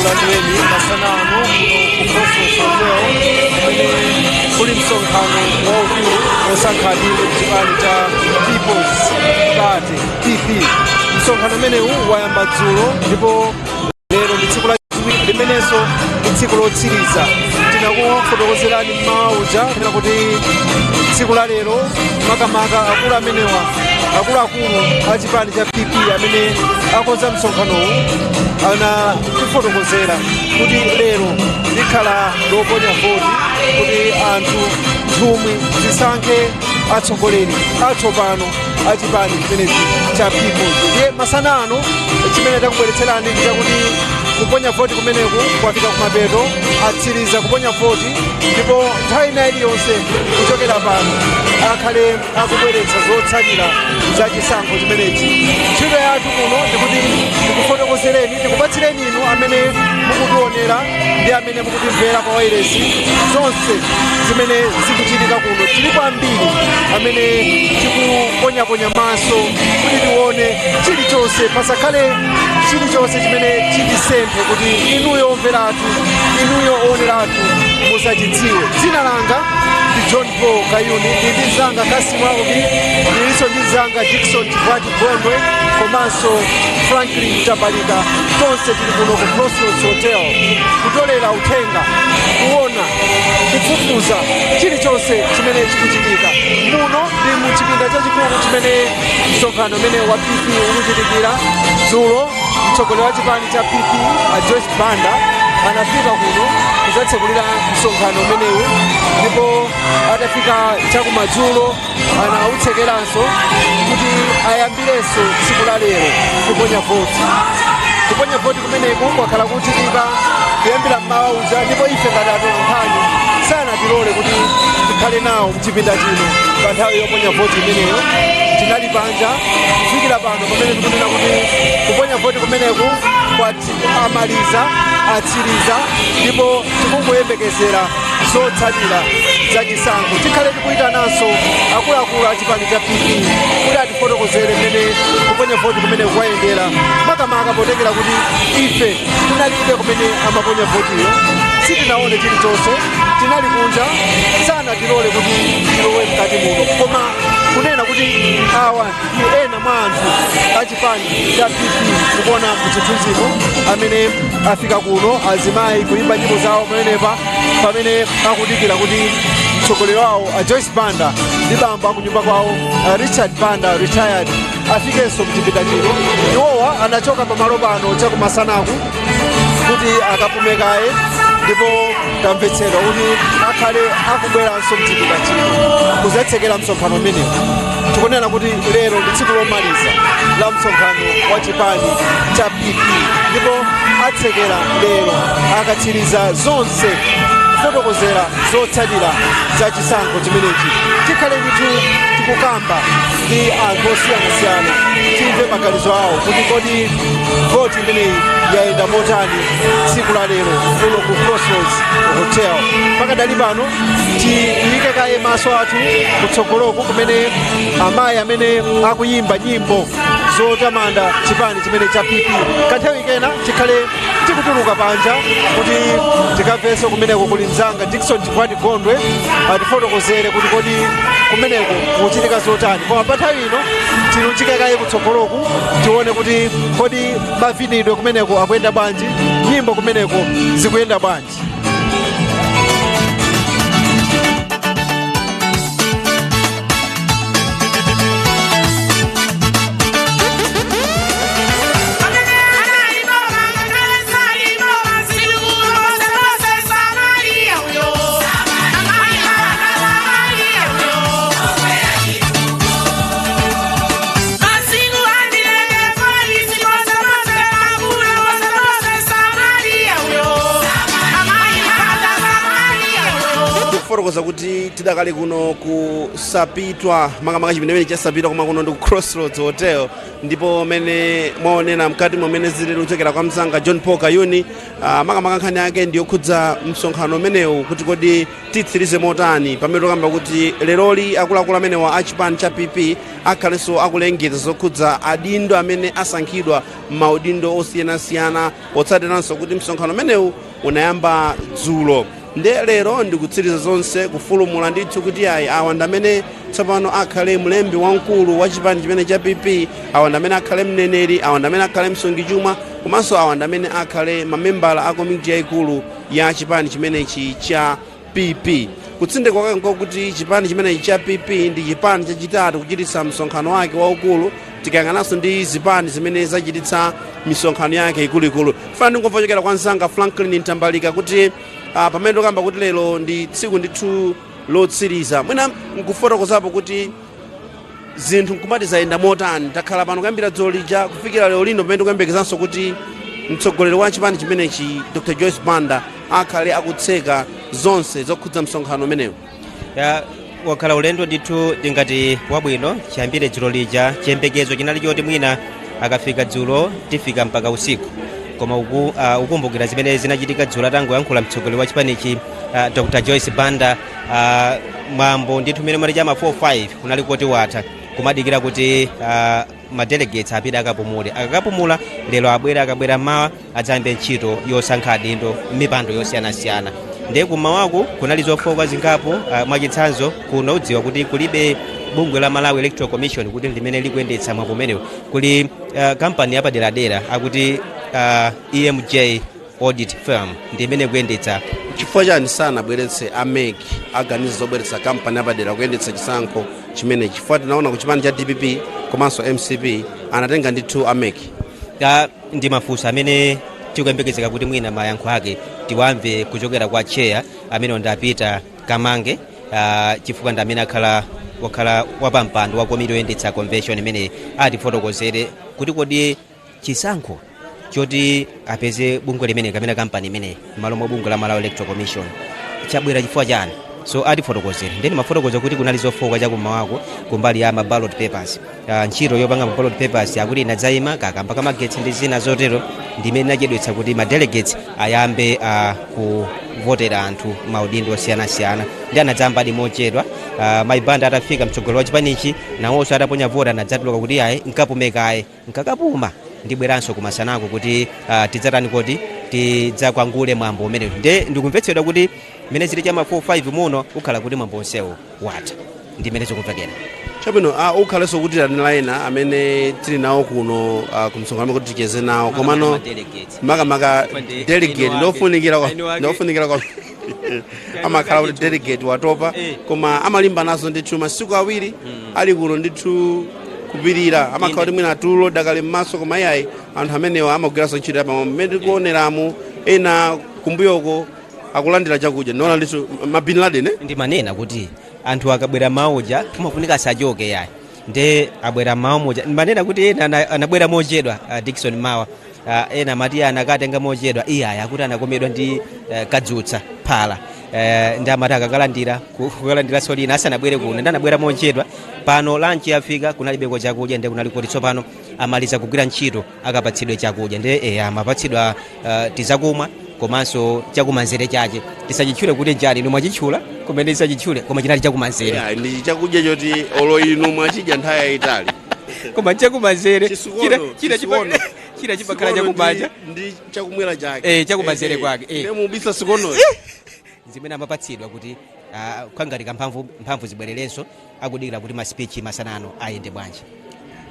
Tikulandireni masana ano kuno ku Crossroads Hotel, kumene kuli msonkhano waukulu wosankha adindo kuchipani cha People's Party, PP. Msonkhano umenewu wayamba dzulo, ndipo lero ndi tsiku lachiwiri limenenso ndi tsiku lotsiriza. Tinakufotokozerani mmawa uja kunena kuti tsiku la lero makamaka akulu amenewa, akuluakulu a chipani cha PP amene akonza msonkhanowu, anatifotokozera kuti lero likhala loponya voti kuti anthu, nthumwi, zisankhe atsogoleri atsopano a chipani chimenechi cha Peoples. Ndiye masana ano chimene takubweretserani ndi chakuti kuponya voti kumeneku kwafika kumapeto, atsiriza kuponya voti, ndipo nthawi ina iliyonse kuchokera pano akhale akubweretsa zotsatira za chisankho chimenechi. Ntchito yathu kuno ndikuti tikufotokozereni, tikupatsireni inu amene mukutionera ndi amene mukutimvera pa wailesi zonse zimene zikuchitika kuno. Tilipo ambiri amene tikuponyaponya maso kuti tione chilichonse, pasakhale chilichonse chimene chitisemphe kuti inuyo omveratu, inuyo ooneratu musachidziwe. Dzina langa ndi John Paul Kayuni, ndi ndi mzanga Kasimu Aubi, ndilinso ndi mzanga Dickson Chivati Gondwe komanso Franklin Tabalika. Tonse tili kuno ku Crossroads Hotel kutolera uthenga, kuona, kufufuza chilichonse chimene chikuchitika muno. Ndi mu chipinda chachikulu chimene msonkhano umene wa PP ukuchitikira. Dzulo mtsogoleri wa chipani cha PP, a Joyce Banda, anafika kuno kudzatsekulira msonkhano umenewu, ndipo atafika chakumadzulo anautsekeranso kuti ayambirenso tsiku la lero kuponya voti. Kuponya voti kumeneku kwakhala kuchitika kuyambira mmawa uja, ndipo ife ngati atolankhani sanatilole kuti tikhale nawo mchipinda chino pa nthawi yoponya voti imeneyo. Tinali panja kufikira pano pamene tikunena kuti kuponya voti kumeneku amaliza, atsiriza, ndipo tikungoyembekezera zotsatira za chisankho. Tikhale tikuyitananso akuluakulu a chipani cha PP kuti atifotokozere mmene kuponya voti kumene kwayendera, makamaka potengera kuti ife tinalibe kumene amaponya votiyo, sitinaone chilichonse, tinali kunja, sanatilole kuti tilowe mkati muno. Koma kunena kuti awa ndi ena mwa anthu a chipani cha PP kuona mchithunzimo amene afika kuno, azimayi kuyimba nyimbo zawo pamenepa pamene akudikira kuti mtsogoleri wawo a Joyce Banda ndi bambo akunyumba kwawo a Richard Banda retired afikenso mchipinda chino. Iwowa anachoka pamalo pano chakumasanaku kuti akapume kaye, ndipo tamvetsedwa kuti akhale akubweranso mchipinda chino kuzatsekera msonkhano umenewu. Tikunena kuti lero ndi tsiku lomaliza la msonkhano wa chipani cha PP, ndipo atsekera lero akatsiriza zonse kufotokozera zotsatira za chisankho chimenechi. Tikhale ndithu tikukamba ndi anthu osiyanasiyana, timve maganizo awo kuti kodi voti imeneyi yayenda motani tsiku la lero kuno ku Crossroads Hotel. Pakadali pano tiyike kaye maso athu kutsogoloku kumene amayi amene akuyimba nyimbo zotamanda chipani chimene cha PP. Kanthawi kena tikhale tikutuluka panja kuti tikamvenso kumeneko kuli mzanga Dickson Chivati Gondwe atifotokozere kuti kodi kumeneko kuchitika zotani. Koma pa nthawi ino tilunjike kaye kutsogoloku, tione kuti kodi mavinidwe kumeneko akuyenda bwanji, nyimbo kumeneko zikuyenda bwanji. Ndikufotokoza kuti tidakali kuno ku Sapitwa, makamaka chipinda cha Sapitwa, koma kuno ndi ku Crossroads Hotel. Ndipo mene mwaonera mkati mwamene zilili kuchokera kwa mzanga John Paul Kayuni, makamaka nkhani yake ndiyokhudza msonkhano umenewu, kuti kodi titsirize motani, pamene tikamba kuti leroli akuluakulu amenewa a chipani cha PP akhalenso akulengeza zokhudza adindo amene asankhidwa m'maudindo osiyanasiyana, potsatiranso kuti msonkhano umenewu unayamba dzulo, nde lero ndikutsiriza zonse, kufulumula ndithu kuti ayi, awa ndi amene tsopano akhale mlembi wamkulu wa chipani chimene cha PP, awa ndi amene akhale mneneri, awa ndi amene akhale msungichuma, komanso awa ndi amene akhale mamembala a komiti yayikulu ya chipani chimenechi cha PP. Kutsindika kwake nkokuti chipani chimenechi cha PP ndi chipani chachitatu kuchititsa msonkhano wake waukulu, tikayang'ananso ndi zipani zimene zachititsa misonkhano yake ikuluikulu. Fana ndingomva kuchokera kwa mzanga Franklin Ntambalika kuti pamene tikamba kuti lero ndi tsiku ndithu lotsiriza, mwina nkufotokozapo kuti zinthu nkumati zayenda motani. Takhala pano kuyambira dzulo lija kufikira lero lino, pamene tikuyembekezanso kuti mtsogoleri wa chipani chimenechi, Dr Joyce Banda, akhale akutseka zonse zokhudza msonkhano umenewu. Ya, wakhala ulendo ndithu tingati wabwino. Chiyambire dzulo lija, chiyembekezo chinali choti mwina akafika dzulo tifika mpaka usiku, koma ukumbukira zimene zinachitika dzulo atangoyankhula mtsogoleri wa chipanichi, Dr Joyce Banda, mwambo ndithu mmene mali chama 45 kunali koti watha, kumadikira kuti madelegates apite akapumule. Akakapumula lero abwera, akabwera mawa adzayambe ntchito yosankha adindo mipando yosiyanasiyana. Ndiye kumawaku kunali zofoka zingapo. Mwachitsanzo kuno udziwa kuti kulibe bungwe la Malawi Electoral Commission kuti limene likuyendetsa mwambo umenewu. Kuli kampani yapaderadera akuti EMJ Audit Firm ndi imene ikuyendetsa. Chifukwa chani sanabweretse a MEC, aganiza zobweretsa kampani yapadera kuyendetsa chisankho chimenechi? Chifukwa tinaona ku chipani cha DPP komanso MCP anatenga ndithu a MEC. Ndi mafunso amene tikuyembekezeka kuti mwina mayankho ake tiwamve kuchokera kwa chair amene ndapita Kamange, chifukwa ndi amene akhala wakhala wapampando wa komiti yoyendetsa convention imene atifotokozere kuti kodi chisankho choti apeze bungwe limene kapena kampani imene m'malo mwa bungwe la Malawi Electoral Commission chabwera chifukwa chani. So atifotokozere. Ndeni mafotokoza kuti kunali zofoka chakumawako kumbali ya ma ballot papers. Ntchito yopanga ma ballot papers akuti inadzayima kakamba kamagetsi ndi zina zotero, ndimene inachedwetsa kuti ma delegates ayambe kuvotera anthu maudindo osiyanasiyana. Ndi anadzayamba adi mochedwa. Mayi Banda atafika, mtsogoleri wa chipanichi, nawonso ataponya vota, anadzatuluka kuti ayi, nkapumekaye, nkakapuma ndibweranso kumasanako kuti tidzatani, kuti tidzakwangule mwambo umenewu. Nde ndikumvetsedwa kuti mmene zili chama 45 muno ukhala kuti mwambo onsewo watha, ndi mmene zikumvekera. Chabwino, ukhalenso kuti tanena ena amene tili nawo kuno kumsonkhano kuti ticheze nawo, komano makamaka delegate ndofunikira kwa amakhala kuti delegate watopa, koma amalimba nazo ndithu masiku 2 ali kuno ndithu kupirira. Amakhala kuti mwina tulo dakali m'maso, koma iyayi, anthu amenewa amagwiranso ntchito yapamwamba. Mmene tikuoneramu, ena kumbuyoko akulandira chakudya, ndiona ndithu ma Bin Laden, eh? Ndimanena kuti anthu akabwera mauja kumafunika asachoke yayi. Nde abwera mawa moja, ndimanena kuti ena anabwera mochedwa, Dickson Mawa, ena amati anakatenga mochedwa. Iyayi, akuti anakomedwa ndi kadzutsa phala, ndi amati akakalandira kukalandiranso lina asanabwere kuno. Ndi anabwera mochedwa. Pano lunch yafika, kunalibeko chakudya. Ndi kunali kuti tsopano amaliza kugwira ntchito akapatsidwe chakudya. Ndi amapatsidwa tizakumwa komanso chakumanzere chache tisachitchule kuti njani, inu mwachitchula kumene tisachitchule, koma chinali chakumanzere. Yeah, ndi chakudya choti olo inu mwachidya nthawi yayitali. Koma chakumanzere. Chisikono, china chisikono. China chimakhala Sikono. chakumanja. Ndi chakumwera chake. Chakumanzere kwake. Ndiye mubisa sikonoyo. Zimene amapatsidwa kuti kangati kamphamvu mphamvu zibwererenso, akudikira kuti ma speech masanano ayende bwanji.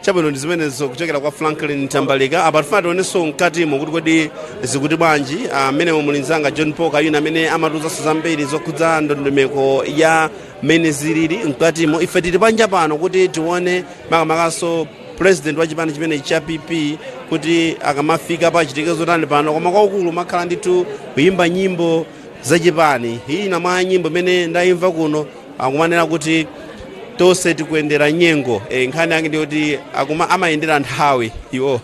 Chabwino, ndi zimenezo kuchokera kwa Franklin Tambalika. Apa tifuna tionenso mkatimo kuti kodi zikuti bwanji. Amene muli mzanga John Paul Kayuna amene amatiuzanso zambiri zokhudza ndondomeko ya mmene zilili mkatimo. Ife tili panja pano kuti tione makamakaso president wa chipani chimene cha PP kuti akamafika pachitike zotani pano. Koma kwaukulu makhala ndithu kuyimba nyimbo zachipani. Iyi na mwa nyimbo imene ndayimva kuno akumanena kuti Tonse tikuyendera nyengo. Nkhani yake ndiyoti akuma amayendera nthawi iwo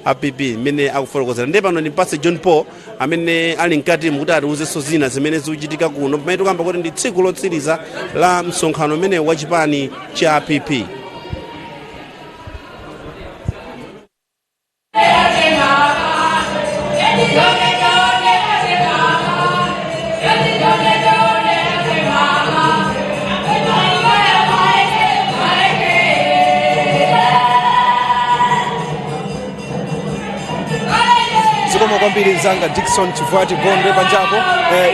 a PP mmene akufotokozera. Ndiye pano ndipase John Paul amene ali mkati mukuti atiuzenso zina zimene zikuchitika kuno pamene tikuyamba kuti ndi tsiku lotsiriza la msonkhano umene wa chipani cha PP. Zikomo kwambiri, mzanga Dickson Chivwati Gondwe panjapo.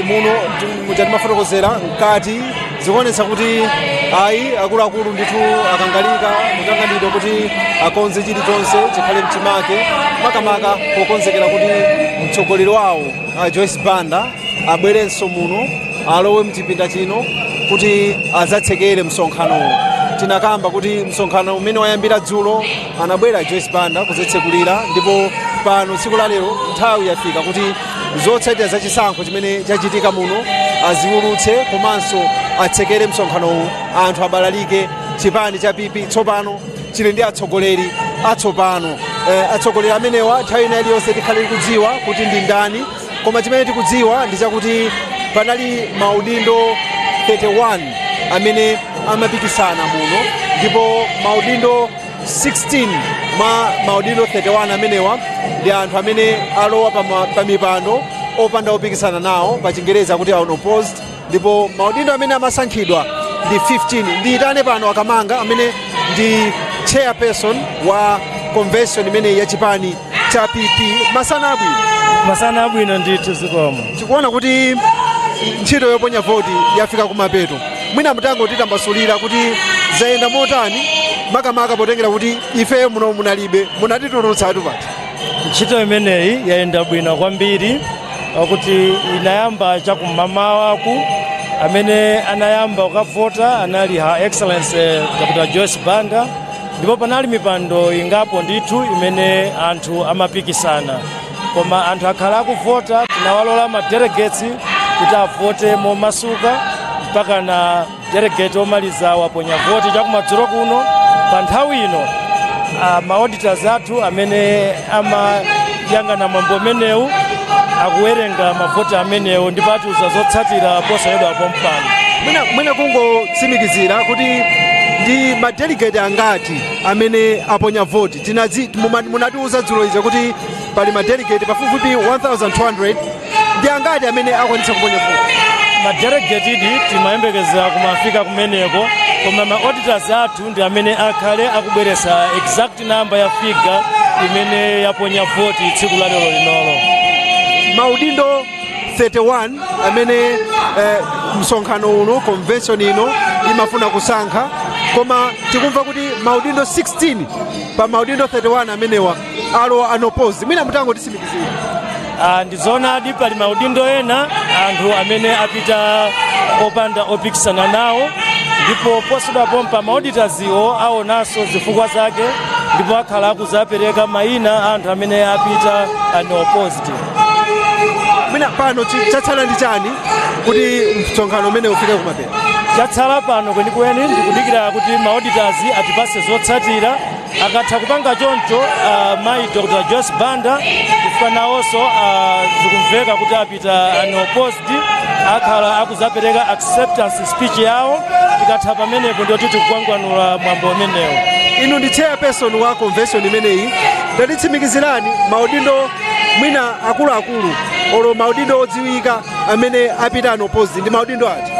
Muno muchatimafotokozera mkati zikuonetsa kuti ayi, akuluakulu ndithu akangalika mutanganidwa kuti akonze chilichonse chikhale mchimake, makamaka pokonzekera kuti mtsogoleri wawo Joyce Banda abwerenso muno, alowe mchipinda chino kuti adzatsekere msonkhanowo. Tinakamba kuti msonkhano umene wayambira dzulo, anabwera Joyce Banda kuzatsekulira, ndipo pano tsiku la lero nthawi yafika kuti zotsatira za chisankho chimene chachitika muno aziwulutse komanso atsekere msonkhanowu, anthu abalalike. Chipani cha PP tsopano chili ndi atsogoleri atsopano. Atsogoleri amenewa nthawi ina iliyonse tikhale tikudziwa kuti ndi ndani, koma chimene tikudziwa ndi chakuti panali maudindo 31 amene amapikisana muno, ndipo maudindo 16 mwa maudindo 31 amenewa ndi anthu amene alowa pa mipando opanda opikisana nawo, pa Chingereza kuti unopposed, ndipo maudindo amene amasankhidwa ndi 15. Ndiyitane pano Akamanga amene ndi chairperson wa convention imeneyi ya chipani cha PP. Masana abwino. Masana abwino ndithu, zikomo. Tikuona kuti ntchito yoponya voti yafika kumapeto. Mwina mutango titambasulira kuti zayenda motani, makamaka potengera kuti ife muno munalibe, munatitulutsatu pati. Ntchito imeneyi yayenda bwino kwambiri, pakuti inayamba chakum'mamawaku. Amene anayamba kukavota anali Her Excellency Dr Joyce Banda, ndipo panali mipando ingapo ndithu imene anthu amapikisana, koma anthu akhala akuvota. Tinawalola ma delegates kuti avote momasuka mpaka na delegate omaliza waponya voti chakumadzulo kuno. Pa nthawi ino ma auditors athu amene amayang'ana mwambo umenewu akuwerenga mavoti amenewo, ndipo atiuza zotsatira posachedwa pompano. Mwina kungotsimikizira kuti ndi ma delegate angati amene aponya voti? Munatiuza dzulo izo kuti pali ma delegate pafupifupi 1200. Ndi angati amene akwanitsa kuponya voti? Ma delegate idi timayembekezera kumafika kumeneko, koma ma auditors athu ndi amene akhale akubweretsa exact number ya figure imene yaponya voti tsiku la lero linolo. Maudindo 31 amene msonkhano uno, convention ino imafuna kusankha, koma tikumva kuti maudindo 16 pa maudindo 31 amenewa alowa unopposed. Mwina mutangotitsimikizira. Ndizoonadi, pali maudindo ena anthu amene apita opanda opikisana nawo, ndipo posachedwa pompa ma auditors iwo aonanso zifukwa zake, ndipo akhala akuzapereka mayina a anthu amene apita unopposed. Mwina pano chatsala ndi chani kuti msonkhano umene ufike kumapeto? Chatsala pano kwenikweni ndikudikira kuti ma auditors atipase zotsatira. Akatha kupanga choncho, mayi Dr Joyce Banda, chifukwa nawonso zikumveka kuti apita unopposed, akhala akuzapereka acceptance speech yawo. Tikatha pamenepo ndiyoti tikukwangwanula mwambo umenewo. Inu ndi chairperson wa convention imeneyi, tatitsimikizirani maudindo mwina akuluakulu olo maudindo odziwika amene apita unopposed ndi maudindo ati?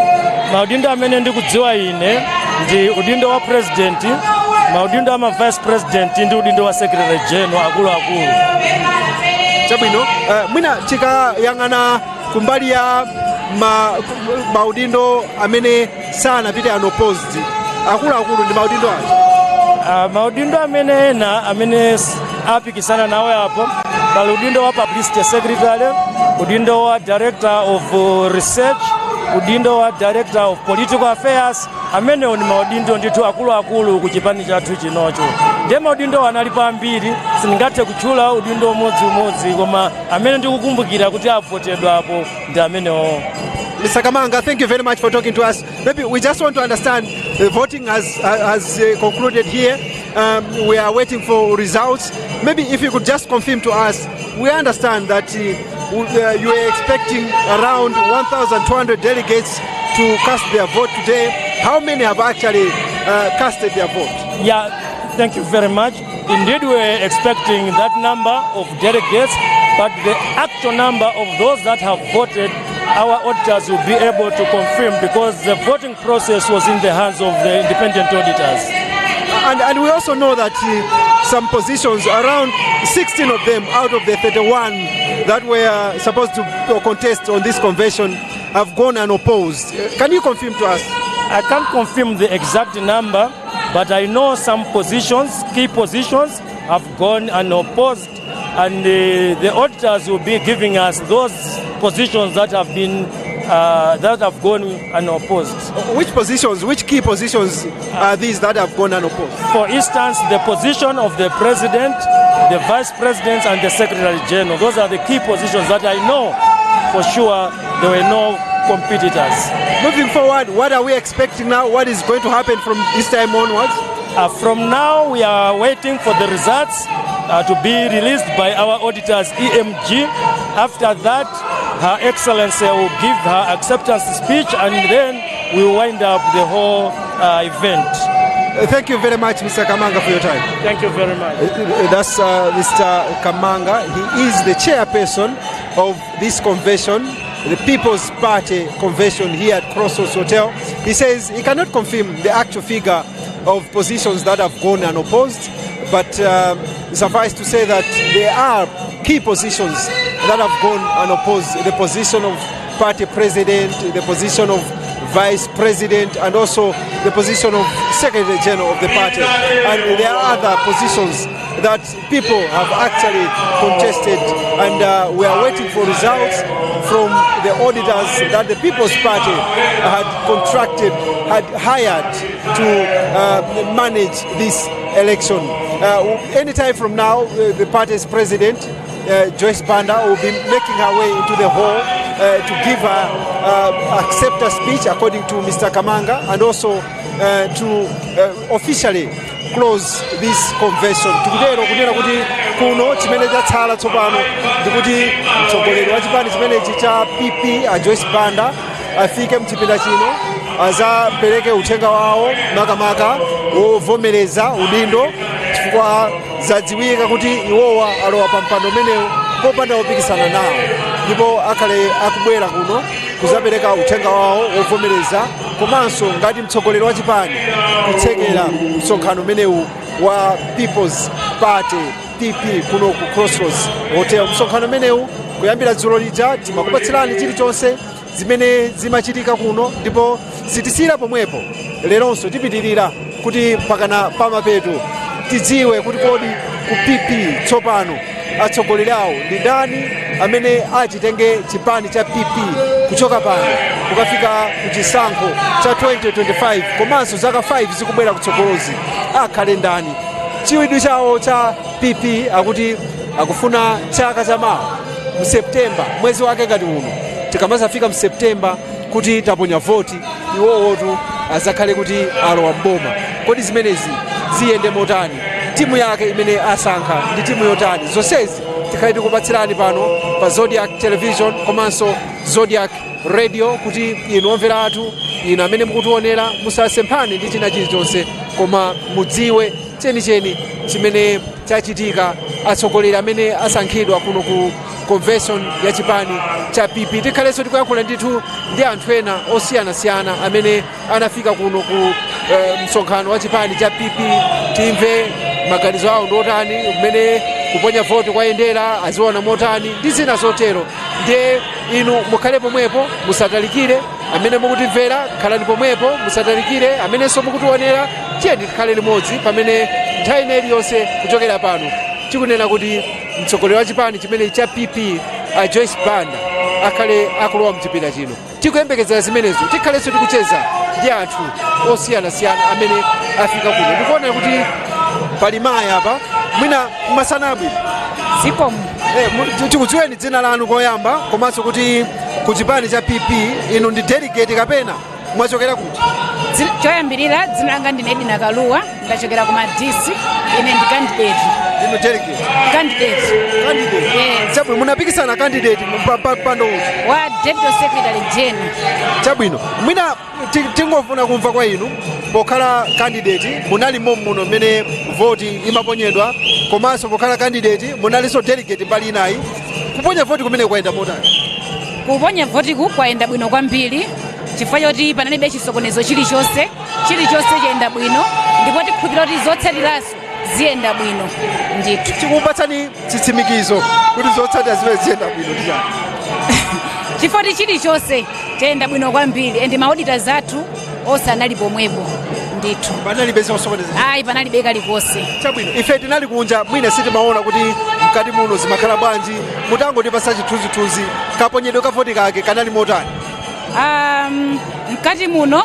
Maudindo amene ndikudziwa ine ndi udindo wa president, maudindo ama vice president ndi udindo wa secretary general, akuluakulu. Chabwino. Mwina tikayang'ana kumbali ya maudindo amene sanapite unopposed, akuluakulu ndi maudindo ati? Maudindo amene ena amene apikisana nawo apo, pali udindo wa publicity secretary, udindo wa director of research, udindo wa director of political affairs. Amenewo ni maudindo ndithu akuluakulu ku chipani chathu chinocho. Ndiye maudindo analipo ambiri, sindingathe kutchula udindo umodziumodzi, koma amene ndikukumbukira kuti avotedwapo ndi amenewo. Mr. Kamanga, thank you very much for talking to us. Maybe we just want to understand, the voting has concluded here. We are waiting for results. Maybe if you could just confirm to us, we understand that you are expecting around 1,200 delegates to cast their vote today. How many have actually casted their vote? Yeah, thank you very much. Indeed, we're expecting that number of delegates, but the actual number of those that have voted, our auditors will be able to confirm because the voting process was in the hands of the independent auditors. And we also know that some positions, around 16 of them out of the 31 that were supposed to contest on this convention, have gone unopposed. Can you confirm to us? I can't confirm the exact number, but I know some positions, key positions, have gone unopposed, and the auditors will be giving us those positions that have gone unopposed. Which positions, which key positions are these that have gone unopposed? For instance, the position of the president, the vice president, and the secretary general. Those are the key positions that I know for sure there were no competitors. Moving forward, what are we expecting now? What is going to happen from this time onwards? From now, we are waiting for the results to be released by our auditors, EMG. After that, Her Excellency will give her acceptance speech and then we wind up the whole event. Thank you very much, Mr. Kamanga, for your time. Thank you very much. That's Mr. Kamanga. He is the chairperson of this convention, the People's Party convention here at Crossroads Hotel. He says he cannot confirm the actual figure of positions that have gone unopposed, but suffice to say that there are key positions that have gone unopposed: the position of party president, the position of vice president, and also the position of secretary general of the party. And there are other positions that people have actually contested, and we are waiting for results from the auditors that the People's Party had contracted, had hired to manage this election. Anytime from now, the party's president, Joyce Banda, will be making her way into the hall to give her acceptance speech, according to Mr. Kamanga, and also to officially close this convention. Tikutero kunena kuti kuno chimene chatsala tsopano ndikuti mtsogoleri wa chipani chimenechi cha PP, a Joyce Banda, afike mchipinda chino azapereke uthenga wawo, makamaka wovomereza udindo, chifukwa zadziwika kuti iwowa alowa pa mpando umenewu popanda wopikisana nawo, ndipo akhale akubwera kuno kuzapereka uthenga wawo wovomereza komanso ngati mtsogoleri wa chipani kutsekera msonkhano umenewu wa People's Party, PP, kuno ku Crossroads Hotel. Msonkhano umenewu kuyambira dzulo lija timakupatsirani chilichonse zimene zimachitika kuno, ndipo sitisiyira pomwepo, leronso tipitirira kuti pakana pamapeto tidziwe kuti kodi ku PP tsopano atsogoleri awo ndi ndani amene achitenge chipani cha PP kuchoka pano kukafika ku chisankho cha 2025 komanso zaka 5 zikubwera kutsogolozi, akhale ndani. Chidwi chawo cha PP akuti akufuna chaka chamawa mSeptemba, mwezi wake ngati uno, tikamazafika mSeptemba kuti taponya voti, iwowotu azakhale kuti alowa mboma. Kodi zimenezi ziyende motani? Timu yake imene asankha ndi timu yotani? Zonsezi tikhale tikupatsirani pano pa Zodiac Television komanso Zodiac Radio, kuti inu omvera athu, inu amene mukutionera, musasemphane ndi china chilichonse, koma mudziwe chenicheni chimene chachitika, atsogoleri amene asankhidwa kuno ku convention ya chipani cha PP. Tikhalenso tikuyankhula ndithu ndi anthu ena osiyanasiyana amene anafika kuno ku msonkhano wa chipani cha PP, timve maganizo awo ndi otani, mmene kuponya voti kwayendera aziona motani, ndi zina zotero. Ndiye inu mukhale pomwepo, musatalikire. Amene mukutimvera, khalani pomwepo, musatalikire. Amenenso mukutionera, tiyeni tikhale limodzi pamene nthawi ina iliyonse kuchokera pano tikunena kuti mtsogoleri wa chipani chimene cha PP, a Joyce Banda, akhale akulowa mchipinda chino. Tikuyembekezera zimenezo. Tikhalenso tikucheza ndi anthu osiyanasiyana amene afika kuno. Ndikuona kuti pali mayi apa, mwina masana abwino. Zikomo. Tikudziweni dzina lanu koyamba, komanso kuti ku chipani cha PP inu ndi delegate kapena mwachokera kuti? Choyambirira, dzina langa ndine Edina Kaluwa, ndachokera ku Madisi. Ine ndi candidate. Ndinu delegate? Candidate. Candidate? Yes. Chabwino, munapikisana candidate mpando uti? Wa deputy secretary general. Chabwino, mwina tingofuna kumva kwa inu, pokhala candidate munali muno mmene voti imaponyedwa, komanso pokhala candidate munalinso delegate mbali inayi, kuponya voti kumene kwayenda motani? Kuponya votiku kwayenda bwino kwambiri, chifukwa choti panalibe chisokonezo chilichonse. Chilichonse chayenda bwino, ndipo tikhulupirira kuti zotsatirazo ziyenda bwino ndithu. Chikupatsani chitsimikizo kuti zotsatira zimene ziyenda bwino ndi chani? Chifukwa kuti chilichonse chayenda bwino kwambiri, and ma auditors athu onse anali pomwepo ndithu. Panalibe zosokoneza? Ayi, panalibe kalikonse. Chabwino, ife tinali kunja, mwina sitimaona kuti mkati muno zimakhala bwanji. Mutangotipasa chithunzithunzi, kaponyedwe ka voti kake kanali motani? Mkati muno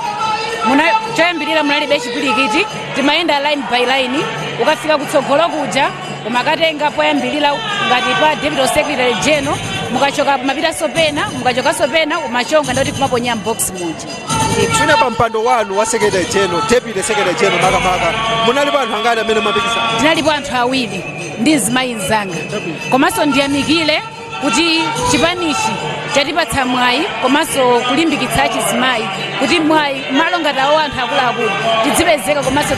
choyambirira munalibe chipwirikiti. Timayenda line by line, ukafika kutsogolo kuja umakatenga poyambirira ngati pa deputy secretary general, mukachoka mapitanso pena, mukachokanso pena umachonga, ndoti kumaponya m'box muja ndithu. Mwina pa mpando wanu wa secretary general, deputy secretary general makamaka, munalipo anthu angati amene mapikisana? Tinalipo anthu awiri ndi mzimayi mzanga. Komanso ndiyamikire kuti chipanichi chatipatsa mwayi komanso kulimbikitsa achizimayi kuti mwayi malo ngati awo anthu akuluakulu tidzipezeka, komanso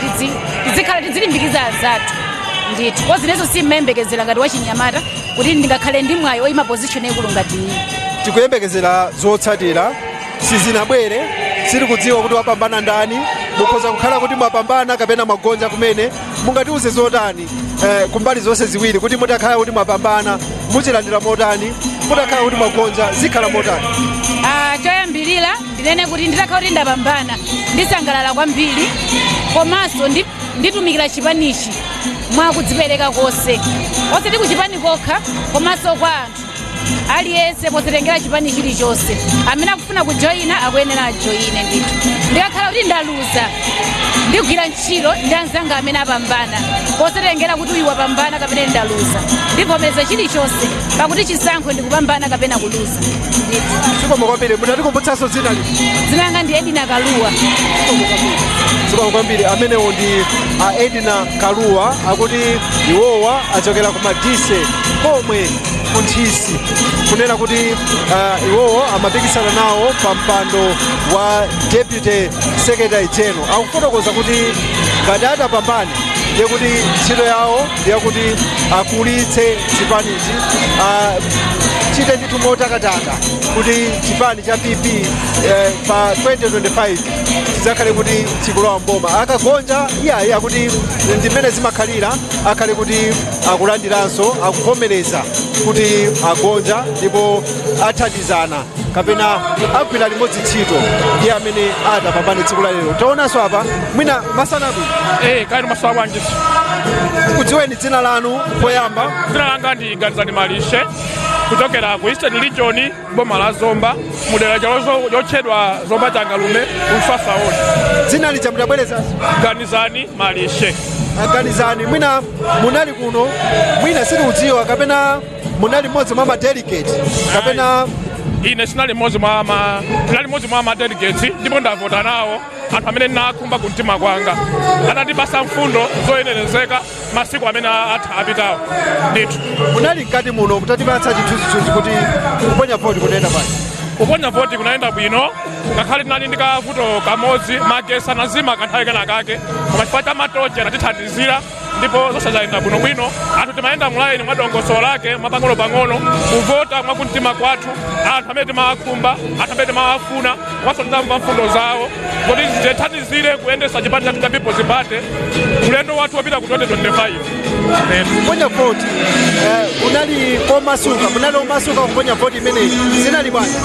tizikhala tidzilimbikiza azathu ndithu. Kozinenso simmayembekezera ngati wachinyamata kuti ndingakhale ndi mwayi oyima position yaikulu ngati iyi. Tikuyembekezera zotsatira, sizinabwere, sitikudziwa kuti wapambana ndani. Mukhoza kukhala kuti mwapambana kapena mwagonja kumene. Mungatiuze zotani kumbali zonse ziwiri, kuti mutakhala kuti mwapambana muchilandira motani, mutakhala kuti mwagonja zikhala motani? Choyambirira ndinene kuti nditakhala kuti ndapambana ndisangalala kwambiri, komanso nditumikira chipanichi mwakudzipereka konse, osati kuchipani kokha komanso kwa anthu aliyense, posatengera chipani chilichonse. Amene akufuna kujoyina akuyenera ajoyine ndithu. Ndikakhala kuti ndaluza, ndigwira ntchito ndi anzanga amene apambana, posatengera kuti uyu wapambana kapena ndaluza. Ndivomereza chilichonse, pakuti chisankho ndikupambana kapena kuluza ndithu. Zikomo kwambiri. Munatikumbutsanso dzina lino? Dzina langa ndi Edina Kaluwa. Zikomo kwambiri. Amenewo ndi a Edina Kaluwa, akuti iwowa achokera ku Madise komwe ku Ntchisi, kunena kuti iwowo amapikisana nawo pa mpando wa deputy secretary general. Akufotokoza kuti ngati atapambane, ndiye kuti ntchito yawo ndiyakuti akulitse chipanichi, chite ndithu motakataka kuti chipani cha PP pa 2025 chidzakhale kuti chikulowa mboma. Akagonja, iyayi, akuti ndimene zimakhalira, akhale kuti akulandiranso, akuvomereza kuti agonja, ndipo athandizana kapena agwira limodzi ntchito ndi amene atapambane tsiku la lero. Taonanso apa, mwina masanaku. Kaya masowa bwanji? Kudziweni dzina lanu poyamba. Dzina langa ndi Ganizani Malishe, kuchokera ku Eastern Region, boma la Zomba, mudera lotchedwa Zomba Changalume, kumfasaoni. Dzina lija mutabwerezanso? Ganizani Malishe. Aganizani, mwina munali kuno, mwina sitikudziwa, kapena munali mmodzi mwa madelegate kapena? Ine sinali mmodzi mwa ma tinali mmodzi mwa ma delegates, ndipo ndavota nawo anthu amene ndinakhumba kumtima kwanga, anatipasa mfundo zoyenerezeka masiku amene atha apitawo ndithu. Munali mkati muno, mutatipatsa chithunzithunzi kuti kuponya voti kunayenda bwanji? Kuponya voti kunayenda bwino, ngakhale tinali ndi kavuto kamodzi, magesi anazima kanthawi kena kake, koma chifukwa cha matochi anatithandizira ndipo zonse zayenda bwinobwino. Anthu timayenda mulaini mwa dongosolo lake, mwapang'ono-pang'ono, kuvota mwakumtima kwathu anthu amene timawakhumba, anthu amene timawafuna, komanso tinamva mfundo zawo zoti zitithandizire kuyendesa chipani chathu cha People's Party ulendo wathu wopita ku 2025. Kuponya voti kunali komasuka? Munali omasuka kuponya voti imeneyi? Zinali bwanji?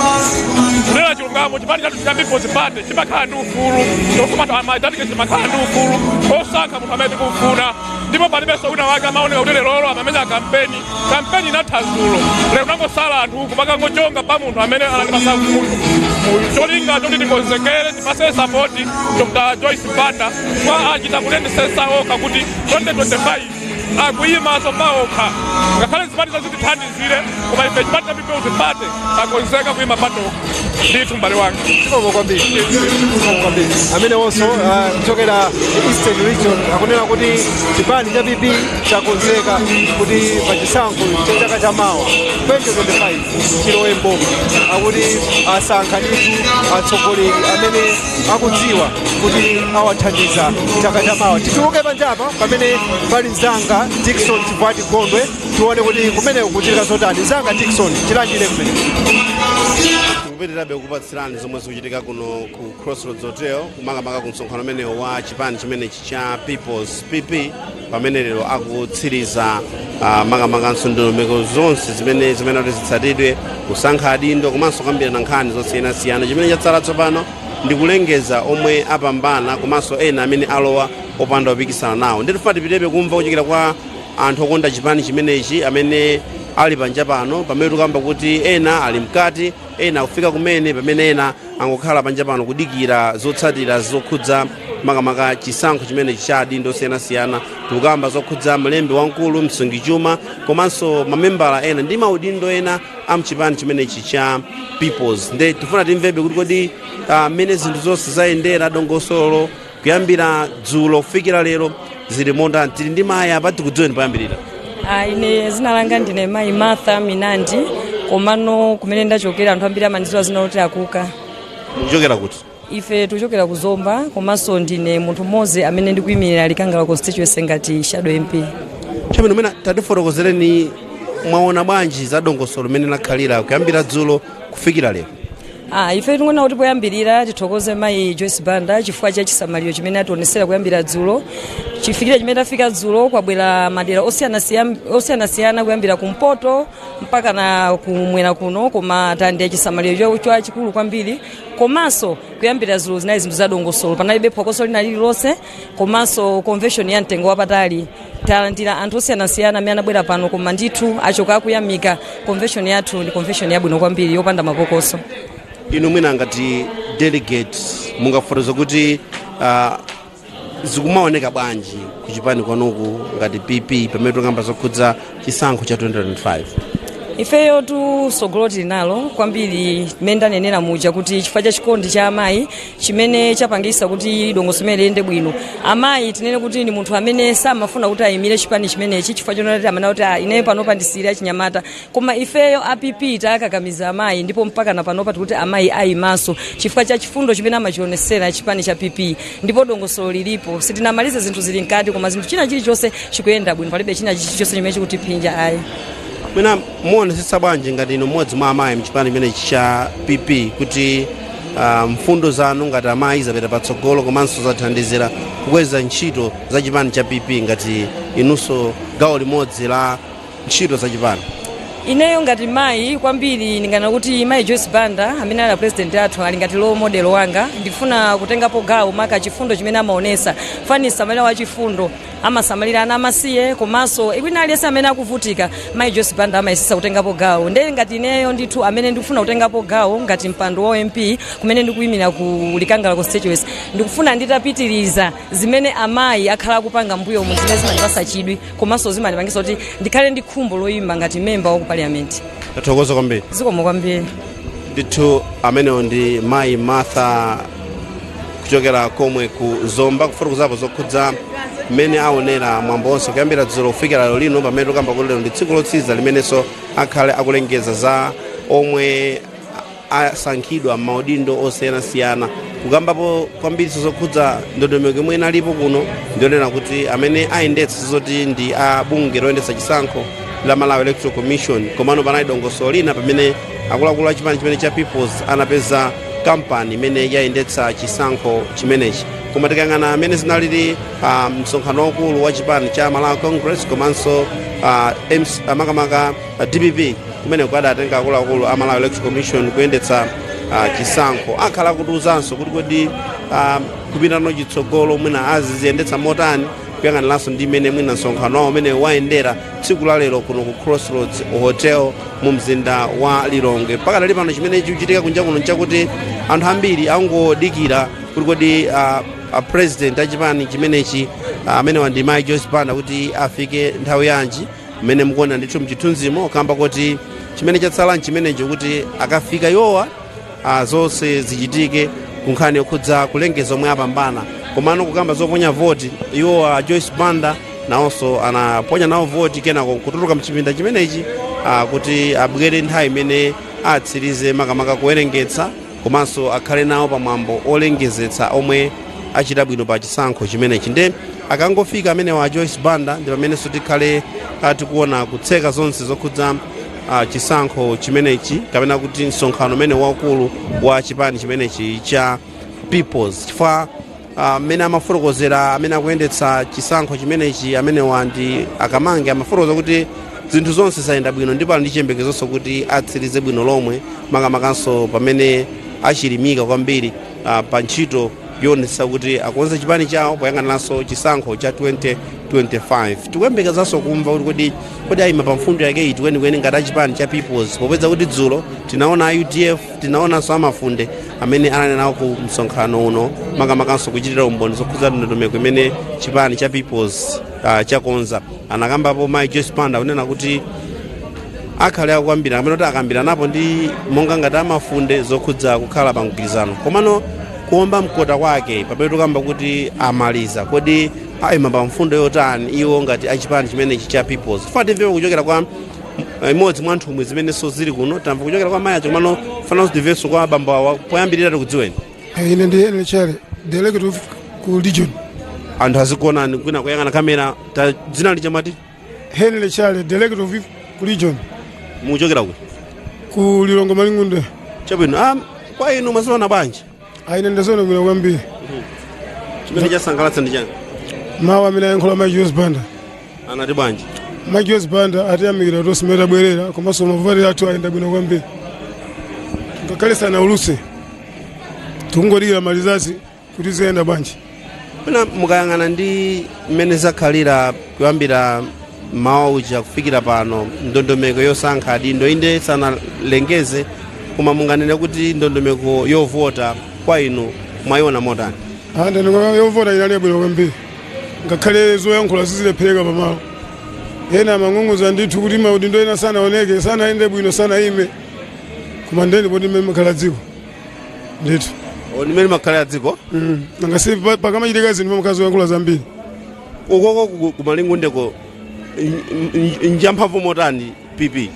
Kunena chilungamo, chipani chathu cha People's Party chimakhala ndi ufulu, chofuna madelegates chimakhala ndi ufulu osankha munthu amene tikufuna, ndipo palibenso wina wake amaoneka kuti lerolo amamenya kampeni. Kampeni inatha dzulo, lero nangosala anthu kumakangochonga pa munthu amene anatipasa mfundo, cholinga choti tikonzekere, tipase support Dr Joyce Banda kwa achita kutendesesa okha kuti 2025. Akuyimaso paokha, ngakhale zipani zazitithandizire, koma ife chipani cha People's Party takonzeka kuyima patokha ndithu, m'bale wanga. Zikomo kwambiri, zikomo kwambiri. Amene wonso kuchokera Eastern Region akunena kuti chipani cha PP chakonzeka kuti pachisankho cha chaka chamawa 2025 chilowe mboma. Akuti asankha ndithu atsogoleri amene akudziwa kuti awathandiza chaka chamawa. Tituluke panjapa pamene pali mzanga Dickson Chivwati Gondwe, tione kuti kumeneko kuchitika zotani. Mzanga Dickson, chilandire kumene. Tikupitirabe kukupatsirani zomwe zikuchitika kuno ku Crossroads Hotel, kumakamaka ku msonkhano umenewo wa chipani chimenechi cha Peoples, PP, pamene lero akutsiriza makamakanso ndondomeko zonse zimene kuti zitsatidwe kusankha adindo komanso kukambirana nkhani zosiyanasiyana. Chimene chatsala tsopano ndi kulengeza omwe apambana komanso ena amene alowa opanda kupikisana nawo. Nditifuna tipitebe kumva kuchokera kwa anthu okonda chipani chimenechi amene ali panja pano, pamene tikamba kuti ena ali mkati, ena akufika kumene, pamene ena angokhala panja pano kudikira zotsatira zokhudza makamaka chisankho chimenechi cha adindo osiyanasiyana. Tikukamba zokhudza mlembi wamkulu, msungichuma komanso mamembala ena ndi maudindo ena a mchipani chimenechi cha Peoples. Nde tifuna timvebe kuti kodi mmene zinthu zonse zayendera, dongosolo kuyambira dzulo kufikira lero zili motani? Tili ndi mayi apa, tikudziweni poyambirira. Ine zina langa ndine mayi Martha Minandi, komano kumene ndachokera anthu ambiri amandidziwa zina loti Akuka. Mukuchokera kuti? Ife tikuchokera ku Zomba, komanso ndine munthu mmodzi amene ndikuyimirira Likangala Constituency ngati shadow MP. Chabwino, mwina tatifotokozereni, mwaona bwanji za dongosolo limene lakhalira kuyambira dzulo kufikira lero? Ife tikuona kuti poyambirira tithokoze mayi Joyce Banda chifukwa cha chisamaliro chimene ationesera kuyambira dzulo chifikire chimene tafika dzulo. Kwabwera madera osiyanasiyana kuyambira kumpoto mpaka na kumwera kuno, koma tandi chisamaliro chachikulu kwambiri. Komanso kuyambira dzulo zinali zinthu zadongosolo, panalibe phokoso lina lililonse. Komanso convention ya mtengo wapatali, talandira anthu osiyanasiyana amene anabwera pano, koma ndithu achoka akuyamika. Convention yathu ndi convention yabwino kwambiri yopanda mapokoso. Inu mwina ngati delegate mungafotokoza kuti zikumaoneka bwanji kuchipani kwanuku ngati PP pamene tikamba zokhudza chisankho cha 2025? Ifeyo tsogolo tili nalo kwambiri, mmene ndanenera muja kuti chifukwa cha chikondi cha amayi chimene chapangisa kuti dongosolo limene liyende bwino. Amayi tinene kuti ndi munthu amene samafuna kuti ayimire chipani chimenechi chifukwa chonati amanena kuti, "Ah, ineyo panopa ndisiyire achinyamata," koma ifeyo a PP takakamiza amayi, ndipo mpaka na panopa tikuti amayi ayimanso chifukwa cha chifundo chimene amachionesera chipani cha PP. Ndipo dongosolo lilipo, sitinamalize, zinthu zili mkati, koma zinthu china chilichonse chikuyenda bwino, palibe china chilichonse chimene chikutiphinja ayi. Mwina muonesesa bwanji ngati inu mmodzi mwa amayi mchipani chimenechi cha PP kuti mfundo zanu ngati amayi zapita patsogolo komanso zathandizira kukweza ntchito za chipani cha PP, ngati inunso gawo limodzi la ntchito za chipani? Ineyo ngati mayi kwambiri ndingana kuti mayi Joyce Banda amene ali president athu ali ngati role model wanga. Ndifuna kutengapo gawo maka chifundo chimene amaonesa fanisa amene wa chifundo amasamalira ana amasiye komanso wina aliyense amene akuvutika. Mayi Joyce Banda amayesesa kutengapo gawo, ndiye ngati ineyo ndithu amene ndikufuna kutengapo gawo ngati mpando wa MP kumene ndikuyimira ku Likangala Constituency, ndikufuna nditapitiriza zimene amayi akhala akupanga mbuyomu, zimene zimandipasa chidwi komanso zimandipangisa kuti ndikhale ndi khumbo loyimba ngati memba wa ku parliament. Tathokoza kwambiri. Zikomo kwambiri. Ndithu amenewo ndi mayi Martha kuchokera komwe ku Zomba, kufotokozapo zokhudza mmene aonera mwambo onse kuyambira dzulo kufikira lero lino, pamene tikamba kuti lero ndi tsiku lotsiriza limenenso akhale akulengeza za omwe asankhidwa m'maudindo osiyanasiyana. Kukambapo kwambiriso zokhudza ndondomeko imwe inalipo kuno, ndionena kuti amene ayendetsa zoti ndi a bungwe loyendetsa chisankho la Malawi Electoral Commission, komano panali dongosolo lina pamene akuluakulu a chipani chimene cha Peoples anapeza kampani imene yayendetsa chisankho chimenechi. Koma tikayang'ana amene zinalili msonkhano waukulu wa chipani cha Malawi Congress komanso makamaka DPP, kumene kukadatenga akuluakulu a Malawi Electoral Commission kuyendetsa chisankho, akhala akutiuzanso kuti kodi kupitano chitsogolo mwina aziziyendetsa motani, kuyang'aniranso ndi imene mwina msonkhano wawo umene wayendera tsiku la lero kuno ku Crossroads Hotel mu mzinda wa Lilongwe. Pakadali pano chimene chikuchitika kunja kuno nchakuti anthu ambiri angodikira kuti kodi President achipani chimenechi amenewa ndi Mai Joyce Banda kuti afike nthawi yanji, mmene mukuona ndithu mchithunzimo, kamba kuti chimene chatsala nchimenecho kuti akafika iwowa zonse zichitike kunkhani yokhudza kulengeza omwe apambana. Komano kukamba zoponya voti, iwowa Joyce Banda nawonso anaponya nawo voti, kenako kutuluka mchipinda chimenechi kuti abwere nthawi imene atsirize makamaka kuwerengetsa, komanso akhale nawo pamwambo olengezetsa omwe achita bwino pa chisankho chimenechi. Nde akangofika amenewa Joyce Banda ndi pamenenso tikhale tikuona kutseka zonse zokhudza chisankho chimenechi, kapena kuti msonkhano umene waukulu wa chipani chimenechi cha Peoples, chifukwa amene amafotokozera amene akuyendetsa chisankho chimenechi, amenewa ndi Akamange, amafotokoza kuti zinthu zonse zayenda bwino ndipo ali ndi chiyembekezonso kuti atsirize bwino lomwe, makamakanso pamene achilimika kwambiri pa ntchito yoonetsa kuti akonze chipani chawo poyang'aniranso chisankho cha 2025. Tikuyembekezanso kumva kuti kodi ayima pa mfundo yake iti kwenikweni ngati achipani cha Peoples, popeza kuti dzulo tinaona a UDF, tinaonanso amafunde amene anali nawo ku msonkhano uno, makamakanso kuchitira umboni zokhudza ndondomeko imene chipani cha Peoples chakonza. Anakambapo Mai Joyce Banda kunena kuti akhale akukambirana, kapena kuti akambiranapo ndi monga ngati amafunde zokhudza kukhala pa mgwirizano. Komano kuomba mkota kwake pamene tikamba kuti amaliza, kodi ayima pa mfundo yotani iwo ngati achipani chimenechi cha Peoples? Tifuna timve kuchokera kwa imodzi mwa nthumwi zimenenso zili kuno. Tamva kuchokera kwa mayi acho, komano fananso timvenso kwa abambo awa. Poyambirira tikudziweni. Ine ndi Henry Chale, delegate of ku region. Anthu azikuonani kwina kuyang'ana kamera. Ta dzina lija mwati? Henry Chale, delegate of ku region. Mukuchokera kuti? Ku Lilongwe, Malingunde. Chabwino. Kwa inu mwaziona bwanji? Ine ndaziona bwino kwambiri. Chimene chasangalatsa ndi chani? Mawu amene ayankhula Mai Joyce Banda. Anati bwanji? Mai Joyce Banda atiyamikira tonse mmene tabwerera, komanso mavoti athu ayenda bwino kwambiri ngakhale sanaulutse. Tikungodikira ma results kuti ziyenda bwanji. Pena mukayang'ana ndi mmene zakhalira kuyambira mawa uja kufikira pano, ndondomeko yosankha adindo, inde sanalengeze, koma munganene kuti ndondomeko yovota kwa inu mwayiona motani? Ndondomeko yovota inali yabwino kwambiri ngakhale zoyankhula sizilephereka pamalo. Ena amang'ung'uza ndithu kuti maudindo ena sanaoneke, sanayende bwino, sanayime, koma ndeni poti mmene makhala dziko ndithu. Ndimene makhala dziko. Nangasi pakamachitika zinthu pamakhala zoyankhula zambiri. Ukoko kumalingundeko njamphamvu motani PP?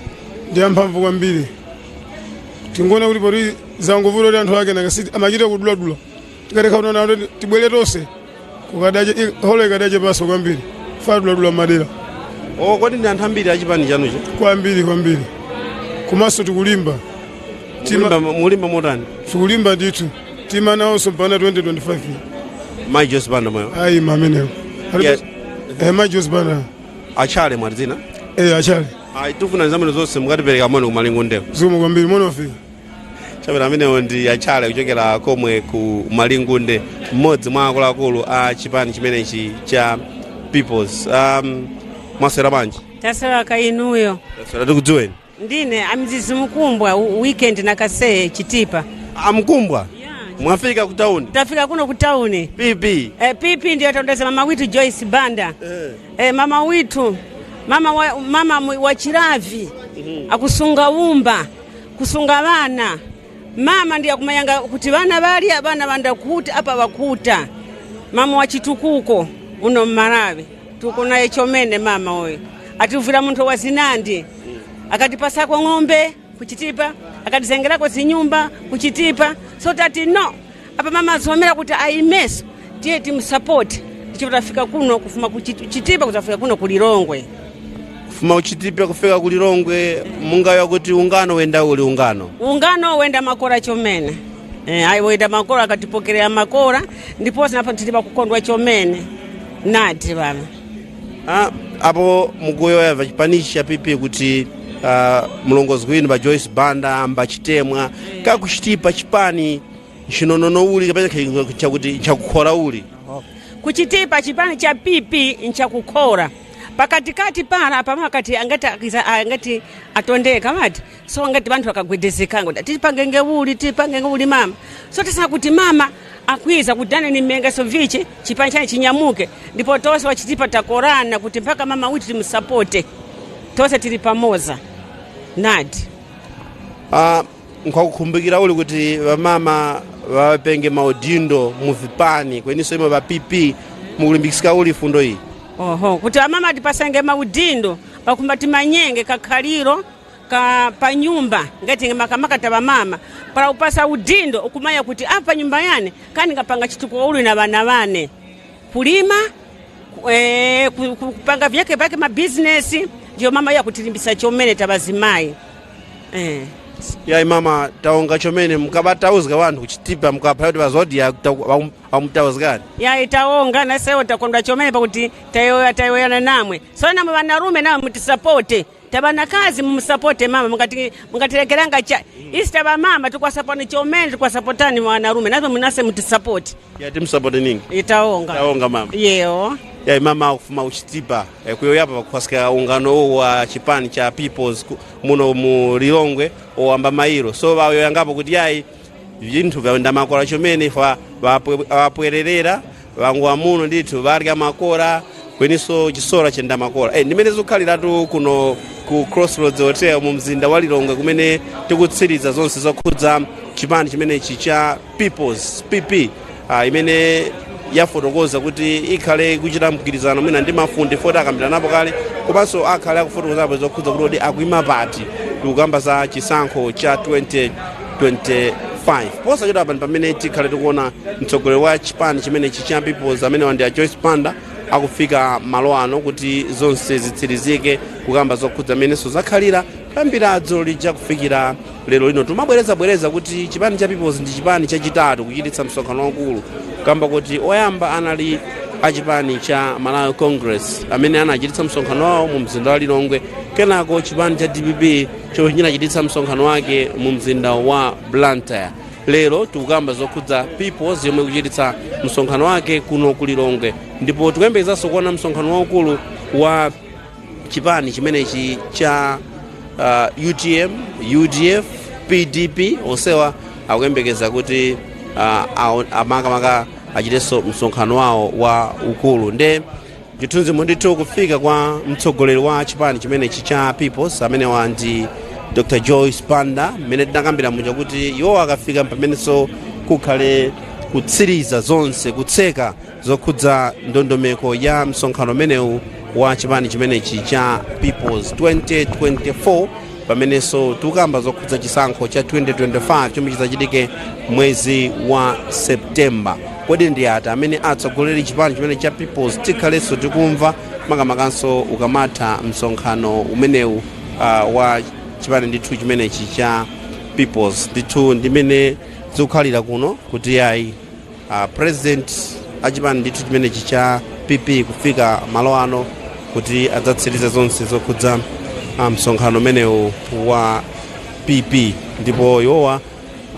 Ndi amphamvu kwambiri. Tingoona kuti poti zangovuta kuti anthu ake nangasi amachita kuduladula, tikatekha kunaona kuti tibwere tonse kukadache holo ikadache paso kwambiri fa duladula madera. O, kodi ndi anthu ambiri achipani chanucho? Kwambiri kwambiri, komanso tikulimba. Mulimba motani? Tikulimba ndithu, tima nawonso mpaka 2025. Mai Joyce Banda moyo? Ayi, amenewo. Yeah. Mai Joyce Banda. Achale mwati dzina? Eh, Achale. Ayi, tifuna zamene zonse mukatipereka moni kumalingundeko. Zikomo kwambiri, moni wafika. Chabwino, amenewo ndi Achale kuchokera komwe ku Malingunde, mmodzi mwa akuluakulu a chipani chimenechi cha Peoples. Mwaswera bwanji? Taswera, inuyo? Taswera, tikudziweni. Ndine amzizi Mkumbwa, weekend na Kaseye, Chitipa. Amkumbwa, mwafika ku town? Tafika kuno ku town. PP? PP ndiyo tondeza mama witu Joyce Banda. Mama witu, mama wa, mama wa Chiravi, akusunga umba, kusunga vana. Mama ndiye akumayanga kuti vana valya, vana vandakuta apa vakuta. Mama wa chitukuko uno mmalawi tuko naye chomene. Mama uyu ativira munthu wa zinandi, akatipasako ng'ombe kuchitipa, akatizengerako zinyumba kuchitipa. So tati no, apa mama azomera kuti aimeso, tiye timsapoti. Ndicho tafika kuno kufuma kuchitipa kutafika kuno kulilongwe. Kufuma kuchitipa kufika kulilongwe, mungayo kuti ungano wenda uli ungano? Ungano wenda makora chomene. Ayi, wenda makora, akatipokerera makora, ndiponso napo tili pakukondwa chomene nati baba. Apo mukuyoyava chipanichi cha PP kuti mlongozi winu ba Joyce Banda mbachitemwa kakuchitipa chipani chinonono uli kapena chakuti chakukhora uli? Kuchitipa chipani cha PP nchakukhora. Pakatikati pala apa makati angati angati atondeka mati so angati banthu akagwedezekanga kuti tipange ngeuli, tipange ngeuli mama. So tisana kuti mama akwiza kudana ni menga so vichi chipani chane chinyamuke, ndipo tose wachitipa takorana kuti mpaka mama witu timsapote, tose tili pamoza nadi. Nkwakukumbukira uli kuti vamama vapenge maudindo muvipani kweninso imwe va PP mukulimbikisika uli fundo iyi? Oho, kuti amama tipasange maudindo pakumba timanyenge kakhaliro ka panyumba ngati makamaka ta mama para upasa udindo ukumanya kuti apa nyumba yane kani ngapanga chituko uli na vana vane kulima, kupanga vyake pake mabizinesi, ndiyo mama yakutilimbisa chomene tabazimayi. Yayi mama, taonga chomene mukabatauzika wanthu kuchitipa mukapha kuti vazodiac amutauzikani. Yayi, taonga nasewo takondwa chomene pakuti tayoya tayoyana namwe. So namwe vanarume namwe mutisapote, tabanakazi mumusapote mama, mungatilekeranga cha isi taba mama tikwasaponi chomene, tikwasapotani wanarume nazo munase mutisapote. Ya, timsapote ningi. Itaonga. Taonga mama. Yewo. Yayi mama akufuma kuchitipa, kuyoyapa pakuphwasika ungano wa chipani cha Peoples muno mu Lilongwe owamba mairo, so vayoyangapo kuti yayi vinthu vyayenda makora chomene fa vapwererera vangu amuno ndithu varya makora kweninso chisora chenda makora. Ndimene zikukhaliratu kuno ku Crossroads Hotel mu mzinda wa Lilongwe kumene tikutsiriza zonse zokhudza chipani chimenechi cha Peoples PP, imene yafotokoza kuti ikhale kuchita mgwirizano mwina ndi mafundi foti akambirana napo kale, komanso akhale akufotokozapo zokhudza kuti kodi akuima pati tikukamba za chisankho cha 2025. Posachedwa apa pamene tikhale tikuona mtsogoleri wa chipani chimenechi cha Peoples amene ndi a Joyce Banda akufika malo ano kuti zonse zitsirizike kukamba zokhudza amenenso zakhalira kuyambira dzulo lija kufikira lero lino. Tumabwerezabwereza kuti chipani cha Peoples ndi chipani chachitatu kuchititsa msonkhano waukulu, kamba kuti oyamba anali achipani cha Malawi Congress amene anachititsa msonkhano wawo mu mzinda wa Lilongwe, kenako chipani cha DPP chomwe chinachititsa msonkhano wake mu mzinda wa Blantyre. Lero tikukamba zokhudza Peoples yomwe kuchititsa msonkhano wake kuno ku Lilongwe, ndipo tikuyembekezanso kuona msonkhano waukulu wa chipani chimenechi cha UTM, UDF, PDP. Onsewa akuyembekeza kuti amakamaka achitenso msonkhano wawo wa ukulu. Nde chithunzimo ndithu kufika kwa mtsogoleri wa chipani chimenechi cha Peoples amenewa ndi Dr Joyce Banda, mmene tinakambira muja kuti iwo akafika pamenenso kukhale kutsiriza zonse, kutseka zokhudza ndondomeko ya msonkhano umenewu wa chipani chimenechi cha Peoples 2024, pamenenso tikukamba zokhudza chisankho cha 2025 chomwe chidzachitike mwezi wa Septemba. Kodi ndi ati amene atsogoleri chipani chimene cha Peoples? Tikhalenso tikumva makamakanso ukamatha msonkhano umenewu wa chipani ndithu chimenechi cha Peoples. Ndithu ndimene zikukhalira kuno kuti yayi, president achipani ndithu chimenechi cha PP kufika malo ano kuti adzatsirize zonse zokhudza msonkhano umenewu wa PP, ndipo iwowa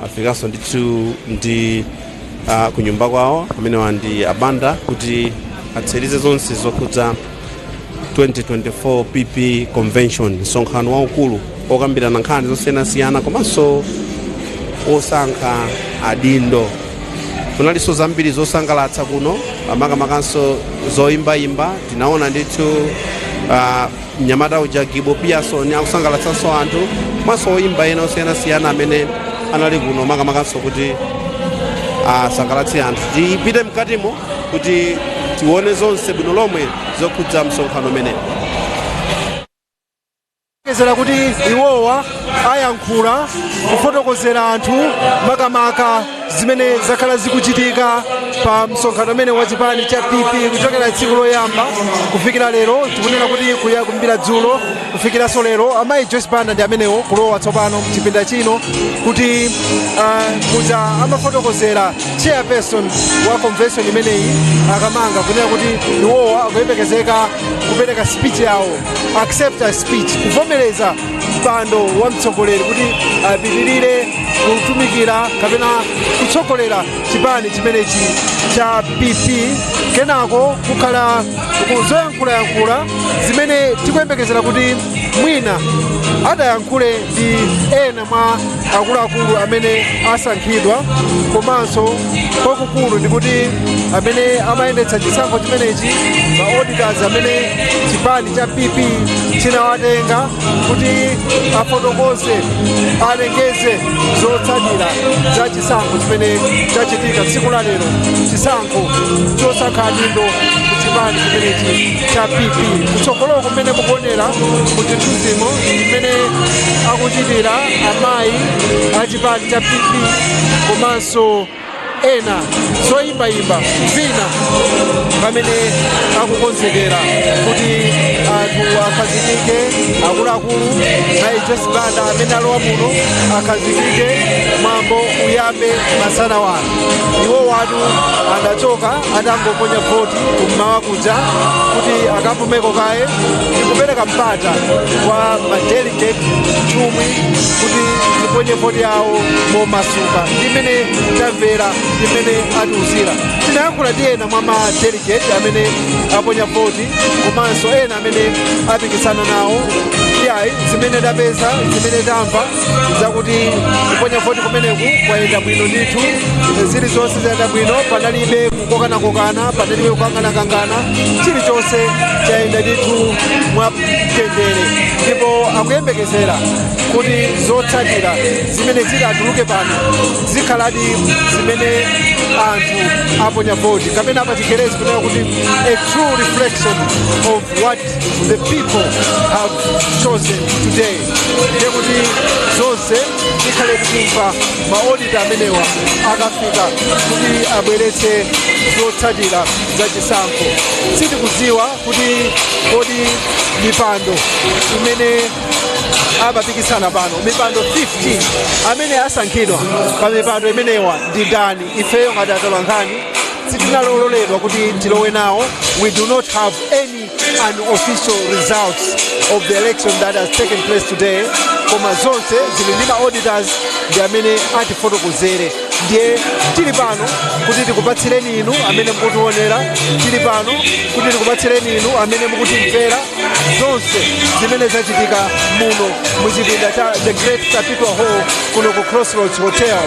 afikanso ndithu ndi kunyumba kwawo amenewa ndi abanda kuti atsirize zonse zokhudza 2024 PP convention, msonkhano waukulu okambirana nkhani zosiyanasiyana komanso osankha adindo. Kunalinso zambiri zosangalatsa kuno, makamakanso zoyimbayimba. Tinaona ndithu mnyamata uja Gibo Pearson akusangalatsanso anthu, komanso oyimba ena osiyanasiyana amene anali kuno makamakanso kuti asangalatse anthu. Tipite mkatimo kuti tione zonse bwino lomwe zokhudza msonkhano umenewu. Kezera kuti iwowa ayankhula kufotokozera anthu makamaka zimene zakhala zikuchitika pa msonkhano umene wa chipani cha PP kuchokera tsiku loyamba kufikira lero. Tikunena kuti kumbira dzulo kufikiranso lero. Amayi Joyce Banda ndi amenewo kulowa tsopano mchipinda chino kuti muja amafotokozera chairperson wa convention imeneyi akamanga kunena kuti iwowa akuyembekezeka kupereka speech yawo, accept a speech, kuvomereza mpando wa mtsogoleri kuti apitirire kutumikira kapena kutsogolera chipani chimenechi cha PP. Kenako kukhala kuzoyankhulayankhula zimene tikuyembekezera kuti mwina adayankhule ndi ena mwa akuluakulu amene asankhidwa, komanso kwakukulu ndikuti amene amayendetsa chisankho chimenechi, ma auditors amene chipani cha PP chinawatenga kuti afotokoze, alengeze zotsatira za chisankho chimene chachitika tsiku la lero, chisankho chosankha adindo ku chipani chimenechi cha PP. Kutsogoloko kumene mukuonera muchithunzimo, imene akuchitira amayi a chipani cha PP komanso ena zoyimbayimba, kuvina pamene akukonzekera kuti anthu akhazikike, akuluakulu mayi Joyce Banda amene alowa muno akhazikike, mwambo uyambe masana wano. Iwo watu adachoka atangoponya voti kummawa kuja kuti akapumeko kaye ndikupereka mpata kwa madelegate, nthumwi, kuti ziponye voti yawo momasuka. Ndimene tamvera, ndimene atiuzira. Tinayankhula ndi ena mwa madelegate amene aponya voti komanso ena amene apikisana nawo. Iyayi, zimene tapeza, zimene tamva, zakuti kuponya voti kumeneku kwayenda bwino ndithu, zilizonse zayenda bwino, panalibe kukokanakokana, panalibe kukanganakangana, chilichonse chayenda ndithu mwa mtendere, ndipo akuyembekezera kuti zotsatira zimene zitatuluke pano zikhaladi zimene anthu aponya voti, kapena pa Chingerezi kunena kuti a true reflection of what the people have chosen today. Ndiye kuti zonse tikhale tikumva ma auditor amenewa akafika kuti abweretse zotsatira za chisankho. Sitikudziwa kuti kodi mipando imene amapikisana pano, mipando 15, amene asankhidwa pa mipando imenewa ndi ndani. Ifeyo ngati atolankhani sitinaloledwa kuti tilowe nawo. We do not have any unofficial results of the election that has taken place today, koma zonse zili ndi ma auditors, ndi amene atifotokozere. Ndiye tili pano kuti tikupatsireni inu amene mukutionera, tili pano kuti tikupatsireni inu amene mukutimvera zonse zimene zachitika muno muchipinda cha the Great Sapitwa Hall kuno ku Crossroads Hotel,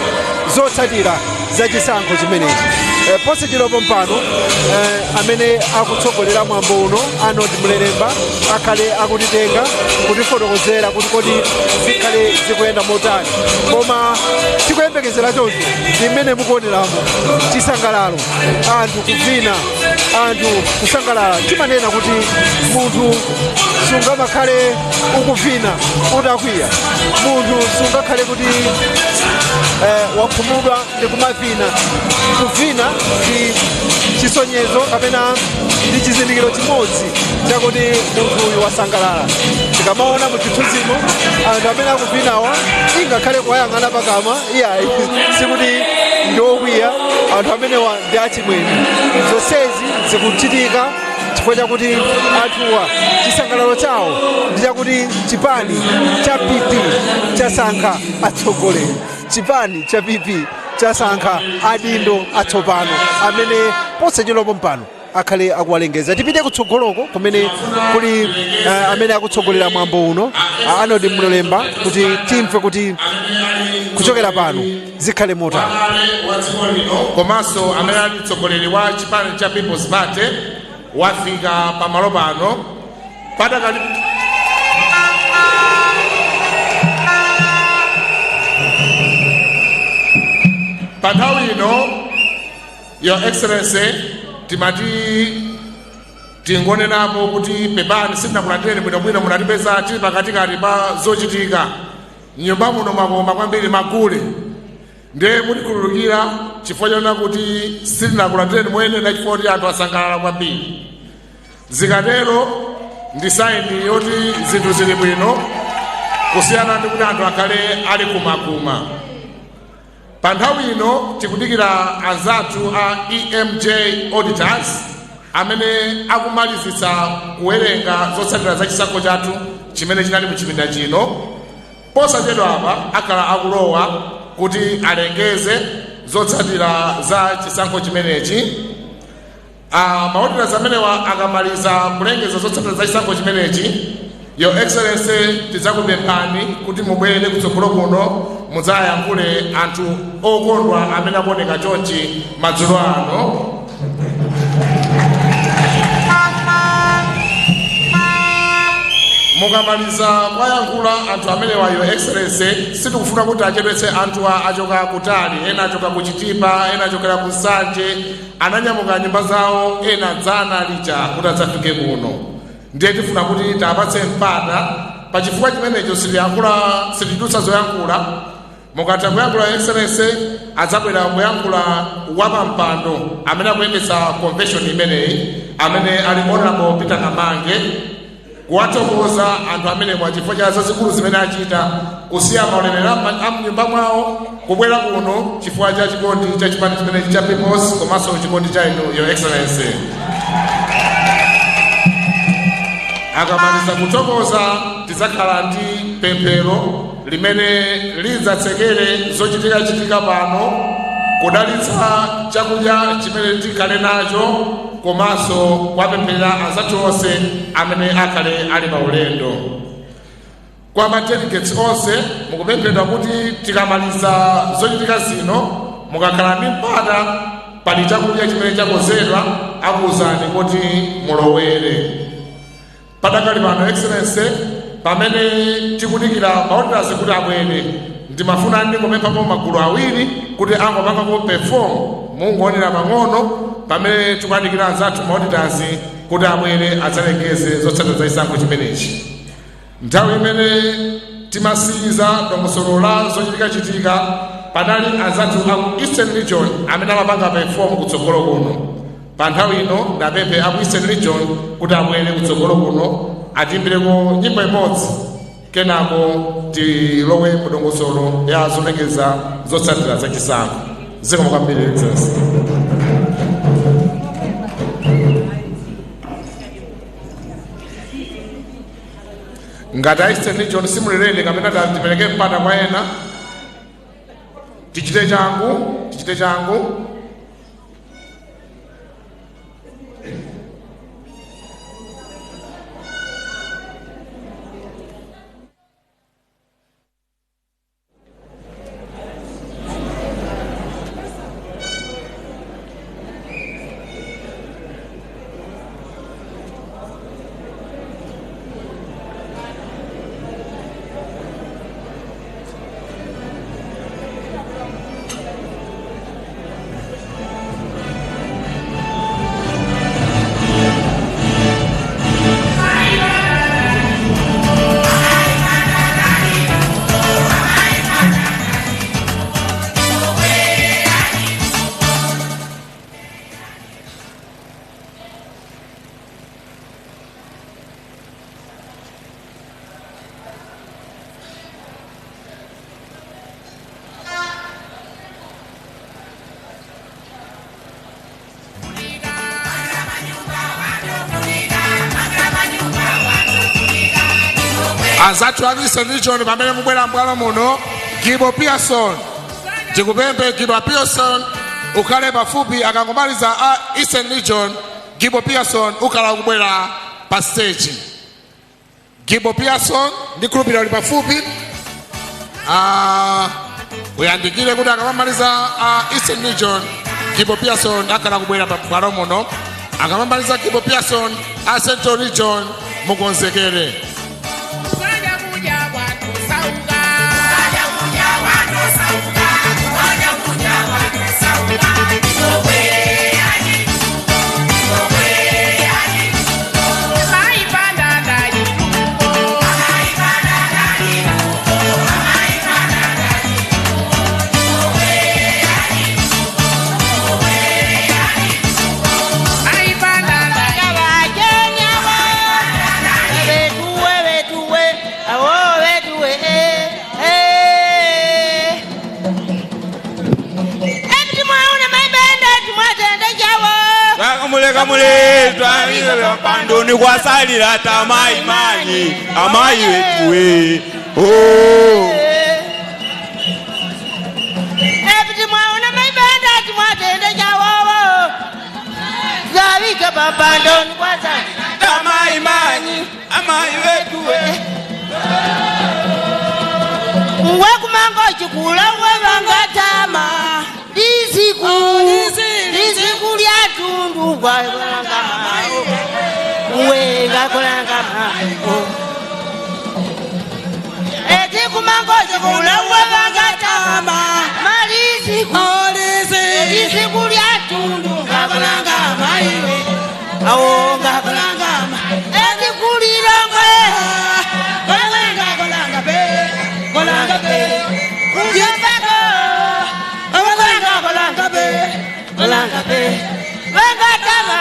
zotsatira za chisankho chimenechi. Posachedwapo mpano amene akutsogolera mwambo uno, Arnold Mlelemba, akhale akutitenga kutifotokozera kuti kodi zikhale zikuyenda motani. Koma tikuyembekezera choncho ndi mmene mukuoneramo chisangalalo, anthu kuvina, anthu kusangalala. Timanena kuti munthu sungamakhale ukuvina utakwiya, munthu sungakhale kuti wakhumudwa ndi kumavina. Kuvina ndi chisonyezo kapena ndi chizindikiro chimodzi chakuti munthu uyu wasangalala. Tikamaona mu chithunzimo anthu amene akuvinawa, ingakhale kuwayang'ana pakamwa, iyayi, sikuti ndi okwiya, anthu amenewa ndi achimwemwe. Zonsezi zikuchitika chifukwa chakuti anthuwa chisangalalo chawo ndi chakuti chipani cha PP chasankha atsogoleri, chipani cha PP chasankha adindo atsopano amene posachedwapo mpano akhale akuwalengeza. Tipite kutsogoloko kumene kuli amene akutsogolera mwambo uno, Arnold Mlelemba, kuti timve kuti kuchokera pano zikhale motani. Komanso amene ali mtsogoleri wa chipani cha People's Party wafika pamalo pano padakali. Pa nthawi ino, Your Excellency, timati tingonenapo kuti pepani, sitinakulandireni bwinobwino, munatipeza tili pakatikati pa zochitika mnyumba muno, mwakoma kwambiri magule, ndiye mutikhululukira chifukwa chonena kuti sitinakulandireni moyenera, chifukwa kuti anthu asangalala kwambiri. Zikatero ndi sign yoti zinthu zili bwino, kusiyana ndi kuti anthu akhale ali kumakuma. Pa nthawi ino tikudikira anzathu a EMJ Auditors amene akumalizitsa kuwerenga zotsatira za chisankho chathu chimene chinali muchipinda chino. Posachedwa apa akhala akulowa kuti alengeze zotsatira za chisankho chimenechi. Ma auditors amenewa akamaliza kulengeza zotsatira za chisankho chimenechi, Your Excellency, tidzakupemphani kuti mubwere kutsogolo kuno mudzayankhule anthu okondwa amene akuoneka chonchi madzulo ano. Mukamaliza kuwayankhula anthu amenewa, Your Excellency, sitikufuna kuti achedwetse anthuwa. Achoka kutali, ena achoka ku Chitipa, ena achokera ku Nsanje, ananyamuka nyumba zawo ena dzana lija kuti adzafike kuno. Ndiye tifuna kuti tiapatse mpata. Pachifukwa chimenecho sitiyankhula, sitidutsa zoyankhula. Mukatha kuyankhula, Excellency, adzabwera kuyankhula wapampando amene akuyendetsa convention imeneyi, amene ali Honorable Peter Kamange, kuwathokoza anthu amenewa chifukwa cha zazikulu zimene achita, kusiya maulemerero a mnyumba mwawo kubwera kuno chifukwa cha chikondi cha chipani chimenechi cha Peoples komanso chikondi cha inu, Your Excellency. Akamaliza kuthokoza, tidzakhala ndi pemphero limene lidzatsekere zochitikachitika pano, kudalitsa chakudya chimene tikhale nacho komanso kuwapempherera anzathu onse amene akhale ali pa ulendo. Kwa ma delegates onse, mukupemphedwa kuti tikamaliza zochitika zino, mukakhala ndi mpata, pali chakudya chimene chakonzedwa, akuwuzani kuti mulowere. Padakali pano, Excellency, pamene tikudikira ma auditors kuti abwere, ndimafuna ndingopemphapo magulu awiri kuti angopangako perform, mungoonera pang'ono, pamene tikuyandikira anzathu ma auditors kuti abwere adzalengeze zotsatira za chisankho chimenechi. Nthawi imene timasiyiza dongosolo la zochitikachitika, panali anzathu aku Eastern Region amene amapanga perform kutsogolo kuno. Pa nthawi ino ndapemphe aku Eastern Region kuti abwere kutsogolo kuno, atiimbireko nyimbo imodzi, kenako tilowe mudongosolo ya zolengeza zotsatira za chisankho. Zikomo kwambiri, Excellency. Ngati a Eastern Region simuli ready kapena tipereke mpata kwa ena, tichite changu, tichite changu. Anzathu a Eastern Region, pamene mubwera mbwalo muno, Gibo Pearson, tikupemphe Gibo Pearson ukhale pafupi. Akangomaliza a Eastern Region, Gibo Pearson ukhala ukubwera pa stage. Gibo Pearson, ndikhulupirira uli pafupi. Uyandikire kuti akamamaliza a Eastern Region, Gibo Pearson akhala kubwera pa bwalo muno. Akamamaliza Gibo Pearson, a Central Region mukonzekere. Kamule pandoni kwasalira tamayi manyi amayi wetuwe, oh. Epiti mwaona maibenda timwatende chawowo. Pampandoni kwaza Tamaimanyi amayi wetuwe Wekumango chikula wevangatama Liziku Liziku lya tundu Wakolanga Wengakolanga Etikumango chikula wevangatama Maliziku Liziku lya tundu Ngakolanga maiwe Awo ngakolanga Etikulilongo Kolanga kolanga be Kolanga be Kujepako Kolanga kolanga be Kolanga be Wengatama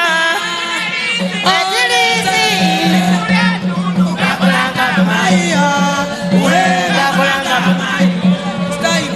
Etilizi Ngakolanga maiyo Wengakolanga maiyo Style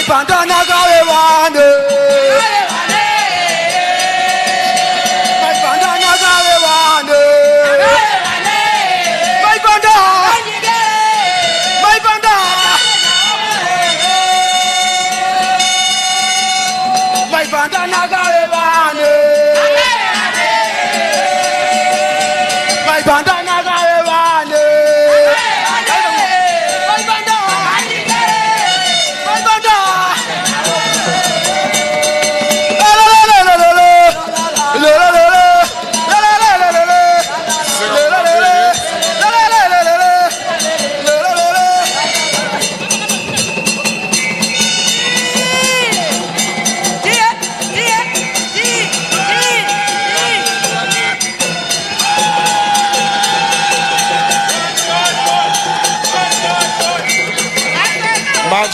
Bandana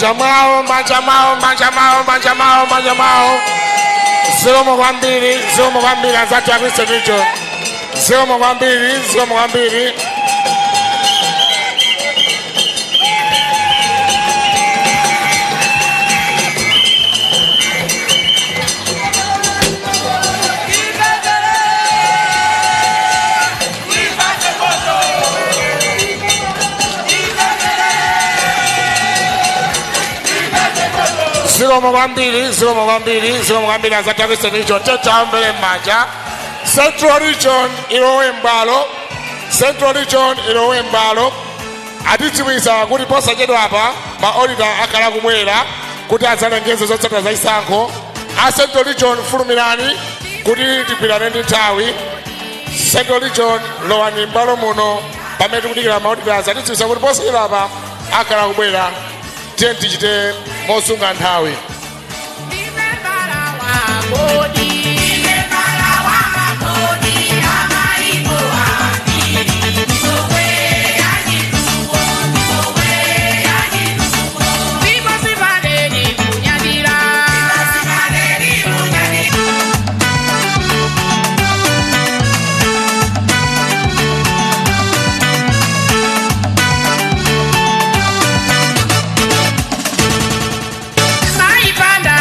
Manja mwawo, manja mwawo, manja mwawo, manja mwawo, manja mwawo. Zikomo kwambiri, zikomo kwambiri anzathu a Eastern Region. Zikomo kwambiri, zikomo kwambiri. Zikomo kwambiri, zikomo kwambiri, zikomo kwambiri anzathu a Eastern Region. Tiwaombere m'manja. Central Region ilowe mbalo. Central Region ilowe mbalo. Atidziwitsa kuti posachedwa apa ma auditor akhala kubwera kuti adzalengeze zotsatira za chisankho. A Central Region, fulumirani kuti tigwirane ndi nthawi. Central Region, lowani mbalo muno pamene tikudikira ma auditors. Atidziwitsa kuti posachedwa apa akhala kubwera. Tiye tichite mosunga nthawi. Maipanda.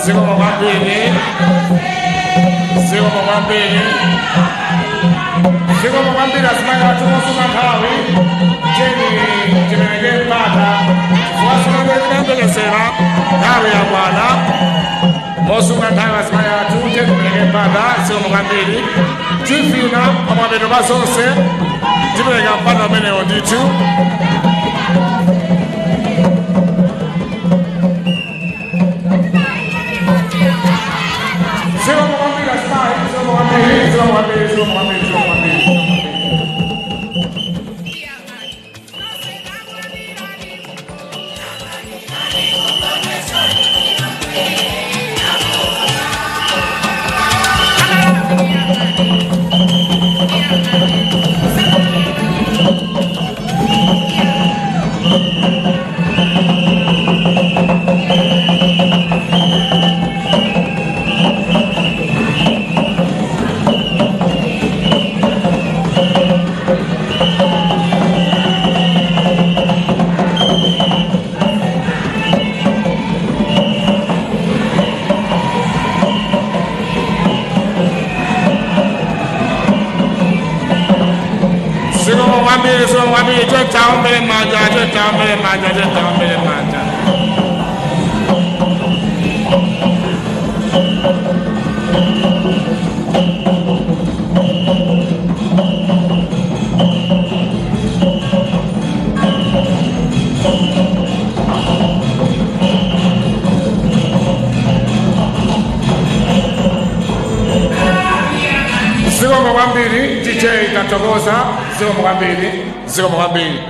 Zikomo kwambiri, zikomo kwambiri, zikomo kwambiri azimayi athu. Mosunga nthawi, tiyeni tipereke mpata chifukwa timayembekezera nthawi yakwana. Mosunga nthawi, azimayi athu, tiyeni tipereke mpata. Zikomo kwambiri. Tifina pamapeto pa zonse, tipereka mpata umenewo ndithu. Zikomo kwambiri azimayi, zikomo kwambiri, zikomo kwambiri, zikomo kwambiri, zikomo kwambiri. Zikomo kwambiri, zikomo kwambiri. Tiwaombere manja, tiwaombere manja, tiwaombere manja. Zikomo kwambiri DJ, tathokoza. Zikomo kwambiri, zikomo kwambiri.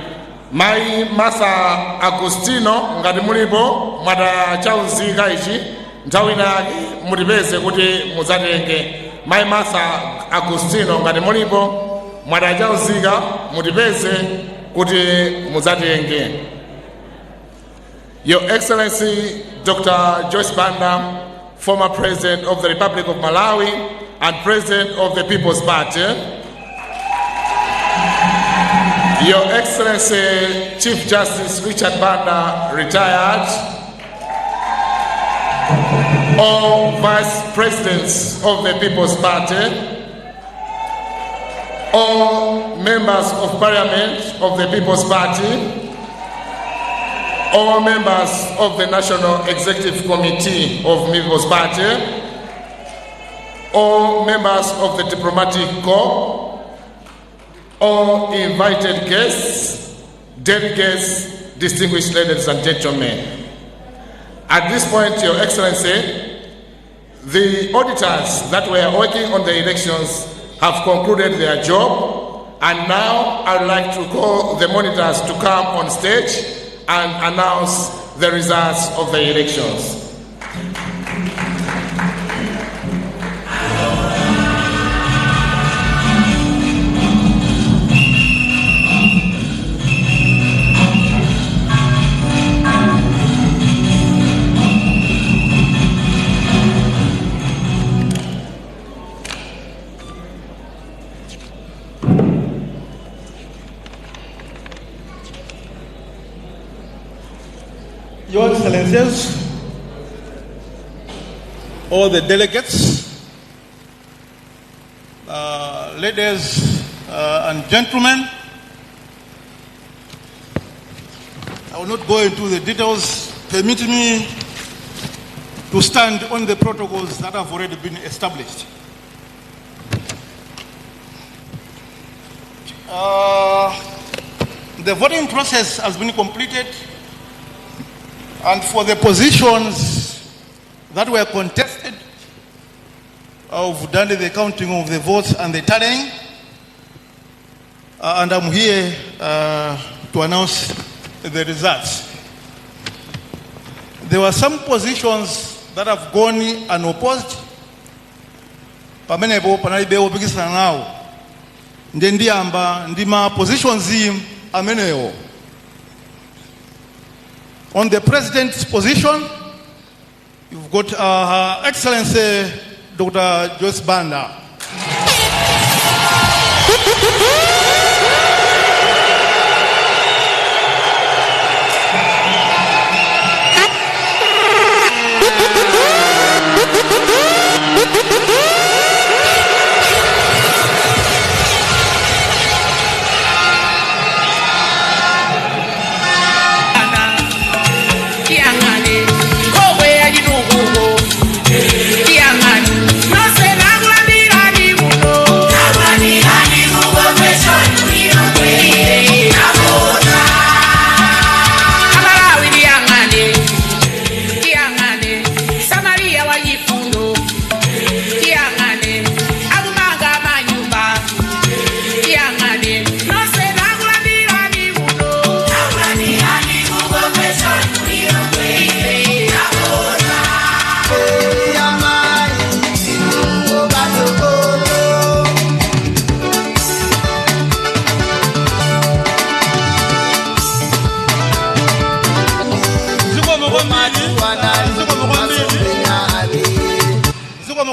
Mayi Martha Agostino, ngati mulipo, mwatachauzika ichi, nthawi inake mutipeze kuti mudzatenge. Mayi Martha Agostino, ngati mulipo, mwatachauzika, mutipeze kuti mudzatenge. Your Excellency Dr. Joyce Banda, former President of the Republic of Malawi and President of the People's Party. Your Excellency Chief Justice Richard Banda, retired. All Vice Presidents of the People's Party, all Members of Parliament of the People's Party, all members of the National Executive Committee of People's Party, all members of the Diplomatic Corps, all invited guests, delegates, distinguished ladies and gentlemen. At this point, Your Excellency, the auditors that were working on the elections have concluded their job, and now I would like to call the monitors to come on stage and announce the results of the elections. Your Excellencies, all the delegates, ladies and gentlemen, I will not go into the details. Permit me to stand on the protocols that have already been established. The voting process has been completed, and for the positions that were contested, I've done the counting of the votes and the tallying, and I'm here to announce the results. There were some positions that have gone unopposed. Pamenepo panalibe wopikisana nawo. Ndiye ndiyamba ndi ma positions amenewo. On the president's position, you've got Her Excellency Dr. Joyce Banda.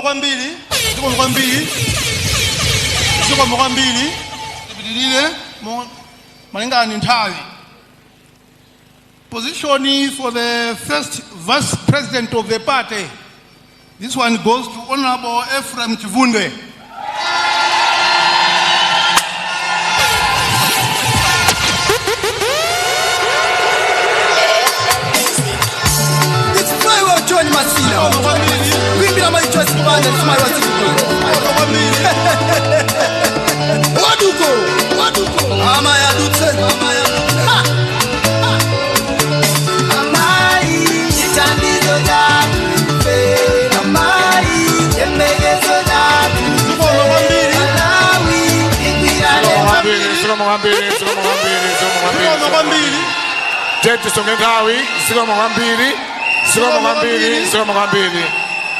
Zikomo kwambiri, zikomo kwambiri, zikomo kwambiri. Tipitirire malingana ndi nthawi. Position for the first vice president of the party. This one goes to Honorable Ephraim Chivunde. It's Flywell John Masina. Kuimbira my choice band and my Waduko, waduko. Ama ya dutse, ama ya dutse. Amai, chithandizo chathu, amai, chiyembekezo chathu. Malawi, igwirane Zikomo kwambiri, zikomo kwambiri, zikomo kwambiri, zikomo kwambiri. Tiye tisunge nthawi, zikomo kwambiri, zikomo kwambiri, zikomo kwambiri.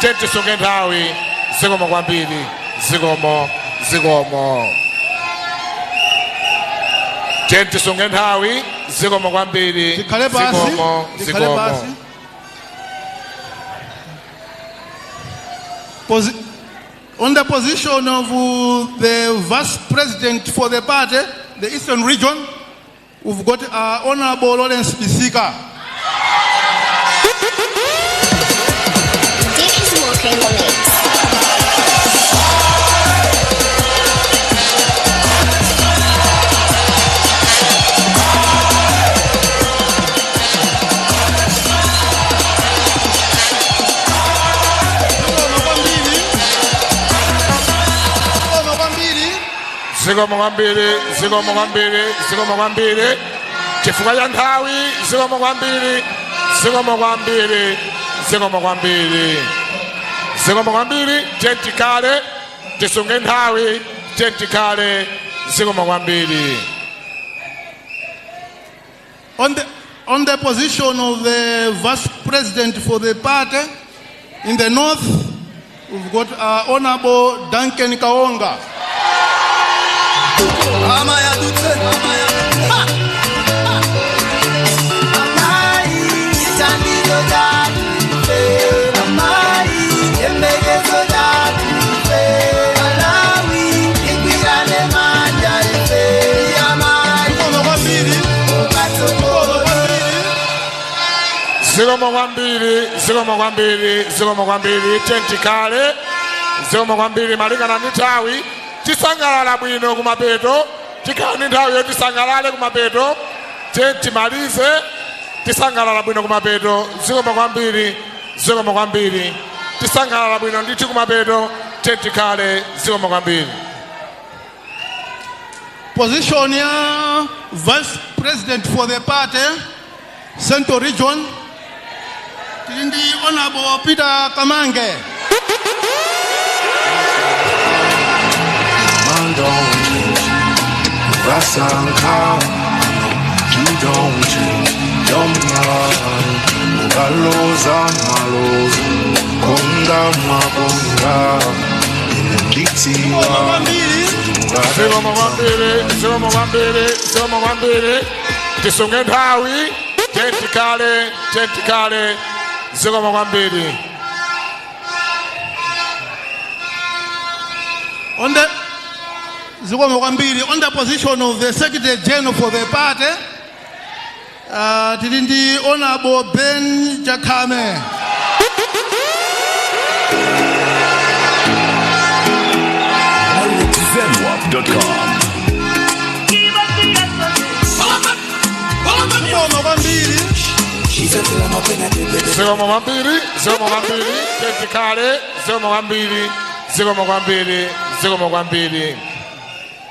Tiye tisunge nthawi, zikomo kwambiri, zikomo, zikomo. Tiye tisunge nthawi, zikomo kwambiri, Tikhale pasi, zikomo, tikhale zikomo. pasi. On the position of the vice president for the party, the Eastern Region, we've got Honorable Lawrence Bisika. This is Walker in the mix. Zikomo kwambiri. Zikomo kwambiri, zikomo kwambiri, zikomo kwambiri. Chifukwa cha nthawi, zikomo kwambiri, zikomo kwambiri, zikomo kwambiri, zikomo kwambiri. Tiye tikhale, tisunge nthawi, tiye tikhale, zikomo kwambiri. On the position of the vice president for the party in the north, we've got Honorable Duncan Kaonga. Ama ya dutse, ama ya dutse. Amai, chithandizo chathu, amai, chiyembekezo chathu. Malawi, igwirane manja ife, amai. Zikomo kwambiri, zikomo kwambiri, zikomo kwambiri. Tiye tikhale, zikomo kwambiri. Malingana ndi nthawi, tisangalala bwino kumapeto. Tikhala ndi nthawi yoti tisangalale kumapeto. Tiye timalize, tisangalala bwino kumapeto. Zikomo kwambiri, zikomo kwambiri. Tisangalala bwino ndithu kumapeto. Tiye tikhale, zikomo kwambiri. Position ya vice president for the party, Central Region, tili ndi Honorable Peter Kamange. Man don't change. Vasanka, you don't change your mind. Mukaloza maloza, konda makonda. Inenditiwa. Zikomo kwambiri, zikomo kwambiri, zikomo kwambiri. Tisunge nthawi, tiye tikhale, tiye tikhale, zikomo kwambiri. On the zikomo kwambiri, on the position of the secretary general for the party, tili ndi Honorable Ben Chakame. ZWAP.com. Zikomo kwambiri. Zikomo kwambiri, zikomo kwambiri. Tiye tikhale, zikomo kwambiri, zikomo kwambiri, zikomo kwambiri.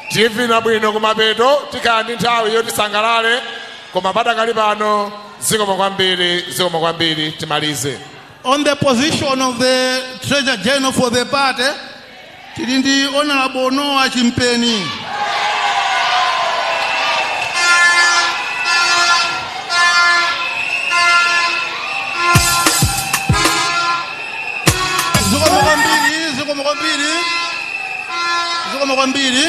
Tivina bwino kumapeto, tikhala ndi nthawi yoti tisangalale, koma padakali pano, zikomo kwambiri, zikomo kwambiri. Timalize. On the position of the treasurer general for the party, tili ndi Honorable Noah Chimpeni. Zikomo kwambiri, zikomo kwambiri, zikomo kwambiri.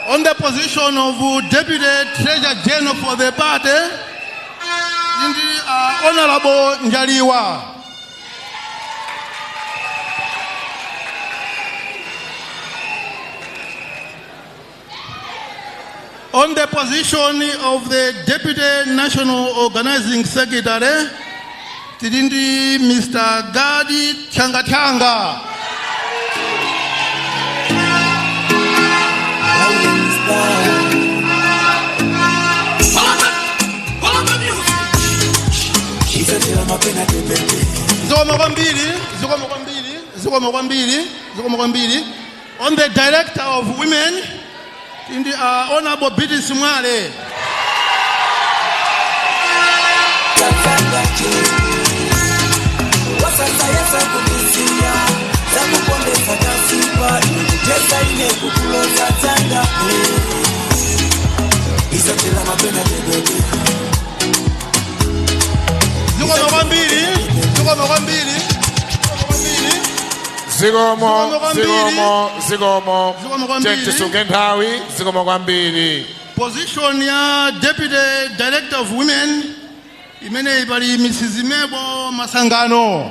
On the position of deputy treasurer general for the party, tili ndi Honorable Njaliwa. On the position of the Deputy National Organizing Secretary, tili ndi Mr. Gadi Changatanga. Zikomo kwambiri, zikomo kwambiri, zikomo kwambiri, zikomo kwambiri. On the Director of Women, ndi Honorable Biti Simwale. Zikomo kwambiri, zikomo kwambiri, Zikomo, Zikomo kwambiri. zikomo, zikomo. Zikomo kwambiri. Tisunge nthawi, zikomo kwambiri. Position ya Deputy Director of Women imene pali Mrs. Mebo Masangano.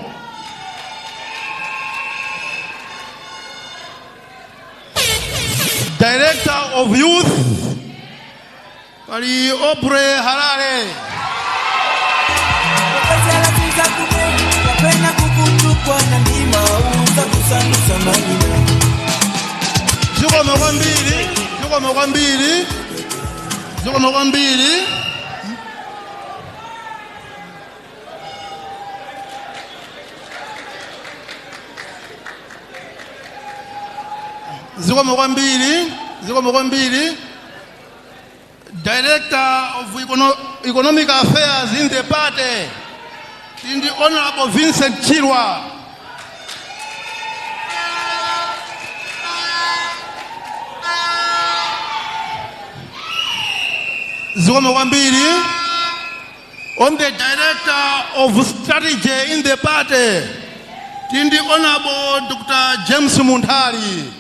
Director of Youth pali Obre Harare. Zikomo kwambiri, zikomo kwambiri, zikomo kwambiri. Zikomo kwambiri, zikomo kwambiri. Director of Economic Affairs in the party, in the Honorable Vincent Chirwa. Zikomo kwambiri. On the Director of Strategy in the party, in the Honorable Dr. James Munthali.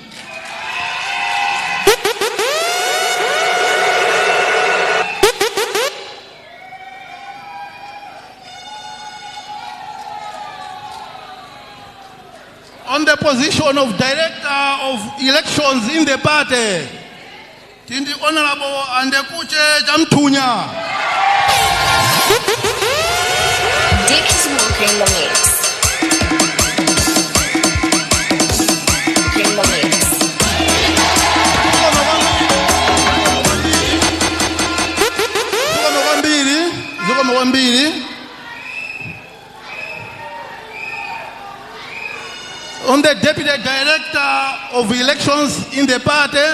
On the position of Director of Elections in the party, in the Honorable Andekuche Jamtunya. Dick is walking the mix. In the mix. Zikomo kwambiri, zikomo kwambiri. On the Deputy Director of Elections in the party,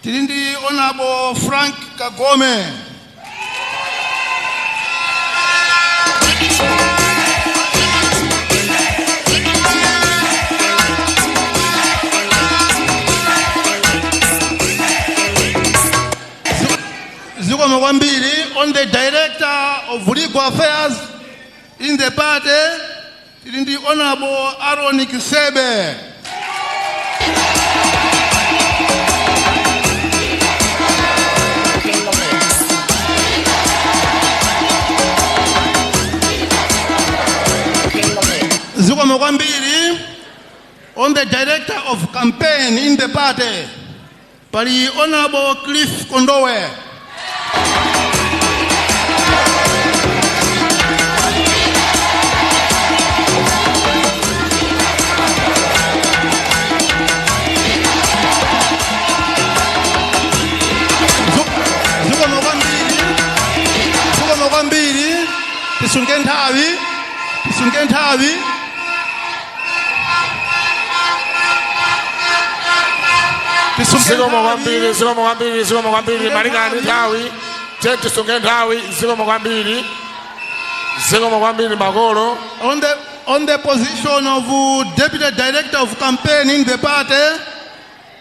tili ndi Honorable Frank Kagome. Zikomo kwambiri. On the Director of Legal Affairs in the party, tili ndi Honorable Aaron Kisebe. Zikomo kwambiri. On the Director of Campaign in the party, pali Honorable Cliff Kondowe. Zikomo kwambiri, zikomo kwambiri. Tisunge nthawi, tisunge nthawi. Zikomo kwambiri, zikomo kwambiri, zikomo kwambiri. Malingana ndi nthawi, tisunge nthawi, zikomo kwambiri. Zikomo kwambiri makolo. On the position of Deputy Director of Campaign in the party,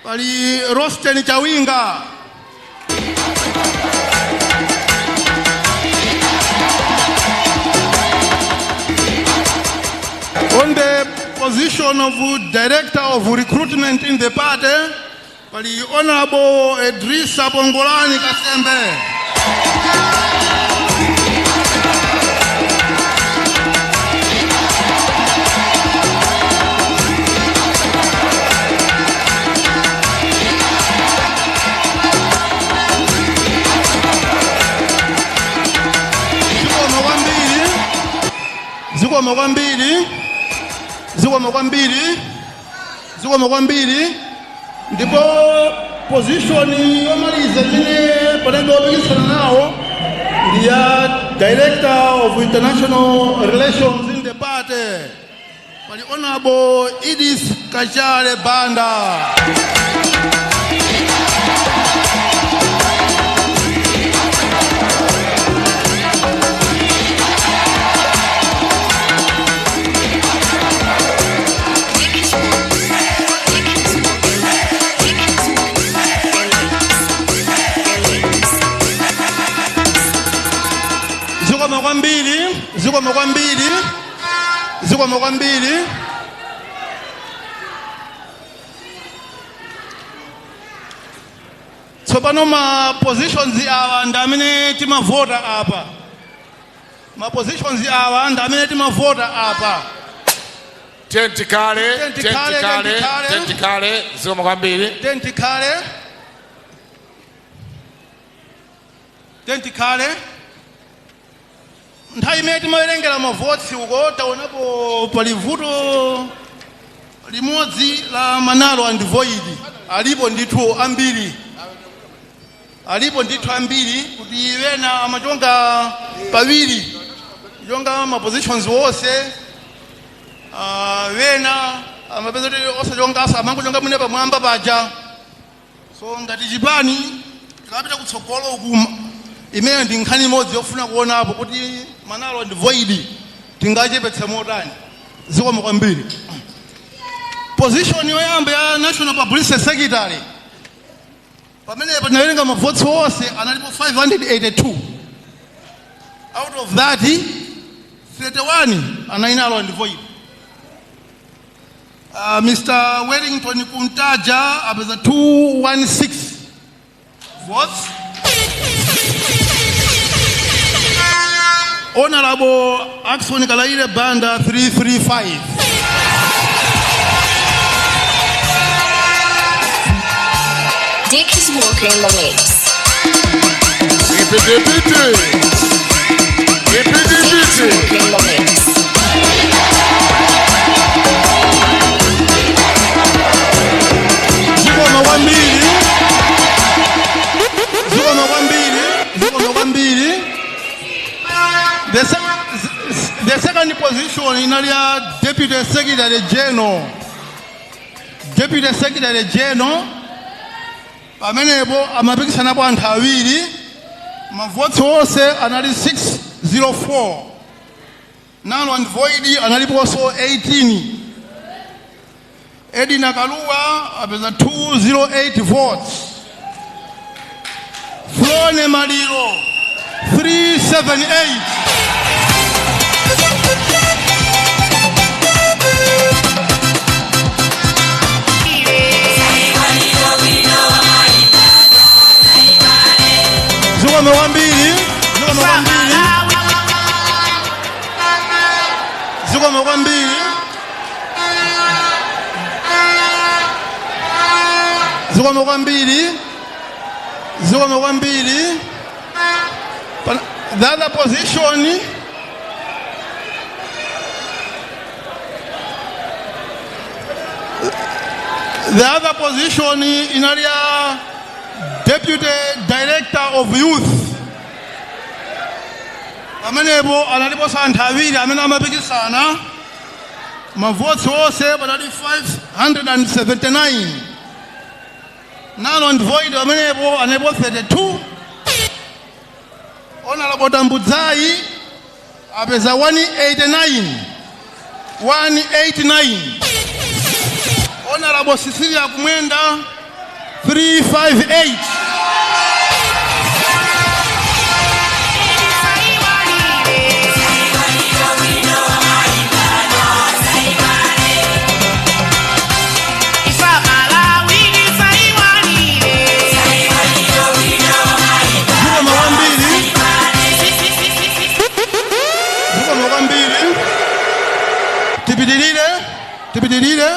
pali Rosten Chawinga. On the position of Director of Recruitment in the party, pali Honorable Idrisa Bongolani Kasembe. Zikomo kwambiri, zikomo kwambiri, zikomo kwambiri. Ndipo position yomaliza imene panalibe opikisana nawo ndi ya Director of International Relations in the party, pali Honorable Edith Kachale Banda. Zikomo kwambiri, zikomo kwambiri, zikomo kwambiri. Tsopano ma positions awa ndi amene timavota apa. Ma positions awa ndi amene timavota apa. Tentikale. Tentikale. Tentikale. Tentikale. Tentikale, zikomo kwambiri. Tentikale, tentikale. Nthawi imene timawerengera mavotsi uko, taonapo pali vuto limodzi la ma null and void. Alipo ndithu ambiri, alipo ndithu ambiri, kuti wena amachonga pawiri, chonga ma positions wonse. Wena amapeza kuti osachongaso, amangochonga mwine pamwamba paja. So ngati chipani tikapita kutsogolo uku, imene ndi nkhani imodzi yofuna kuonapo kuti ma null and void tingachepetse motani. Zikomo kwambiri. Position yoyamba ya National Publicity Secretary, pamenepo tinawerenga mavotsi onse, analipo 582. Out of that, 31 anali null and void. Mr. Wellington Kuntaja apeza 216 votes. Honorable Axon Kalaile Banda, 335. Dick is walking the mix. Ipitipiti. Ipitipiti. Walking the mix. Zikomo kwambiri, zikomo kwambiri, zikomo kwambiri. The second position inali ya Deputy Secretary General. Deputy Secretary General, pamenepo amapikisanapo anthu awiri. Mavotsi onse anali 604. Null and void analiponso 18. Edina Kaluwa apeza 208 votes. Flone Maliro, 378. Zikomo kwambiri, zikomo kwambiri, zikomo kwambiri, zikomo kwambiri, zikomo kwambiri. The other position, the other position inali ya Deputy Director of Youth. Pamenepo analiponso anthu awiri amene amapikisana. Mavotsi onse panali 579. Null and void pamenepo analipo 32. Honorable Tambudzai apeza 189, 189. Honorable Cecilia Kumwenda, 358. Zikomo kwambiri, zikomo kwambiri. Tipitirire, tipitirire,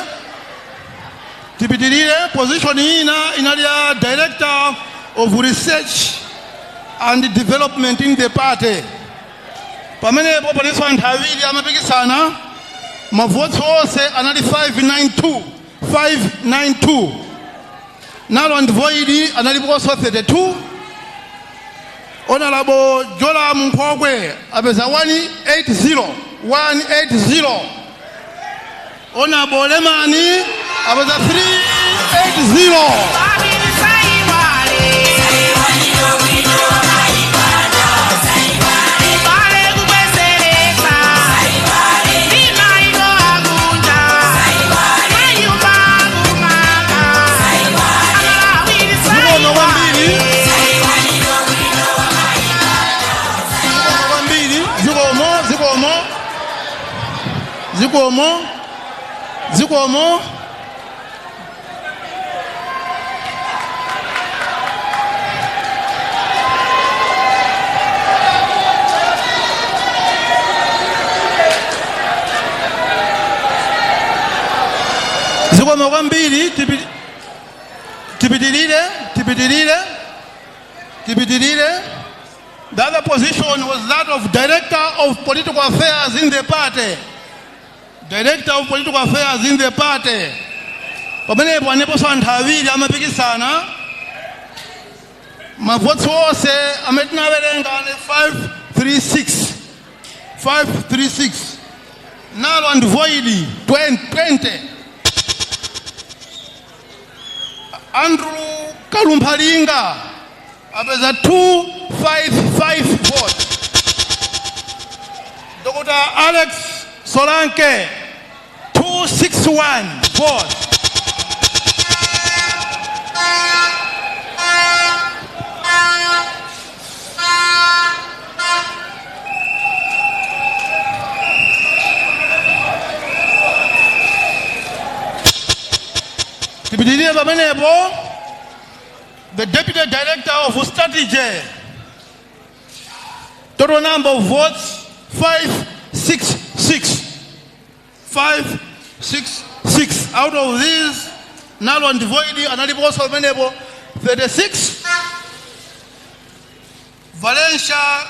tipitirire. Position ina inali ya Director of Research and Development in the party. Pamenepo palinso anthu awiri amapikisana, mavoti onse anali 592, 592. Null and void analiponso 32. Honorable Jola Mkhokwe apeza 180, 180. Honorable Lemani apeza 380. Zikomo kwambiri, zikomo kwambiri, zikomo, zikomo, zikomo, zikomo. Zikomo kwambiri. Tipitirire, tipitirire, tipitirire. The other position was that of Director of Political Affairs in the party. Director of Political Affairs in the party. Pamenepo aneponso anthu awiri amapikisana. Mavoti onse amene tinawerenga ali 536, 536. Null and void 20. Andrew Kalumphalinga apeza 255 votes. Dr. Alex Solanke 261 votes. Tipitirire pamenepo. The Deputy Director of Strategy, total number of votes 566, 566. Out of these, null and void analiponso pamenepo 36. Valencia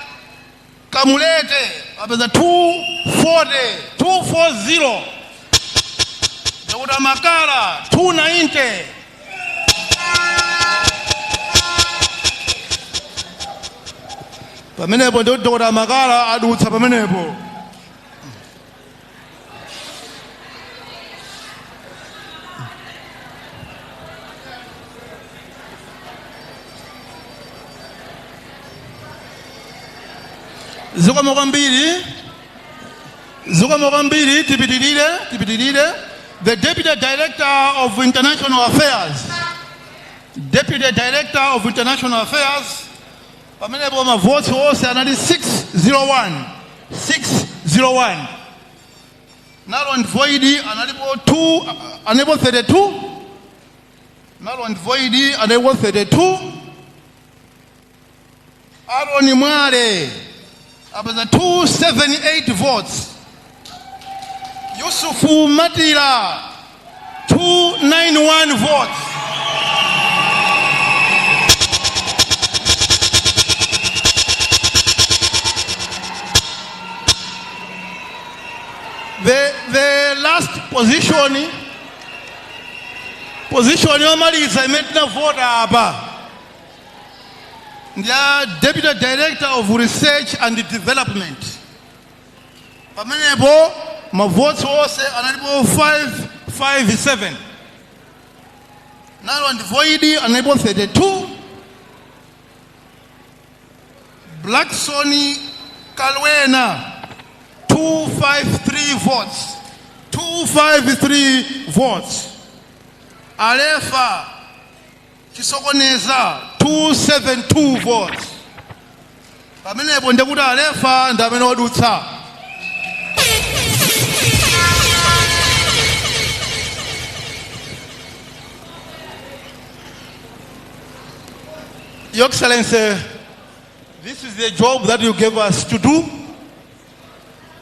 Kamulete apeza 240, 240. Dr. Makala 290. Pamenepo ndi Dr. Makala adutsa pamenepo. Zikomo kwambiri, zikomo kwambiri. Tipitirire, tipitirire. The Deputy Director of International Affairs, Deputy Director of International Affairs, pamenepo mavoti onse anali 601, 601. Null and void analipo 2, analipo 32. Null and void analipo 32. Aaron Mwale apeza 278 votes. Yusufu Matira 291 votes. The last position, position yomaliza imene tinavota apa ndiya Deputy Director of Research and Development. Pamenepo mavoti onse analipo 557. Null and void analipo 32. Blackson Kalwena 253 votes, 253 votes. Alefa Chisokoneza 272 votes. Pamenepo ndekuti Alefa ndi amene wadutsa. Your Excellency, this is the job that you gave us to do,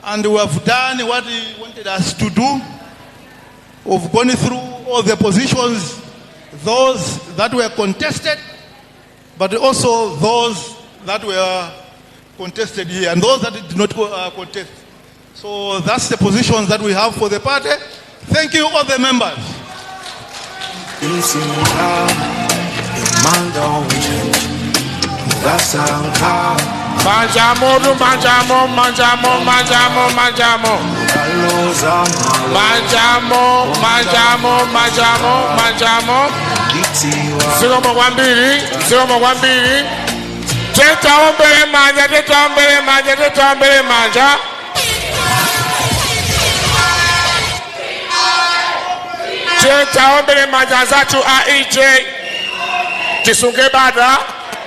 and we have done what you wanted us to do. We've gone through all the positions, those that were contested, but also those that were contested here and those that did not contest. So that's the positions that we have for the party. Thank you, all the members. Manjamo, manjamo, manjamo, manjamo, manjamo. Manjamo, manjamo, manjamo, manjamo. Zikomo kwambiri, zikomo kwambiri. Tetaombere manja, tetaombere manja, tetaombere manja. Tetaombere manja zathu a EJ. Tisunge bata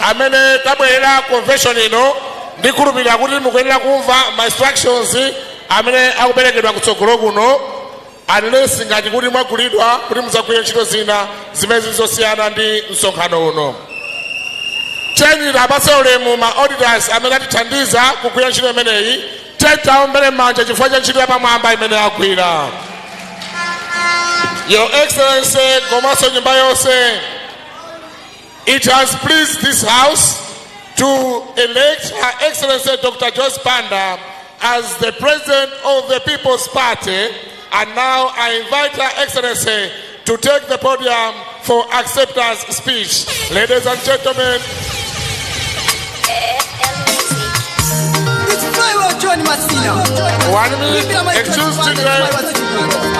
amene tabwerera convention ino, ndikhulupirira kuti mukuyenera kumva ma instructions amene akuperekedwa kutsogolo kuno, unless ngati kuti mwagulidwa kuti mudzagwire ntchito zina zimene zosiyana ndi msonkhano uno. Tiyeni apatse ulemu ma auditors amene atithandiza kugwira ntchito imeneyi. Tetaombere manja chifukwa cha ntchito yapamwamba imene agwira. Your Excellency komanso nyumba yonse, it has pleased this house to elect Her Excellency Dr. Joyce Banda as the President of the People's Party. And now I invite Her Excellency to take the podium for acceptance speech. Ladies and gentlemen. It's Flywa John Masina. One minute, excuse DJ.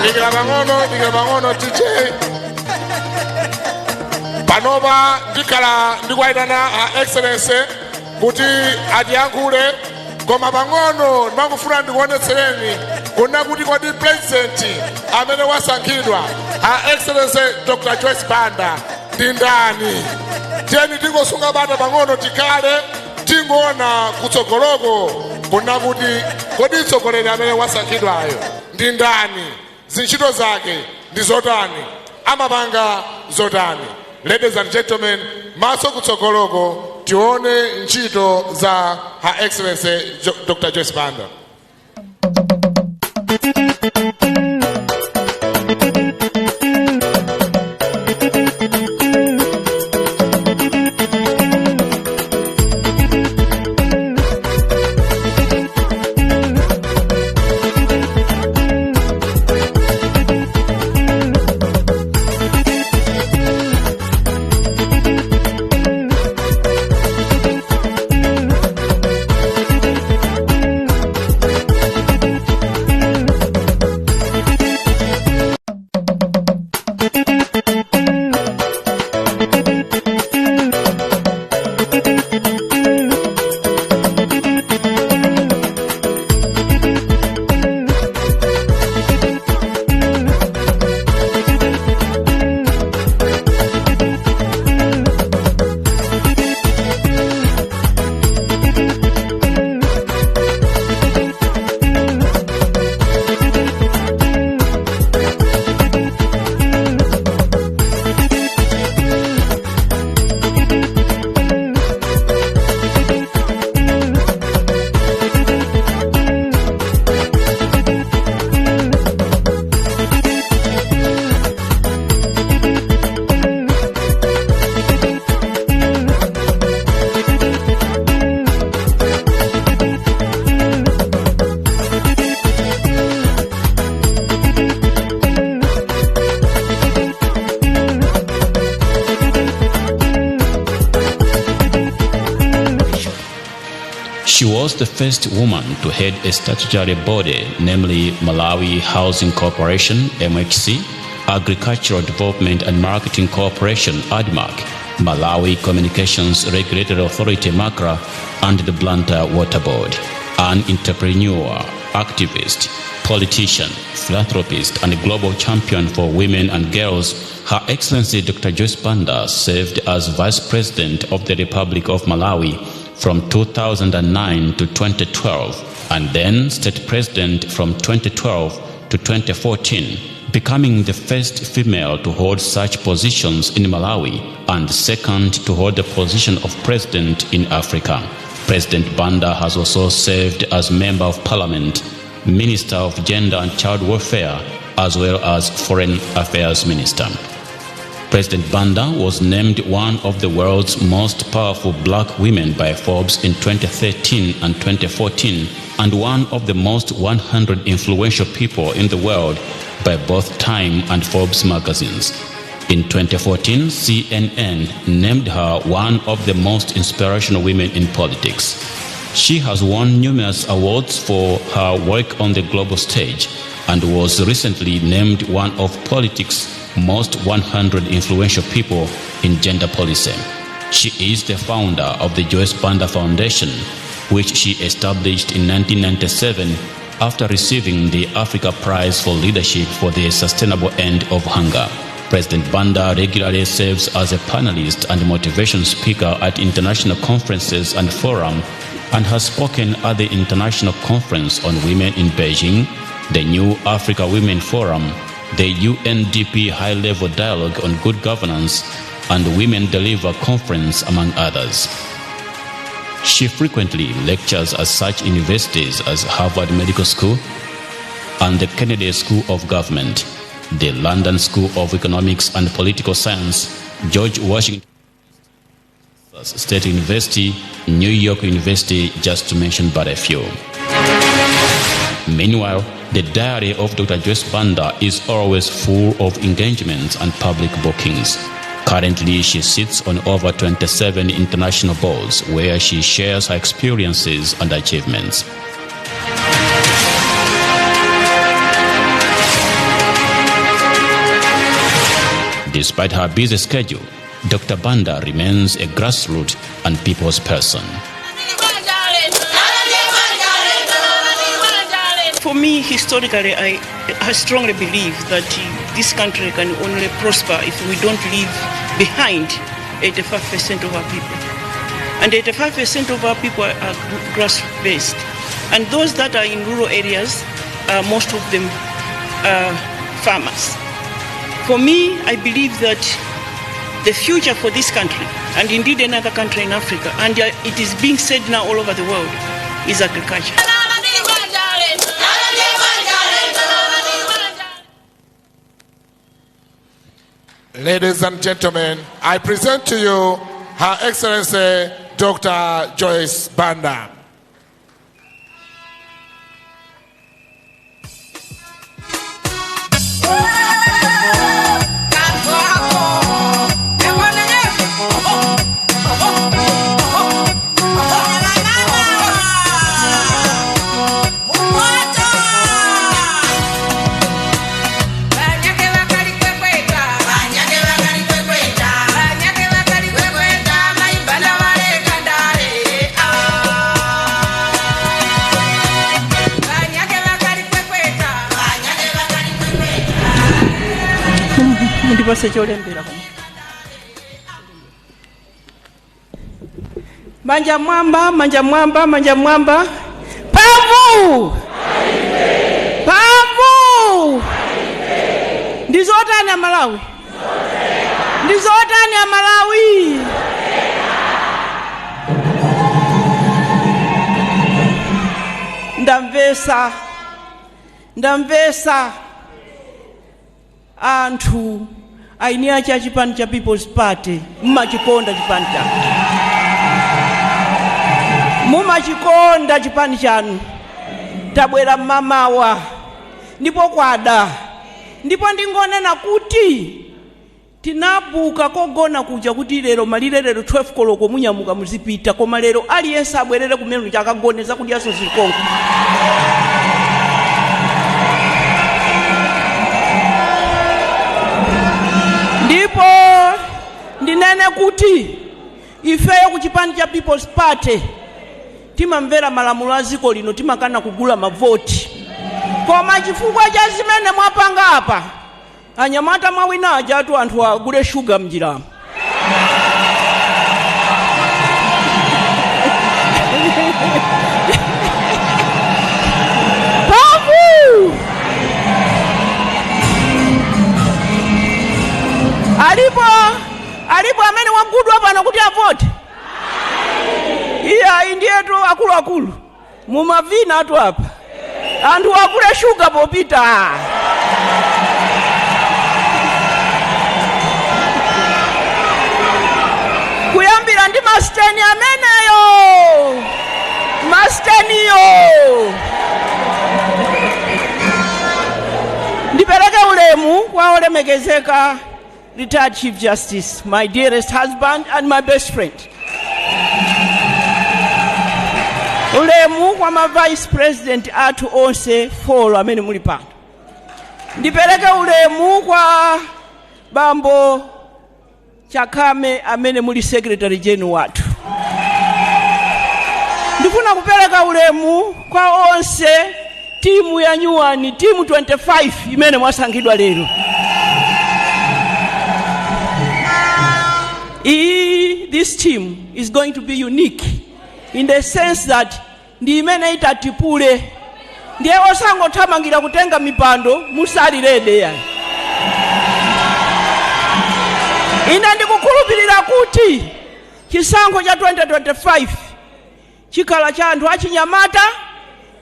Dikira pang'ono, dikira pang'ono, DJ. Panopa ndikhala ndikuwayitana Her Excellency kuti atiyankhule, koma pang'ono ndimangofuna ndikuonetsereni kuna kuti kodi president amene wasankhidwa, Her Excellency Dr. Joyce Banda, ndi ndani. Tiyeni tingosunga bata pang'ono, tikhale tingoona kutsogoloko kuna kuti kodi mtsogoleri amene wasankhidwayo ndi ndani, zintchito zake ndi zotani, amapanga zotani. Ladies and gentlemen, maso kutsogoloko, tione ntchito za Her Excellency Dr. Joyce Banda. She was the first woman to head a statutory body, namely Malawi Housing Corporation, MHC, Agricultural Development and Marketing Corporation, ADMARC, Malawi Communications Regulatory Authority, MACRA, and the Blantyre Water Board. An entrepreneur, activist, politician, philanthropist, and global champion for women and girls, Her Excellency Dr. Joyce Banda served as Vice President of the Republic of Malawi from 2009 to 2012, and then State President from 2012 to 2014, becoming the first female to hold such positions in Malawi and second to hold the position of President in Africa. President Banda has also served as Member of Parliament, Minister of Gender and Child Welfare, as well as Foreign Affairs Minister. President Banda was named one of the world's most powerful black women by Forbes in 2013 and 2014, and one of the most 100 influential people in the world by both Time and Forbes magazines. In 2014, CNN named her one of the most inspirational women in politics. She has won numerous awards for her work on the global stage and was recently named one of politics' most 100 influential people in gender policy. She is the founder of the Joyce Banda Foundation, which she established in 1997 after receiving the Africa Prize for Leadership for the Sustainable End of Hunger. President Banda regularly serves as a panelist and motivation speaker at international conferences and forums, and has spoken at the International Conference on Women in Beijing, the New Africa Women Forum, the UNDP High Level Dialogue on Good Governance, and the Women Deliver Conference, among others. She frequently lectures at such universities as Harvard Medical School and the Kennedy School of Government, the London School of Economics and Political Science, George Washington State University, New York University, just to mention but a few. Meanwhile, the diary of Dr. Joyce Banda is always full of engagements and public bookings. Currently, she sits on over 27 international boards where she shares her experiences and achievements. Despite her busy schedule, Dr. Banda remains a grassroots and people's person. For me, historically, I strongly believe that this country can only prosper if we don't leave behind 85% of our people. And 85% of our people are grass-based. And those that are in rural areas, most of them are farmers. For me, I believe that the future for this country, and indeed another country in Africa, and it is being said now all over the world, is agriculture. Ladies and gentlemen, I present to you Her Excellency Dr. Joyce Banda. Mundipase cholembera kuno. Manja mwamba, manja mwamba, manja mwamba. Pamvu! Pamvu! Ndizotani ya Malawi? Ndizotani ya Malawi? Ndamvesa. Ndamvesa. Anthu aini achi achipani cha People's Party mumachikonda chipani chanu, mumachikonda chipani chanu. Tabwera mmamawa ndipo kwada, ndipo ndingonena kuti tinabuka kogona kuja kuti lero malire lero 12 koloko munyamuka muzipita, koma lero aliyense abwerere kumene chakagoneza kudyaso zilikonko. Ndipo ndinene kuti ifeyo ku chipani cha People's Party timamvera malamulo a dziko lino, timakana kugula mavoti, koma chifukwa cha zimene mwapanga apa, anyamata mwawina ajatu anthu agule shuga mnjiramo. Pavu! Alipo amene wagudwa pano kuti avote? Iya, ndiyetu akuluakulu mumavina atu apa, anthu agule shuga popita. Masteni ameneyo, masteniyo. Ndipereke ulemu kwa olemekezeka retired Chief Justice, my dearest husband and my best friend. Ulemu kwa ma vice president athu onse 4 amene muli pano. Ndipereke ulemu kwa bambo Chakame amene muli secretary general wathu. Ndifuna kupereka ulemu kwa onse timu ya nyuwani, timu 25 imene mwasankhidwa lero. This team is going to be unique in the sense that ndi imene itatipule, ndiye osangothamangira kutenga mipando musalirede yani. Ine ndikukhulupirira kuti chisankho cha 2025 chikhala cha anthu achinyamata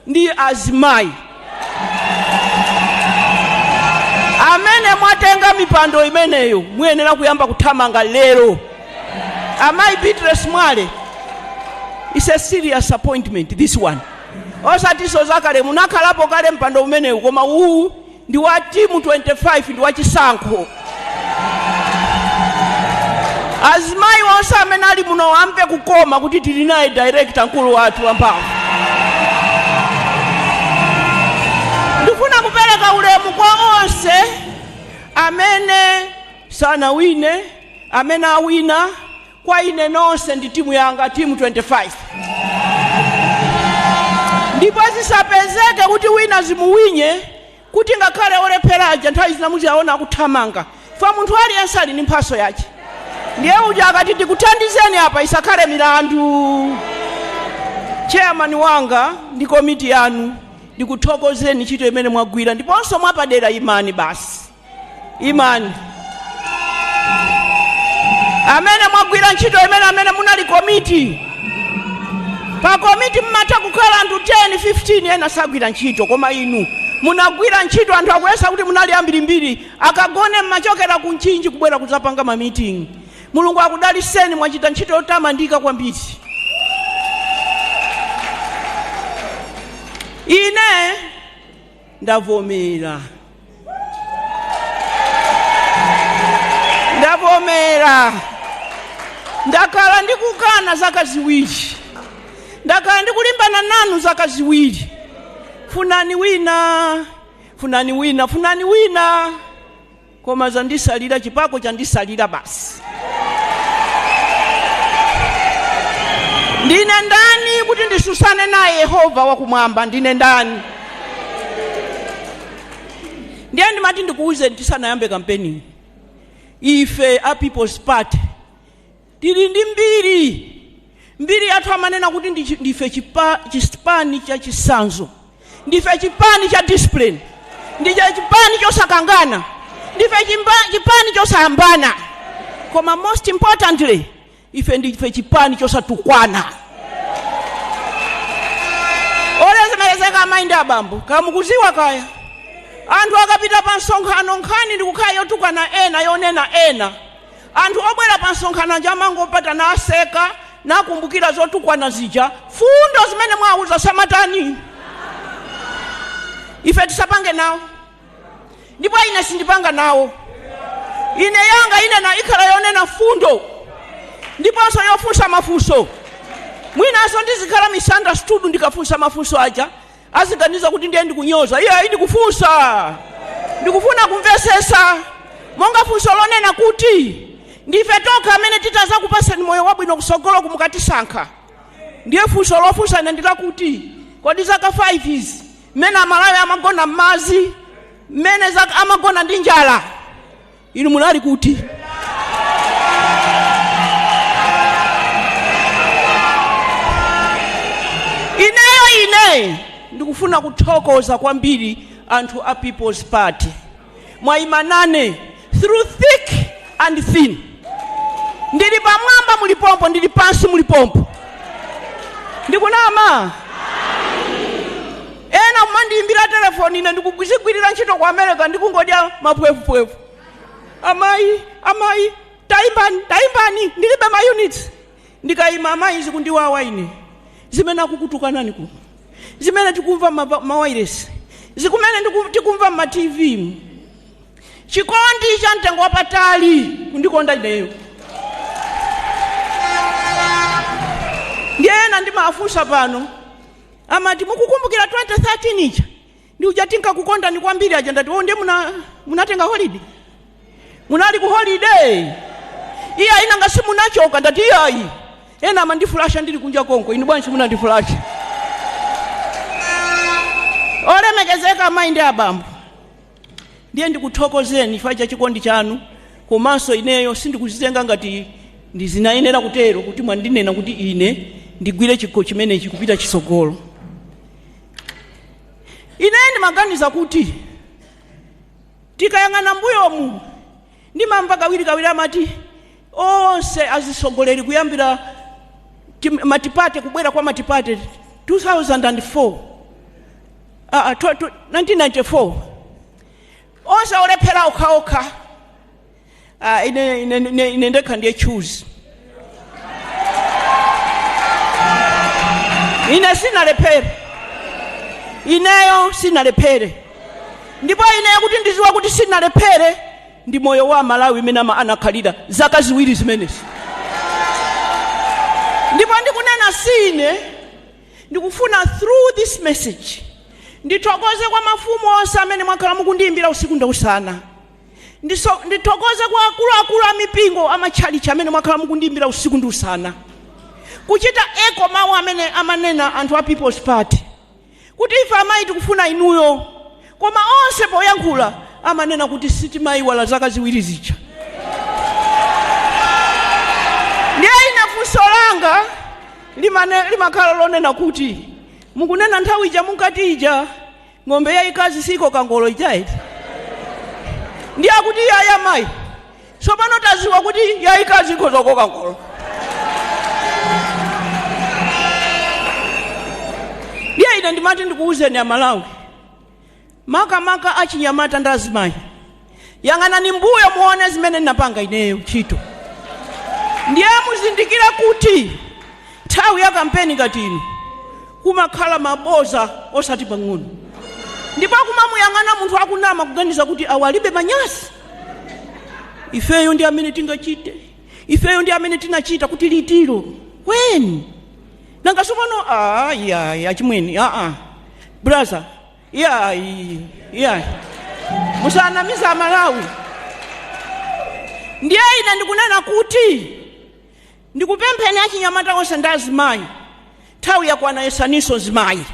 ndi azimayi amene mwatenga mipando imeneyo. Muyenera kuyamba kuthamanga lero. Amayi Beatrice Mwale, it's a serious appointment, this one. Osatiso zakale, munakhalapo kale mpando umenewu, koma uwu ndi wa timu 25, ndi wa chisankho. Azimayi onse amene ali muno amve kukoma kuti tili naye director mkulu wathu wamphamvu. Ndifuna kupereka ulemu kwa onse amene sanawine, amene awina. Kwa ine nonse ndi timu yanga, timu 25, ndipo zisapezeke kuti wina zimuwinye, kuti ngakhale olepheraja nthawi zina muziaona akuthamanga. Fa munthu aliyense ali ndi mphaso yace, ndiye uja akati ndikuthandizeni apa, isakhale milandu. Chairman wanga ndi komiti yanu, ndikuthokozeni ntchito imene mwagwira, ndiponso mwapadera imani basi, imani amene mwagwira ntchito imene, amene munali komiti. Pa komiti mmatha kukhala anthu 10, 15, ena sagwira ntchito, koma inu munagwira ntchito. Anthu akuyesa kuti munali ambirimbiri, akagone mmachokera ku Mchinji kubwera kudzapanga ma meeting. Mulungu akudaliseni, mwachita ntchito yotamandika kwambiri. Ine ndavomera, ndavomera. Ndakhala ndikukana zaka 2, ndakhala ndikulimbana nanu zaka 2. Funani wina, funani wina, funani wina, koma zandisalira, chipako chandisalira basi. Ndine ndani kuti ndisusane naye Yehova wakumwamba? Ndine ndani? Ndiye ndimati ndikuuze tisanayambe kampeni, ife a People's Party tili ndi mbiri. Mbiri yathu amanena kuti ndife chipani cha chisanzo, ndife chipani cha discipline, ndife chipani chosakangana, ndife chipani chosayambana, koma most importantly ife ndife chipani chosatukwana. Olemekezeka amayi ndi abambo, kamukuziwa kaya anthu akapita pa msonkhano nkhani ndikukhala yotukwana ena, yonena ena. Anthu obwera pa msonkhano aja amangopata naseka, nakumbukira zotukwana zija, fundo zimene mwauza samatani. Ife tisapange nawo, ndipo ine sindipanga nawo. Ine yanga ine na ikhala yonena fundo ndiponso yofunsa mafunso. Mwinanso ndizikhala misunderstood, ndikafunsa mafunso aja aziganiza kuti ndiye ndikunyoza. Iye ayi, ndikufunsa, ndikufuna kumvesesa. Monga funso lonena kuti ndife tokha amene titaza kupaseni moyo wabwino kusogolo kumukatisankha, ndiye funso lofunsa ine ndilakuti kodi zaka 5 izi mmene Amalawi amagona m'madzi, mmene amagona ndi njala, inu munali kuti? Ineyo ine ndikufuna kuthokoza kwambiri anthu a People's Party, mwayimanane through thick and thin. Ndili pamwamba mulipompo, ndili pansi mulipompo. Ndikunama? Ena mumandiyimbira telefoni ine ndikugwizigwirira ntchito ku America, ndikungodya mapwefupwefu. Amayi, amayi, tayimbani, tayimbani, ndilibe ma units. Ndikayima amayi, zikundiwawa ine zimene akukutukanani kuno, zimene tikumva mawairesi, zikumene tikumva mma TV. Chikondi cha mtengo wapatali kundikonda ineyo. Ndiye ena ndimafunsa pano, amati, "Mukukumbukira 2013 ija? Ndi uja tinkakukondani kwambiri aja." Ndati, "Oh, ndiye munatenga holiday, munali ku holiday." "Iye ayinanga simunachoka." Ndati, "Iyayi, ena amandifulasha ndili kunja konko. Inu bwanji simunandifulasha?" Olemekezeka amayi ndi abambo, ndiye ndikuthokozeni chifukwa cha chikondi chanu. Komanso ineyo sindikuzitenga ngati ndizinayenera kutero kuti mwandinena kuti ine ndigwire chikho chimenechi kupita chitsogolo. Ine ndimaganiza kuti tikayang'ana mbuyomu, ndimamva kawirikawiri amati onse azisogoleri kuyambira multiparty, kubwera kwa multiparty 2004, 1994, onse olephera okhaokha. Ine ndekha ndiye choose. Ine sinalephere, ineyo sinalephere. Ndipo ineyo kuti ndiziwa kuti sinalephere ndi moyo wa Malawi imene anakhalira zaka 2 zimenezi. Ndipo ndikunena sine, ndikufuna through this message ndithokoze kwa mafumu onse amene mwakhala mukundiyimbira usiku ndi usana. Ndithokoze kwa akuluakulu a mipingo, amatchalichi amene mwakhala mukundiyimbira usiku ndi usana, kuchita echo mawu amene amanena anthu a People's Party kuti ife amayi tikufuna inuyo. Koma onse poyankhula amanena kuti sitimayiwala zaka 2 zija. Ndiye ine funso langa limakhala lonena kuti mukunena nthawi ija munkati ija ng'ombe yayikazi sikoka ngolo ija iti, ndiye akuti yaya mayi, tsopano taziwa kuti yayikazi ikhoza kukoka ngolo. Ndiye ine ndimati ndikuwuzeni Amalawi, makamaka achinyamata ndi azimayi, yang'anani mbuyo muone zimene ndinapanga ineyo ntchito. Ndiye muzindikire kuti nthawi ya kampeni ngati ino kumakhala maboza osati pang'ono, ndipo kumamuyang'ana munthu akunama kuganiza kuti awa alibe manyasi. Ifeyo ndi amene tingachite, ifeyo ndi amene tinachita kuti litiro kweni nanga sopano. Ayi, achimweni, aa, brother, iyayi, iyayi, musanamiza Amalawi. Ndiye ine ndikunena kuti ndikupempheni achinyamata onse ndi azimayi, nthawi yakwana, yesaninso zimayi.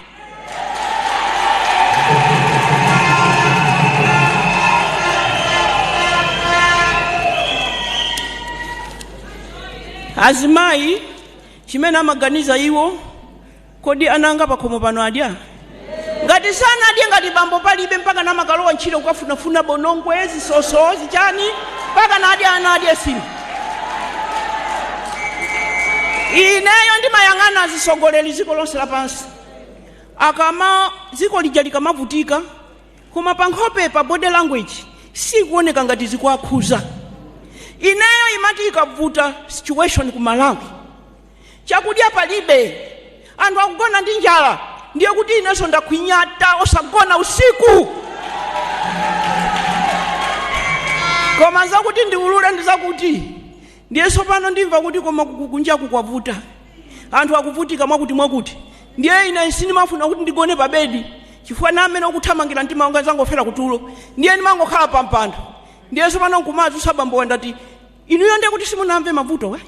Azimayi chimene amaganiza iwo, kodi ananga pakhomo pano adya? Ngati sanadye, ngati bambo palibe, mpaka namakalowa ntchito kukafunafuna bonongwe, zisoso, zichani, mpaka nadya, ana adye sima. Ineyo ndimayang'ana azisogoleri dziko lonse lapansi, akama dziko lija likamavutika, koma pa nkhope, pa body language sikuoneka ngati zikuakhuza. Ineyo imati ikavuta situation ku Malawi, chakudya palibe, anthu akugona ndi njala, ndiye kuti inenso ndakhwinyata osagona usiku. Koma zakuti ndiulule ndi zakuti ndiye tsopano ndimva kuti koma kunjaku kwavuta, anthu akuvutika mwakuti mwakuti, ndiye ine sindimafuna kuti ndigone pa bedi chifukwa na amene ukuthamangira mtima wanga zangofera kutulo. Ndiye ndimangokhala pa mpando. Ndiye tsopano nkumadzusa bambo wandati, "Inuyo ndiye kuti simunamve mavuto we?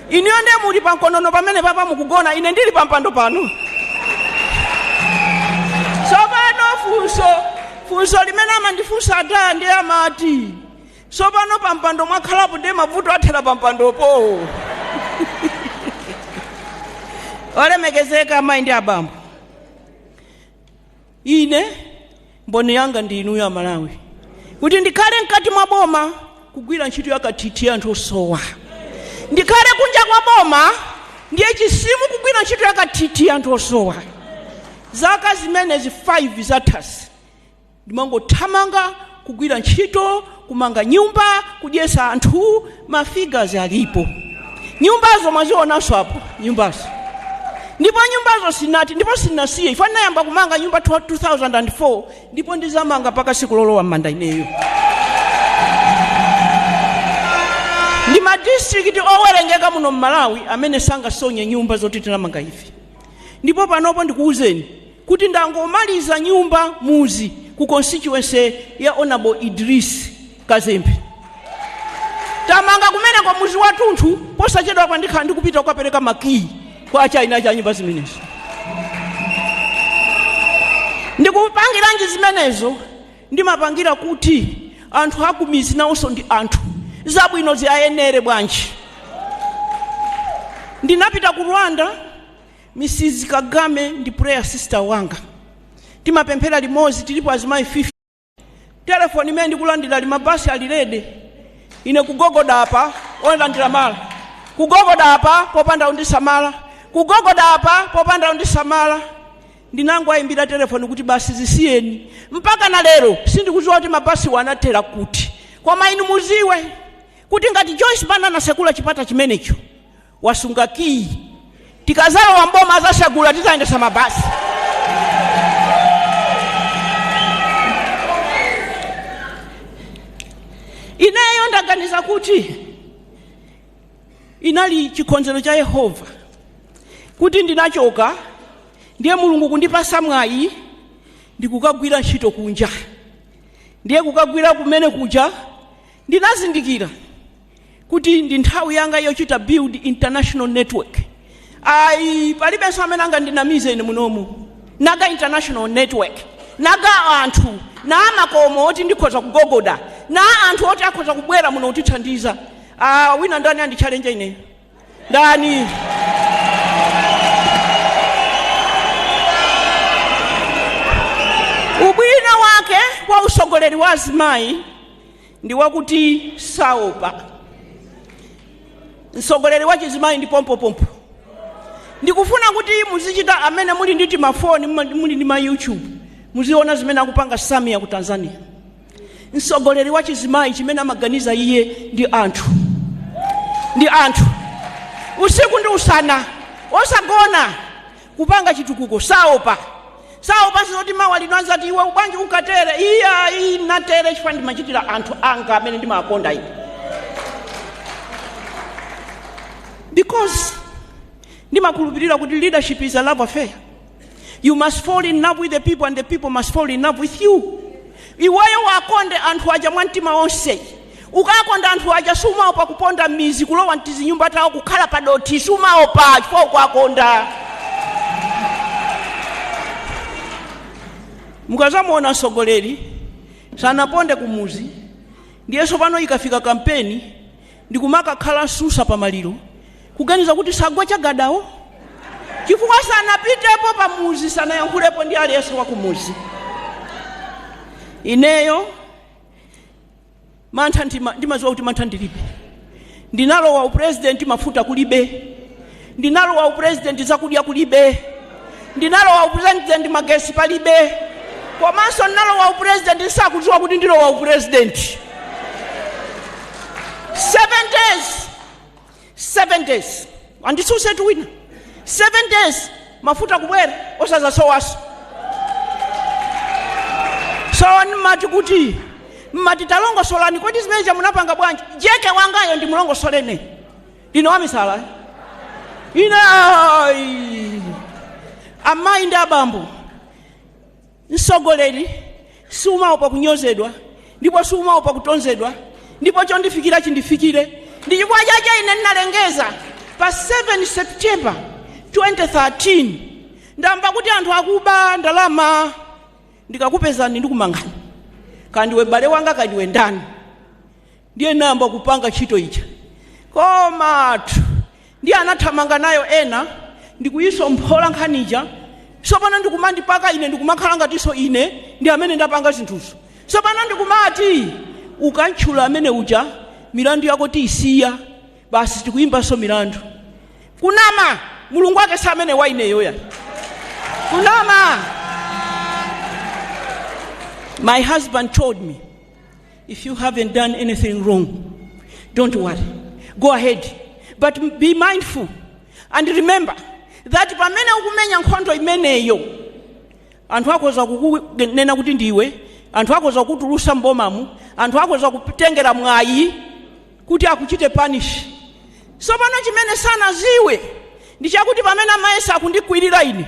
Inuyo ndiye muli pa mkonono pamene papa mukugona, ine ndili pa mpando pano." Tsopano funso limene amandifunsa ata ndiye amati, "Tsopano pa mpando mwakhalapo, ndiye mavuto athera pa mpandopo?" Olemekezeka amayi ndi abambo, ine mboni yanga ndi inuyo Amalawi, kuti ndikhale mkati mwa boma kugwira ntchito yakathithi anthu osowa, ndikhale kunja kwa boma ndiye chisimu kugwira ntchito yakathithi anthu osowa. Zaka zimenezi 5 zathazi ndimangothamanga kugwira ntchito, kumanga nyumba, kudyesa anthu. Ma figures alipo. Nyumbazo mwazionanso apo, nyumbazo. Ndipo nyumbazo sinati, ndipo sinasiye. Ife ndinayamba kumanga nyumba 2004, ndipo ndizamanga mpaka siku lolowa m'manda ineyo. Ndi madistrikiti owerengeka muno m'Malawi amene sangasonye nyumba zoti tinamanga ife. Ndipo panopo ndikuwuzeni kuti ndangomaliza nyumba muzi ku constituency ya Honorable Idris Kazembe. Tamanga kumeneko muzi wathunthu, posachedwa pa ndikhala ndikupita kukapereka makiyi kwa achaina cha nyumba zimenezo. Ndikupangiranji zimenezo? Ndimapangira kuti anthu akumizi nawonso ndi anthu, zabwino ziayenere bwanji. Ndinapita ku Rwanda, Mrs Kagame ndi prayer sister wanga, timapemphera limodzi, tilipo azimayi 50. Telefoni imene ndikulandira li mabasi ali ready, ine kugogoda apa olandira mala, kugogoda apa popanda undisamala, kugogoda apa popanda undisamala. Ndinangoayimbira telefoni kuti basi zisiyeni. Mpaka na lero sindikudziwa kuti mabasi wanathera kuti, koma inu muziwe kuti ngati Joyce Banda anasekula chipata chimenecho, wasunga kiyi, tikazalowa mboma azasegula, tizayendesa mabasi. Ineyo ndaganiza kuti inali chikonzero cha Yehova kuti ndinachoka, ndiye Mulungu kundipasa mwayi ndikukagwira ntchito kunja. Ndiye kukagwira kumene kuja ndinazindikira kuti ndi nthawi yanga yochita build international network. Ayi, palibenso amene angandinamize ine munomu. Naga international network, naga anthu na makomo oti ndikhoza kugogoda, na anthu oti akhoza kubwera muno kutithandiza. Wina ndani andichallenge ine? Ndani? Ubwino wake wa usogoleri wa azimayi ndi wakuti saopa. Msogoleri wa chizimayi ndi pompopompo. Ndikufuna kuti muzichita amene muli ndi timafoni, muli ndi ma YouTube, muziona zimene akupanga Samia ku Tanzania. Msogoleri wa chizimayi chimene amaganiza iye ndi anthu, ndi anthu usiku ndi usana, osagona, kupanga chitukuko. Saopa, saopa sizoti mawa lino anzati iwe ubwanji unkatere. Iya, iyi natere chifukwa ndimachitira anthu anga amene ndimakonda ine, because ndimakhulupirira kuti leadership is a love affair. You must fall in love with the people and the people must fall in love with you. Iweyo wakonde anthu aja mwa mtima wonse. Ukakonda anthu aja sumaopa kuponda mizi, kulowa mtizinyumba tawo, kukhala padothi, sumaopa chifukwa ukuwakonda. Mukazamuona mtsogoleri sanaponde kumuzi, ndiye pano ikafika kampeni ndikumakakhala msusa pamaliro, kuganiza kuti sagwa chagadawo chifukwa sanapitepo pamuzi, sanayankhulepo ndi aliyense wa kumuzi. Ineyo mantha ndimadziwa kuti mantha ndilibe. Ndinalowa upresident mafuta kulibe, ndinalowa upresident zakudya kulibe, ndinalowa upresident magesi palibe, komanso ndinalowa upresident nsakudziwa kuti ndilowa upresident. 7 days, 7 days andisusetu wina, 7 days mafuta kubwera osazasowaso. So mmati kuti mmati talongosolani, kodi zimene munapanga bwanji? Jeke wangayo ndimulongosolene, ndine wamisala ine. Ayi, amayi ndi abambo, mtsogoleri siumaopa kunyozedwa ndipo siumaopa kutonzedwa, ndipo chondifikira chindifikire. Ndi chifukwa chache ine ndinalengeza pa 7 September 2013, ndamva kuti anthu akuba ndalama, ndikakupezani ndikumangani, kandiwe bale wanga kandiwe ndani. Ndiye nayamba kupanga ntchito ija, komatu ndiye anathamanga nayo ena ndikuyisomphola nkhaniija. Sopano ndikumandipaka ine, ndikumakhala ngatinso ine ndi amene ndapanga zinthuzo. Sopano ndikumati ukantchula amene uja, milandu yako tiyisiya basi, tikuyimbanso milandu. Kunama, Mulungu wake si amene wa ineyo ya kunama. My husband told me, if you haven't done anything wrong, don't worry, go ahead. But be mindful and remember that pamene ukumenya nkhondo imeneyo, anthu akhoza kukunena kuti ndiwe, anthu akhoza kukutulusa mbomamu, anthu akhoza kutengera mwayi kuti akuchite punish. Sopano chimene sanaziwe ndi chakuti pamene amayesa akundikwirira ine,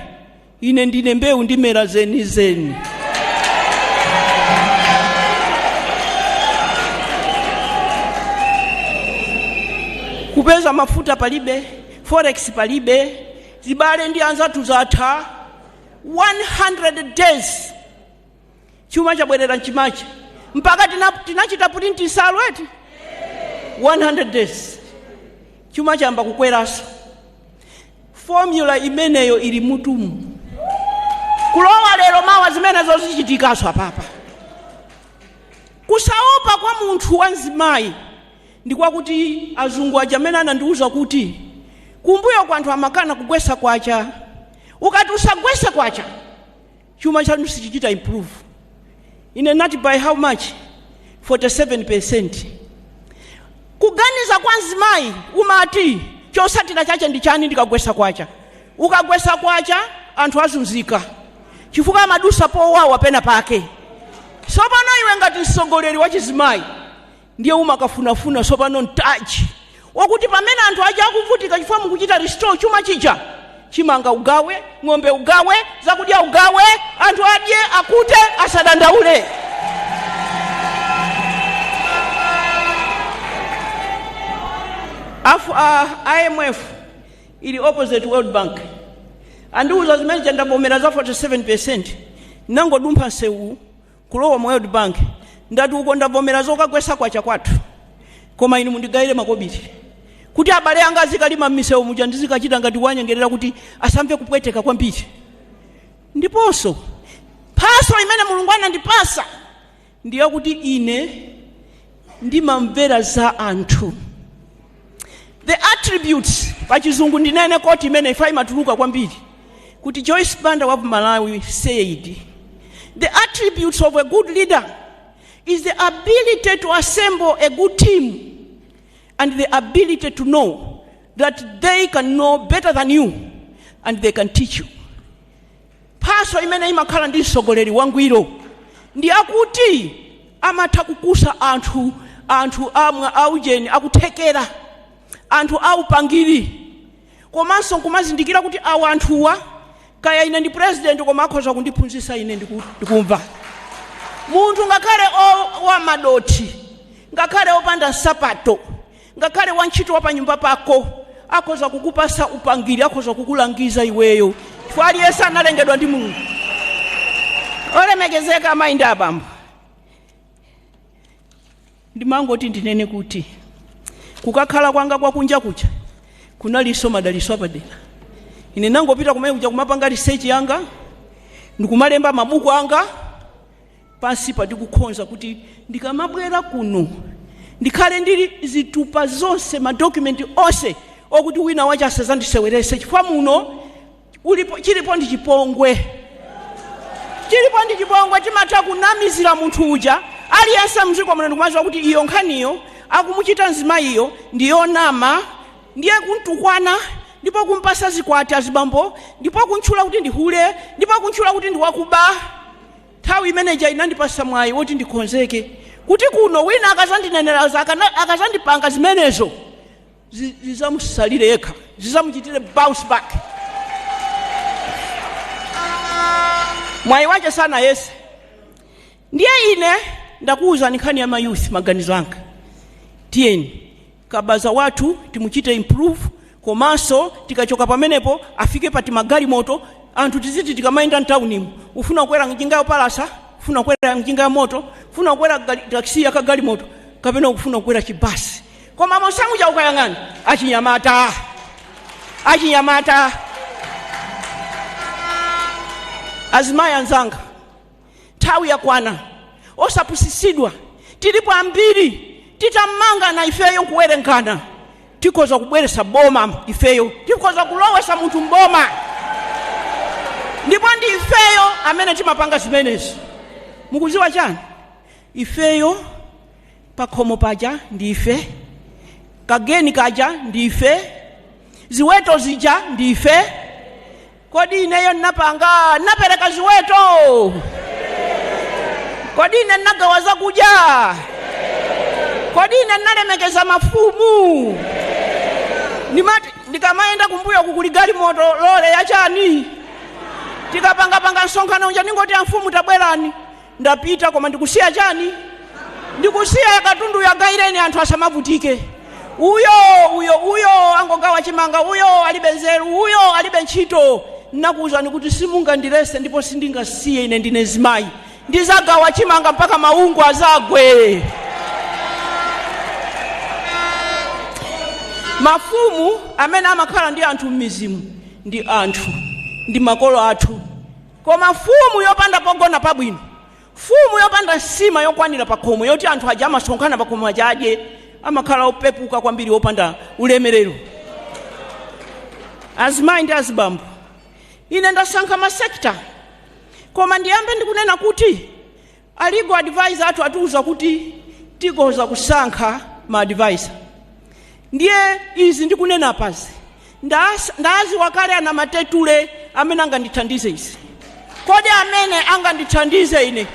ine ndine mbewu, ndimera zenizeni. Kupeza mafuta palibe, forex palibe, zibale ndi anzathu zatha. 100 days chuma chabwerera mchimache, mpaka tinachita print nsalu eti. 100 days chuma chamba kukweraso. Formula imeneyo ili mutumu. Kulowa lero, mawa zimenezo zichitikaso apapa. Kusaopa kwa munthu wa mzimayi ndi kwakuti azungu aja amene anandiwuza kuti kumbuyo kwa anthu amakana kugwesa kwacha, ukati usagwese kwacha chuma chanu sichichita improve. Ine nati, "By how much?" 47. Kuganiza kwa mzimayi umati chosatira chache ndi chani ndikagwesa kwacha? Ukagwesa kwacha anthu azunzika chifukwa amadusa powawa pena pake. Sopano iwe ngati mtsogoleri wa chizimayi ndiye umakafunafuna sopano mtaji wakuti pamene anthu aja akuvutika chifukwa mukuchita restore chuma chija, chimanga ugawe, ng'ombe ugawe, zakudya ugawe, anthu adye akute asadandaule. Afu IMF ili opposite World Bank andiuza zimene ndavomera za 47. Nangodumpha nsewu kulowa mu World Bank, ndati uko ndavomera zokagwesa kwacha kwathu, koma inu mundigayire makobiri kuti abale anga azikalima m'misewu muja, ndizikachita ngati wanyengerera kuti asamve kupweteka kwambiri. Ndiponso mphaso imene Mulungu anandipasa ndiye kuti ine ndimamvera za anthu. The attributes, pachizungu ndinene quote imene ifa imatuluka kwambiri, kuti Joyce Banda wa Malawi said, "The attributes of a good leader is the ability to assemble a good team and the ability to know that they can know better than you and they can teach you." Mphaso imene imakhala ndi mtsogoleri wangwiro ndi akuti amatha kukusa anthu, anthu amwe aujeni akuthekera, anthu aupangiri, komanso nkumazindikira kuti awa anthuwa, kaya ine ndi president, koma akhoza kundiphunzitsa ine ndikumva. Munthu ngakhale wamadoti, ngakhale opanda nsapato, ngakhale wantchito wa panyumba pako, akhoza kukupasa upangiri, akhoza kukulangiza iweyo, chifukwa aliyense analengedwa ndi Mulungu. Olemekezeka amayi ndi abambo, ndimangoti ndinene kuti kukakhala kwanga kwakunja kuja kunalinso madaliso apadera. Ine nangopita kumene kuja kumapanga research yanga, ndikumalemba mabuku anga pansi patikukhonza kuti ndikamabwera kuno ndikhale ndili zitupa zonse, madokumenti onse okuti wina wache asazandisewerese, chifukwa muno ulipo, chilipo ndi chipongwe, chilipo ndi chipongwe. Timatha kunamizira munthu uja aliyense mdziko muno ndikumaziwa kuti iyo nkhaniyo akumuchita mzimayiyo ndiyonama, ndiye kuntukwana, ndipo kumpasa zikwati azibambo, ndipo kuntchula kuti ndi hule, ndipo kuntchula kuti ndi wakuba. Nthawi imeneja inandipasa mwayi woti ndikonzeke kuti kuno wina akazandinenera, akazandipanga zimenezo, zizamusalire yekha, zizamuchitire bounce back. Mwayi wache sana yese. Ndiye ine ndakuwuzani nkhani ya mayouth. Maganizo anga, tiyeni kabaza wathu timuchite improve, komanso tikachoka pamenepo afike pati magalimoto. Anthu tiziti tikamayenda mtaunimu, ufuna kukwera njinga yopalasa, ufuna kukwera njinga ya moto, ufuna kukwera taxi ya kagalimoto, kapena ukufuna kukwera chibasi, koma monsamuja ukayang'ana achinyamata, achinyamata. Azimayi anzanga, nthawi yakwana, osapusisidwa. Tilipo ambiri, titamanga na ifeyo nkuwerengana tikhoza kubweresa boma, ifeyo tikhoza kulowesa munthu mboma, ndipo ndi ifeyo amene timapanga zimenezi. Mukuziwa chani? Ifeyo pakhomo paja ndi ife. Kageni kaja ndife, ziweto zija ndife. Kodi ineyo nnapanga, nnapereka ziweto? Kodi ine nnagawa zakudya? Kodi ine nnalemekeza mafumu? Ndimati ndikamayenda kumbuyo kukuli galimoto lole yachani, tikapangapanga msonkhano uja ningoti amfumu tabwerani, ndapita, koma ndikusiya chani? Ndikusiya katundu, yagaireni anthu asamavutike. Uyo uyo uyo angogawa chimanga, uyo alibe nzeru, uyo alibe ntchito. Nnakuwuzani kuti simungandilese ndipo sindingasiye. Ine ndine zimayi, ndizagawa chimanga mpaka maungu azagwe. Mafumu amene amakhala ndi anthu m'mizimu ndi anthu, ndi makolo athu. Koma mfumu yopanda pogona pabwino, mfumu yopanda nsima yokwanira pakhomo yoti anthu aja amasonkhana pakhomo aja adye, amakhala opepuka kwambiri, opanda ulemerero. Azimayi ndi azibambo, ine ndasankha ma sector, koma ndiyambe ndikunena kuti a legal advisor athu atiuza kuti tigoza kusankha ma advisor. Ndiye izi ndikunena pazi ndaziwa kale ana matetule amene angandithandize izi. Kodi amene angandithandize ine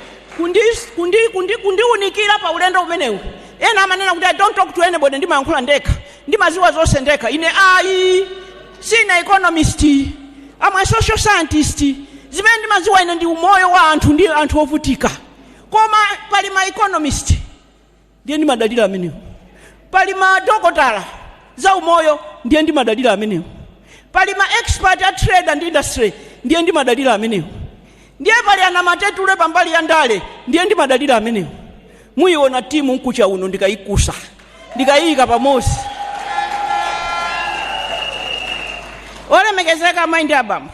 kundiunikira pa ulendo umenewu? Ena amanena kuti, "I don't talk to anybody, ndimayankhula ndekha, ndimaziwa zonse ndekha." Ine ayi, sine economist, I'm a social scientist. Zimene ndimaziwa ine ndi umoyo wa anthu ndi anthu ovutika. Koma pali ma economist, ndiye ndimadalira amenewo. Pali madokotala za umoyo, ndiye ndimadalira amenewo. Pali ma expert a trade and industry, ndiye ndimadalira amenewo. Ndiye pali ana matetule pambali ya ndale, ndiye ndimadalira amenewo. Muyiona team mkucha uno ndikayikusa, ndikayiyika pamodzi. Olemekezeka amayi ndi abambo,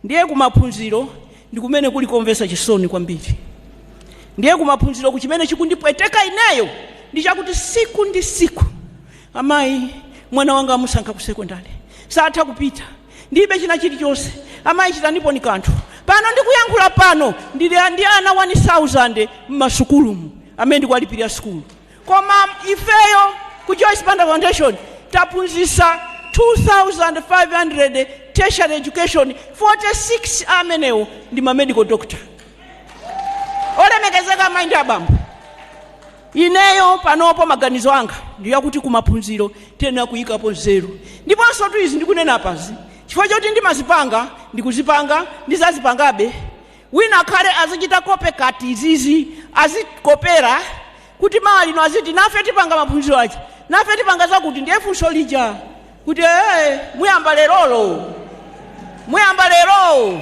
ndiye kumaphunziro ndi kumene kuli komvetsa chisoni kwambiri. Ndiye kumaphunziro kuchimene chikundipweteka ineyo ndi chakuti siku ndi siku, "Amayi, mwana wanga amusankha ku sekondari, satha kupita, ndilibe china chilichonse. Amayi, chitanipo ni kanthu." Pano ndikuyankhula pano ndili ndi ana 1000 m'masukulumu amene ndikuwalipirira sukulu, koma ifeyo ku Joyce Banda Foundation taphunzitsa 2500 tertiary education, 46 amenewo ndi ma medical doctor. Olemekezeka amayi ndi abambo, ineyo panopo maganizo anga ndiyakuti kumaphunziro tiyenera kuyikapo nzeru. Ndiponso tu izi ndikunena pazi chifukwa choti ndimazipanga, ndikuzipanga, ndizazipangabe. Wina akhale azichita copycat izizi, azikopera kuti mawa lino aziti nafe tipanga maphunziro aja, nafe tipanga zakuti. Ndiye funso lija kuti, ee, muyamba lerolo, muyamba lero?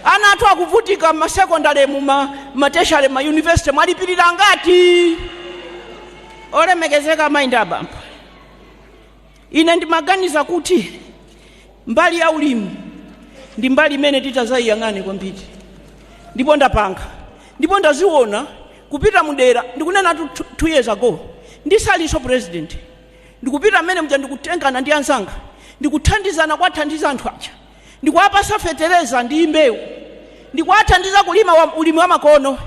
Ana athu akuvutika mmasekondari, muma ma tertiary, ma university, mwalipirira ngati? Olemekezeka amayi ndi abambo, ine ndimaganiza kuti mbali ya ulimi ndi mbali imene titazayiyang'ane kwambiri. Ndipo ndapanga, ndipo ndaziona kupita mudera. Ndikunena tu 2 years ago, ndisalinso president, ndikupita mmene muja, ndikutengana ndi anzanga, ndikuthandizana, kwathandiza anthu aja, ndikuwapasa fetereza ndi mbewu, ndikuwathandiza kulima ulimi wa makono.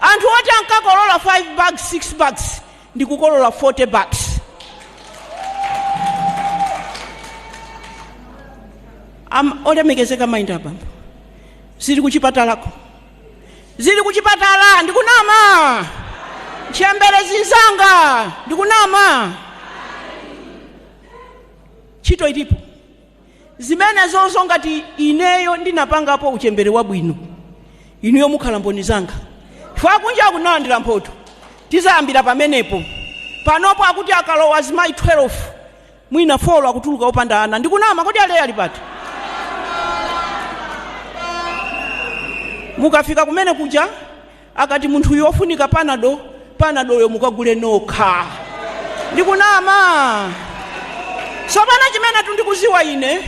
Anthu oti ankakolola 5 bags, 6 bags, ndikukolola 40 bags. Olemekezeka mayi ndi abambo, zili kuchipatalako, zili kuchipatala. Ndikunama, chembere zinzanga? Ndikunama? Ntchito ilipo. Zimene zonso ngati ineyo ndinapangapo uchembere wabwino, inuyo mukhala mboni zanga. Chifukwa kunja akunalandira mphoto, tizayambira pamenepo. Panopo akuti akalowa azimayi 12, mwina 4 akutuluka opanda ana. Ndikunama? Kodi aleya ali pati? Mukafika kumene kuja, akati munthu uyu ofunika Panado, Panadoyo mukagule nokha. Ndikunama? Sopano chimene tundikuziwa ine,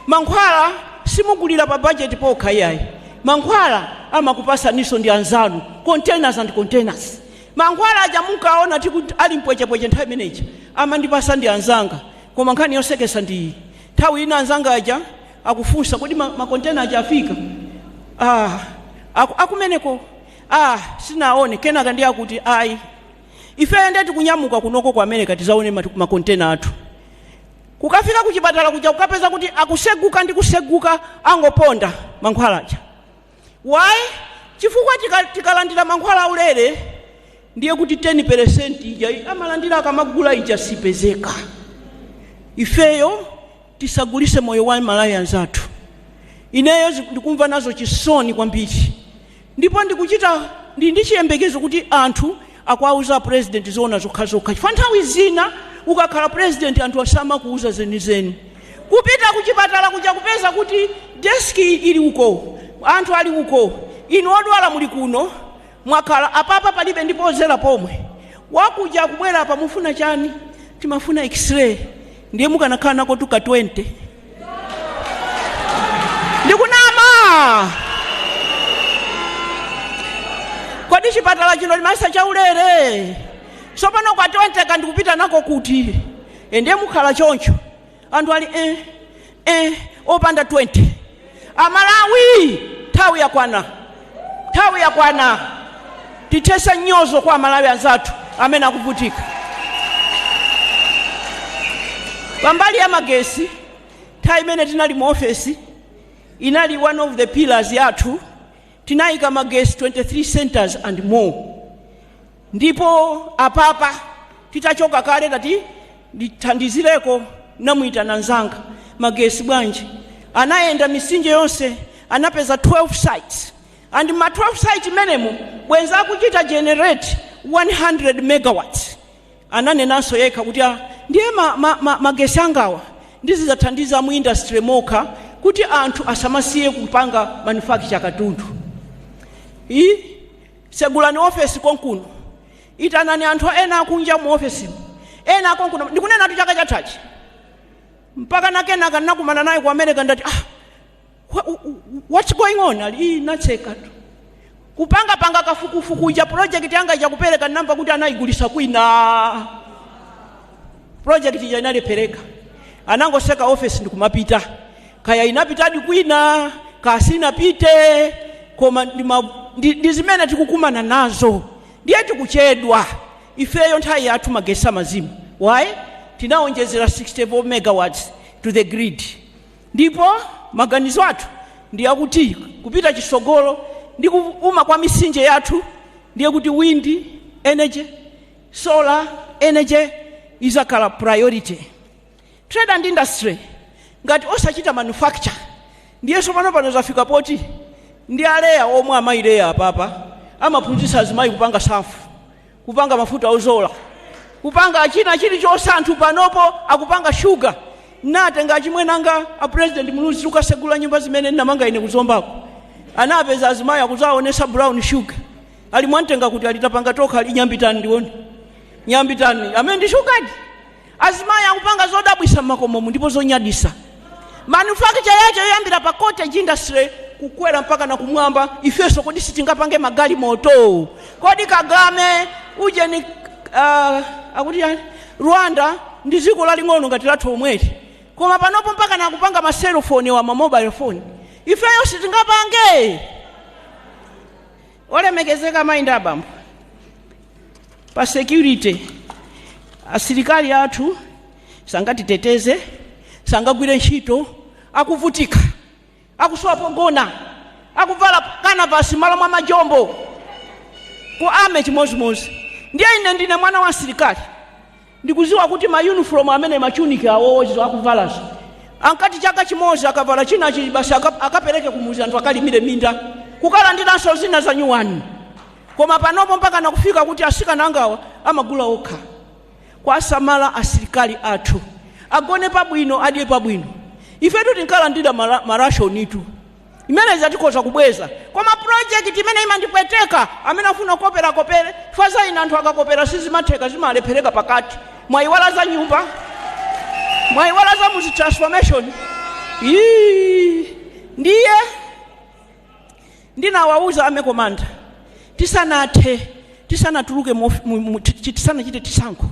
mankhwala simugulira pa bajeti pokha iyayi. Mankhwala amakupasaniso ndi anzanu, containers and containers. Mankhwala aja munkaona tikuti ali mpwechepweche nthawi imeneyi amandipasa ndi anzanga. Koma nkhani yosekesa ndi iyi: nthawi ina anzanga aja akufunsa, "Kodi ma container aja afika?" "Ah, akumeneko, ah, sinaone." Kenaka ndi akuti, "Ayi, Ifeyo ndiye tikunyamuka kunoko ku America tizaone makontena athu. Kukafika kuchipatala kuja kukapeza kuti akuseguka ndi kuseguka, angoponda mankhwala aja. Why? Chifukwa tikalandira mankhwala aulere, ndiye kuti 10% ija amalandira akamagula ija sipezeka. Ifeyo tisagulise moyo wa Malawi anzathu. Ineyo ndikumva nazo chisoni kwambiri, ndipo ndikuchita ndi chiyembekezo kuti anthu akuauza President zoona zokhazokha, chifukwa nthawi zina ukakhala President anthu asamakuuza zenizeni. Kupita kuchipatala kuja kupeza kuti deski ili uko, anthu ali uko, inu odwala muli kuno, mwakhala apapa palibe ndipozera pomwe. Wakuja akubwera apa, "Mufuna chani?" "Timafuna X-ray." Ndiye mukanakhala nako tuka 20. Ndikunama? Kodi chipatala chino limasa chaulere? Sopano kwa 20 kandikupita nako kuti? Ndiye mukhala choncho, anthu ali opanda 20. Amalawi, nthawi yakwana, nthawi yakwana tithese nyozo kwa Amalawi anzathu amene akuvutika. Pambali ya magesi, nthawi imene tinali mu ofesi inali one of the pillars yathu. Tinayika magesi 23 centers and more. Ndipo apapa titachoka kale, tati ndithandizireko, namuyitana nzanga, "Magesi bwanji?" Anayenda misinje yonse, anapeza 12 sites, and ma 12 sites imenemo bwenza akuchita generate 100 megawatts. Ananenanso yekha kuti, "Ah, ndiye magesi angawa ndizidzathandiza mu industry mokha kuti anthu asamasiye kupanga manufacture katundu." I segulani ofesi konkuno, itanani anthu ena akunja mu ofesimu, ena akonkuno. Ndikunena tu chaka chathachi mpaka nakenaka nakumana naye ku America, ndati, "Ah, what's going on?" Ali, "Ii, natseka tu kupangapanga kafukufuku ija project yanga ija kupereka." Namba kuti anayigulisa kwina, project ija inalepereka. Anangoseka office ndikumapita, kaya inapitadi kwina kasinapite, koma ndi zimene tikukumana nazo. Ndiye tikuchedwa ifeyo. Nthawi yathu magesi amazima. Why? Tinawonjezera 64 megawatts to the grid. Ndipo maganizo athu ndi akuti kupita chisogolo ndi kuuma kwa misinje yathu, ndiye kuti wind energy, solar energy izakhala priority. Trade and industry, ngati osachita manufacture, ndiyenso pano pano zafika poti ndi aleya omwe amayileya apapa amaphunzitsa azimayi kupanga safu, kupanga mafuta ozola, kupanga china chilichonse. Anthu panopo akupanga shuga. Natenga achimwenanga a President Muluzi ukasegula nyumba zimene ndinamanga ine kuzombako, anapeza azimayi akuzaonesa brown sugar. Ali, "Mwamtenga kuti?" Alitapanga tokha. Ali, "Nyambitani ndione, nyambitani." Amene ndi shugadi. Azimayi akupanga zodabwisa mmakomomu ndipo zonyadisa. Manufacture yacho yoyambira pa cottage industry kukwera mpaka na kumwamba. Ifenso kodi sitingapange magalimoto? Kodi Kagame ujeni, akuti yani Rwanda ndi dziko laling'ono ngati lathu omweli, koma panopo mpaka nakupanga ma cellphone wa ma mobile phone. Ifeyo sitingapange? Olemekezeka mayi ndi abambo, pa security, asilikali athu sangatiteteze, sangagwire ntchito, akuvutika, akusowa pogona, akuvala kanavasi malo mwa majombo. Ku army chimozimozi. Ndiye ine ndine mwana wa asilikali, ndikuziwa kuti ma uniform amene machuniki awowo akuvalazo, ankati chaka chimodzi akavala chinachi basi, akapereke kumuzi anthu akalimire minda, kukalandiranso zina za nyuwani. Koma panopo mpaka nakufika kuti asikana angawa amagula okha. Kwasamala asilikali athu, agone pabwino, adye pabwino. Ifetu tinkalandira marashonitu imene zatikhoza kubweza. Koma project imene imandipweteka, amene afuna kukopera kopere faza ina, anthu akakopera sizimatheka, zimalephereka pakati. Mwayiwala za nyumba, mwayiwala za muzi transformation. Ii, ndiye ndinawauza army commander tisanathe, tisanatuluke tisanachite tisankho,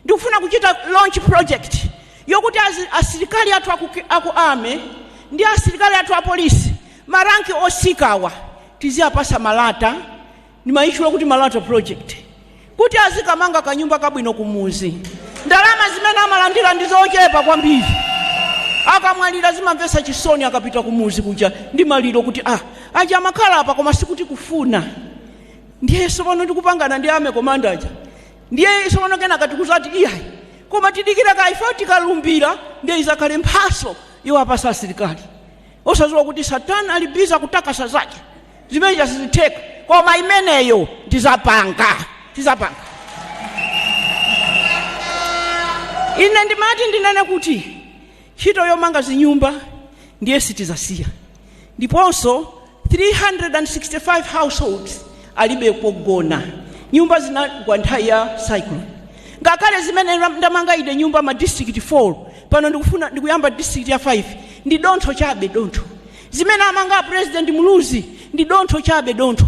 ndikufuna kuchita launch project yokuti asilikali athu aku army ndi asilikali athu apolisi, ma rank osikawa, tiziyapasa malata. Ndimayitchula kuti Malata Project. Kuti azikamanga kanyumba kabwino kumuzi. Ndalama zimene amalandira ndi zochepa kwambiri. Akamwalira zimamvetsa chisoni akapita kumuzi kuja ndi maliro kuti aja amakhala apa koma sikuti kufuna. Ndiye tsopano ndikupangana ndi ame komanda aja. Ndiye tsopano kenaka tikuzati iyayi. Koma tidikira kaifa tikalumbira ndiye izakhale mphaso iwo apasa asilikali. Osadziwa kuti Satana ali biza kutakasa zake. Zimene sizitheka. Koma imeneyo tizapanga. Tizapanga. Ine ndimati ndinene kuti ntchito yomanga zinyumba ndiye sitizasiya. Ndiponso 365 households alibe pogona. Nyumba zinagwa nthawi ya cyclone. Ngakhale zimene ndamanga ine nyumba ma district 4 pano ndikufuna ndikuyamba district ya 5 ndi dontho chabe dontho. Zimene amanga President Muluzi ndi dontho chabe dontho.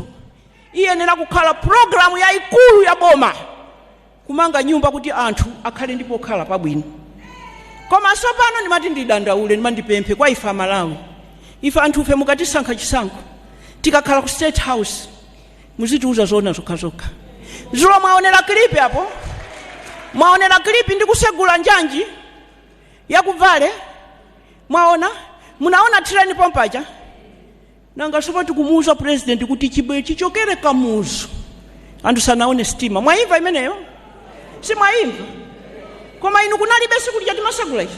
Iyenera kukhala programu ya ikulu ya boma kumanga nyumba kuti anthu akhale ndipo kukhala pabwino. Koma tsopano ndimati ndidandaule ndimandipemphe kwa ife Amalawi. Ife anthufe mukatisankha chisankho tikakhala ku State House muzitiuza zona zokhazokha. Zulo mwaonera clip apo? Mwaonera clip ndi kusegula njanji yakuvale? Mwaona? Munaona train pompaja? Nanga sopo tikumuuza president kuti chibwe chichokere Kamuzu. Anthu sanaone stima. Mwaimva imeneyo? Si mwaimva? Koma inu kunalibe siku lija timasegula ichi.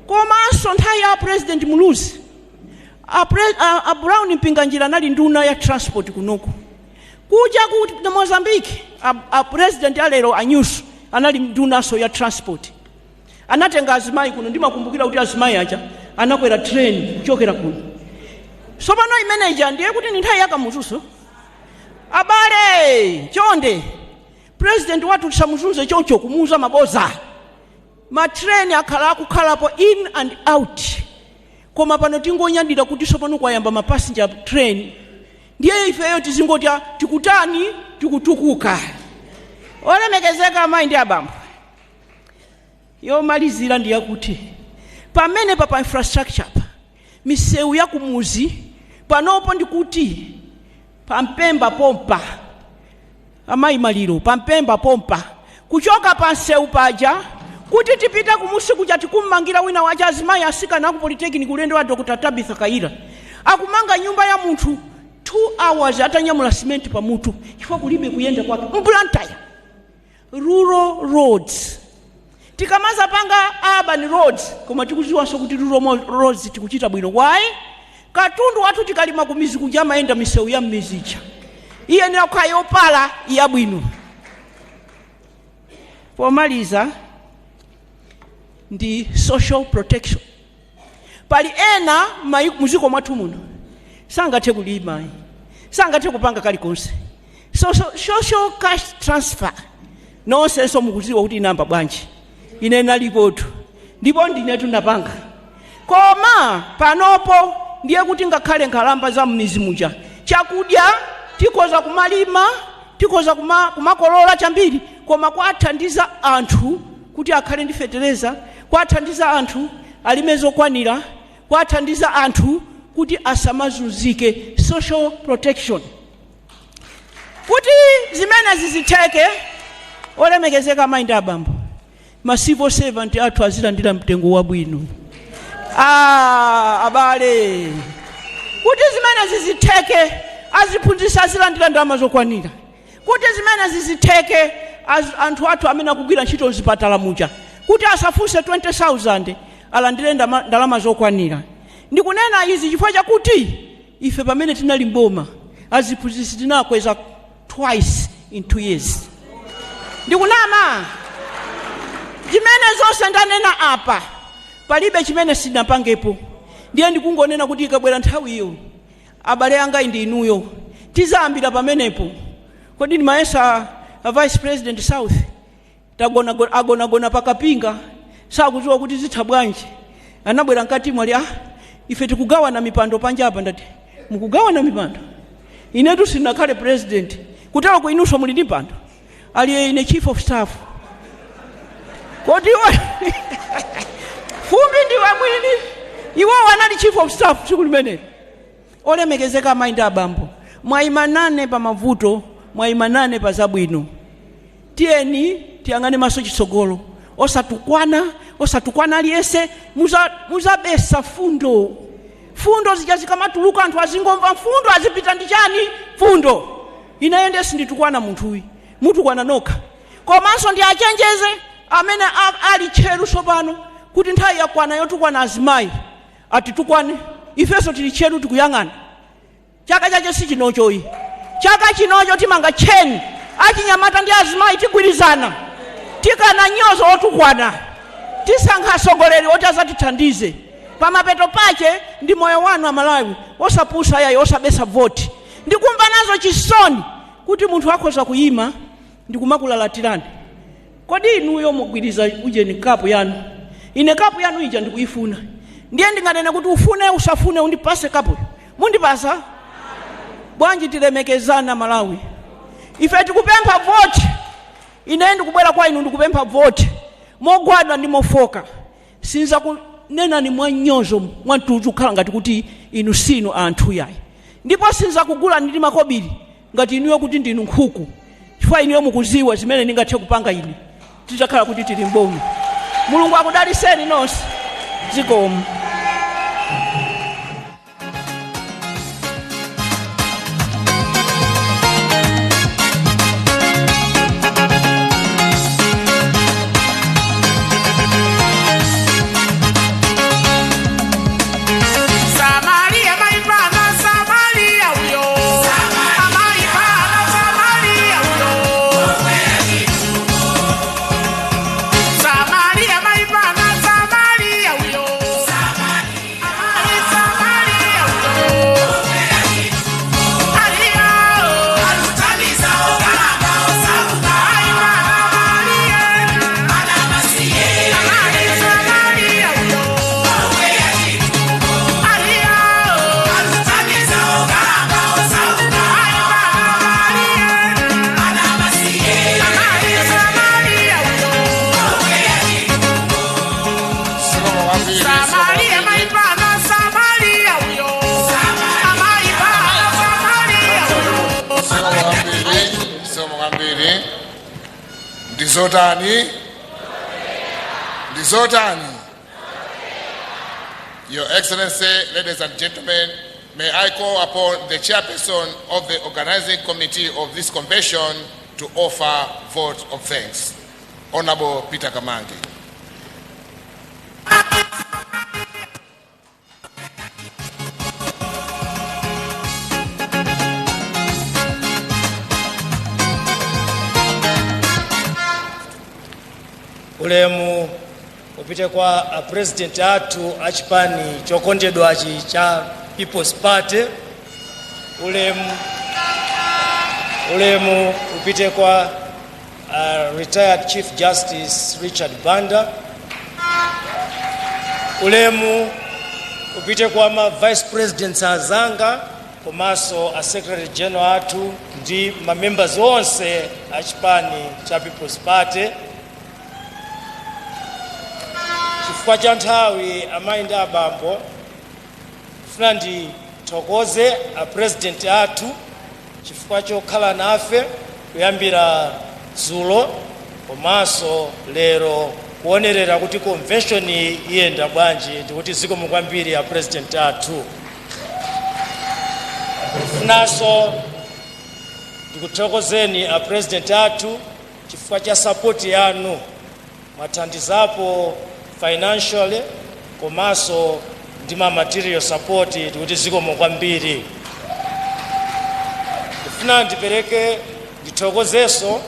Komanso nthawi ya President Muluzi, a Brown Mpinganjira anali nduna ya transport kunoku. Kuja ku Mozambique, a President alero Anyusu anali ndunanso ya transport. Anatenga azimayi kuno, ndimakumbukira kuti azimayi aja anakwera train kuchokera kuno. Tsopano imeneja ndiye kuti ni nthawi ya Kamuzuso. Abale, chonde. President wathu tisamuzunze choncho kumuuza maboza. Matreni akhala akukhalapo in and out. Koma pano tingonyadira kuti tsopano kwayamba ma passenger train. Ndiye ifeyo tizingoti tikutani tikutukuka. Olemekezeka amayi ndi abambo. Yomalizira ndi yakuti pamene pa infrastructure pa misewu ya kumuzi panopo ndikuti pampemba pompa. Amayi maliro pampemba pompa kuchoka pa nsewu paja kuti tipite kumusi kuja tikummangira wina wacha azimayi asikana aku polytechnic ulendo wa Dr. Tabitha Kaira akumanga nyumba ya munthu 2 hours atanyamula cement pamutu chifukwa kulibe kuyenda kwake mBlantyre. Rural roads tikamaza panga urban roads koma tikuziwanso kuti rural roads tikuchita bwino. Why? Katundu wathu tikalima kumizi kuja amayenda misewu ya mmizicha. Iyenera kukhala yopala yabwino. Pomaliza ndi social protection. Pali ena muziko mwathu muno sangathe kulima, sangathe kupanga kalikonse. Social cash transfer nonsenso mukuziwa kuti inamba bwanji. Ine nalipotu ndipo ndinetu napanga. Koma panopo ndiye kuti ngakhale nkhalamba za mmizi muja chakudya tikoza kumalima, tikoza kumakolola chambiri, koma kwathandiza anthu kuti akhale ndi fetereza, kwathandiza anthu alime zokwanira, kwathandiza anthu kuti asamazunzike. Social protection kuti zimene zizitheke. Olemekezeka amayi ndi abambo, ma civil servant athu azilandira mtengo wabwino. Abale, kuti zimene zizitheke aziphunzitsa azilandira ndalama zokwanira. Kuti zimene zizitheke anthu athu amene akugwira ntchito mzipatala muja kuti asafunse 20,000 alandire ndalama zokwanira. Ndikunena izi chifukwa chakuti ife pamene tinali mboma aziphunzitsi tinakweza twice in 2 years. Ndikunama? Zimene zonse ndanena apa palibe chimene sinapangepo. Ndiye ndikungonena kuti ikabwera nthawiyo abale anga ndi inuyo tizayambira pamenepo. Kodi ndimayesa a Vice President South agonagona pakapinga sakudziwa kuti zitha bwanji. Anabwera mkati mwali ife tikugawana mipando panja apa. Ndati mukugawana mipando? Inetu sinakhale president kutero ku inunso muli ndi mpando. Aliye ine chief of staff. Kodi iwe fumbi ndiwe mwini? Iwo anali chief of staff tsiku limeneli. Olemekezeka amayi ndi abambo, mwayimanane pa mavuto Mwayima nane pa zabwino. Tiyeni tiyang'ane maso chitsogolo, osatukwana, osatukwana aliyense. Muzabesa fundo. Fundo zija zikamatuluka, anthu azingomva mfundo, azipita ndi chani? Fundo. Ineyo ndiye sinditukwana munthuyu, mutukwana nokha. Komanso ndi achenjeze amene ali tcheru tsopano kuti nthawi yakwana yotukwana azimayi, atitukwane. Ifenso tili tcheru, tikuyang'ana. Chaka chache si chinochoyi, chaka chinocho timanga tcheni. Achinyamata ndi azimayi tigwirizana, tikana nyozo otukwana, tisankha atsogoleri oti azatithandize. Pamapeto pache ndi moyo wanu Amalawi. Osapusa yayi, osabesa voti. Ndikumva nazo chisoni kuti munthu akhoza kuyima ndikumakulalatirani. Kodi inuyo mugwiriza ujeni kapu yanu? Ine kapu yanu ija ndikuyifuna, ndiye ndinganene kuti ufune usafune undipase kapuyo, mundipasa bwanji? Tilemekezana Malawi. Ife tikupempha voti. Ine ndikubwera kwa inu, ndikupempha voti mogwada ndi mofoka. Sinza kunenani mwanyozo, mwamtuzu, kukhala ngati kuti inu sinu anthu yayi, ndipo sinza kugula ndi makobiri ngati inuyo kuti ndinu nkhuku, chifukwa inuyo mukuziwa zimene ndingathe kupanga ine titakhala kuti tili mboma. Mulungu akudaliseni nonse. Zikomo. Samaria maipana, Samaria uyo. Amaipana, Samaria uyo. Samaria maipana, Samaria uyo. Amai Samaria uyo. Aria alutaniza okalamba osauka. Aipana Maria. Amai Samaria uyo. Samaria maipana, Samaria uyo. Amaipana, Samaria uyo. Zikomo kwambiri. Ndizotani? Ndizotani? Your Excellency, ladies and gentlemen, may I call upon the chairperson of the organizing committee of this convention to offer vote of thanks. Honorable Peter Kamange. Ulemu upite kwa a president athu a chipani chokondedwachi cha People's Party. Ulemu upite kwa retired Chief Justice Richard Banda. Ulemu upite kwa ma vice presidents azanga komanso a secretary general athu ndi ma members onse a chipani cha People's Party. Chifukwa cha nthawi, amayi ndi abambo, funa ndithokoze a president athu chifukwa chokhala nafe kuyambira dzulo komanso lero, kuonerera kuti convention iyenda bwanji, ndikuti zikomo kwambiri a president athu. Funanso ndikuthokozeni a president athu chifukwa cha support yanu. Mwathandizapo financially komanso ndi ma material support, ndikuti zikomo kwambiri. Ndifuna ndipereke, ndithokozenso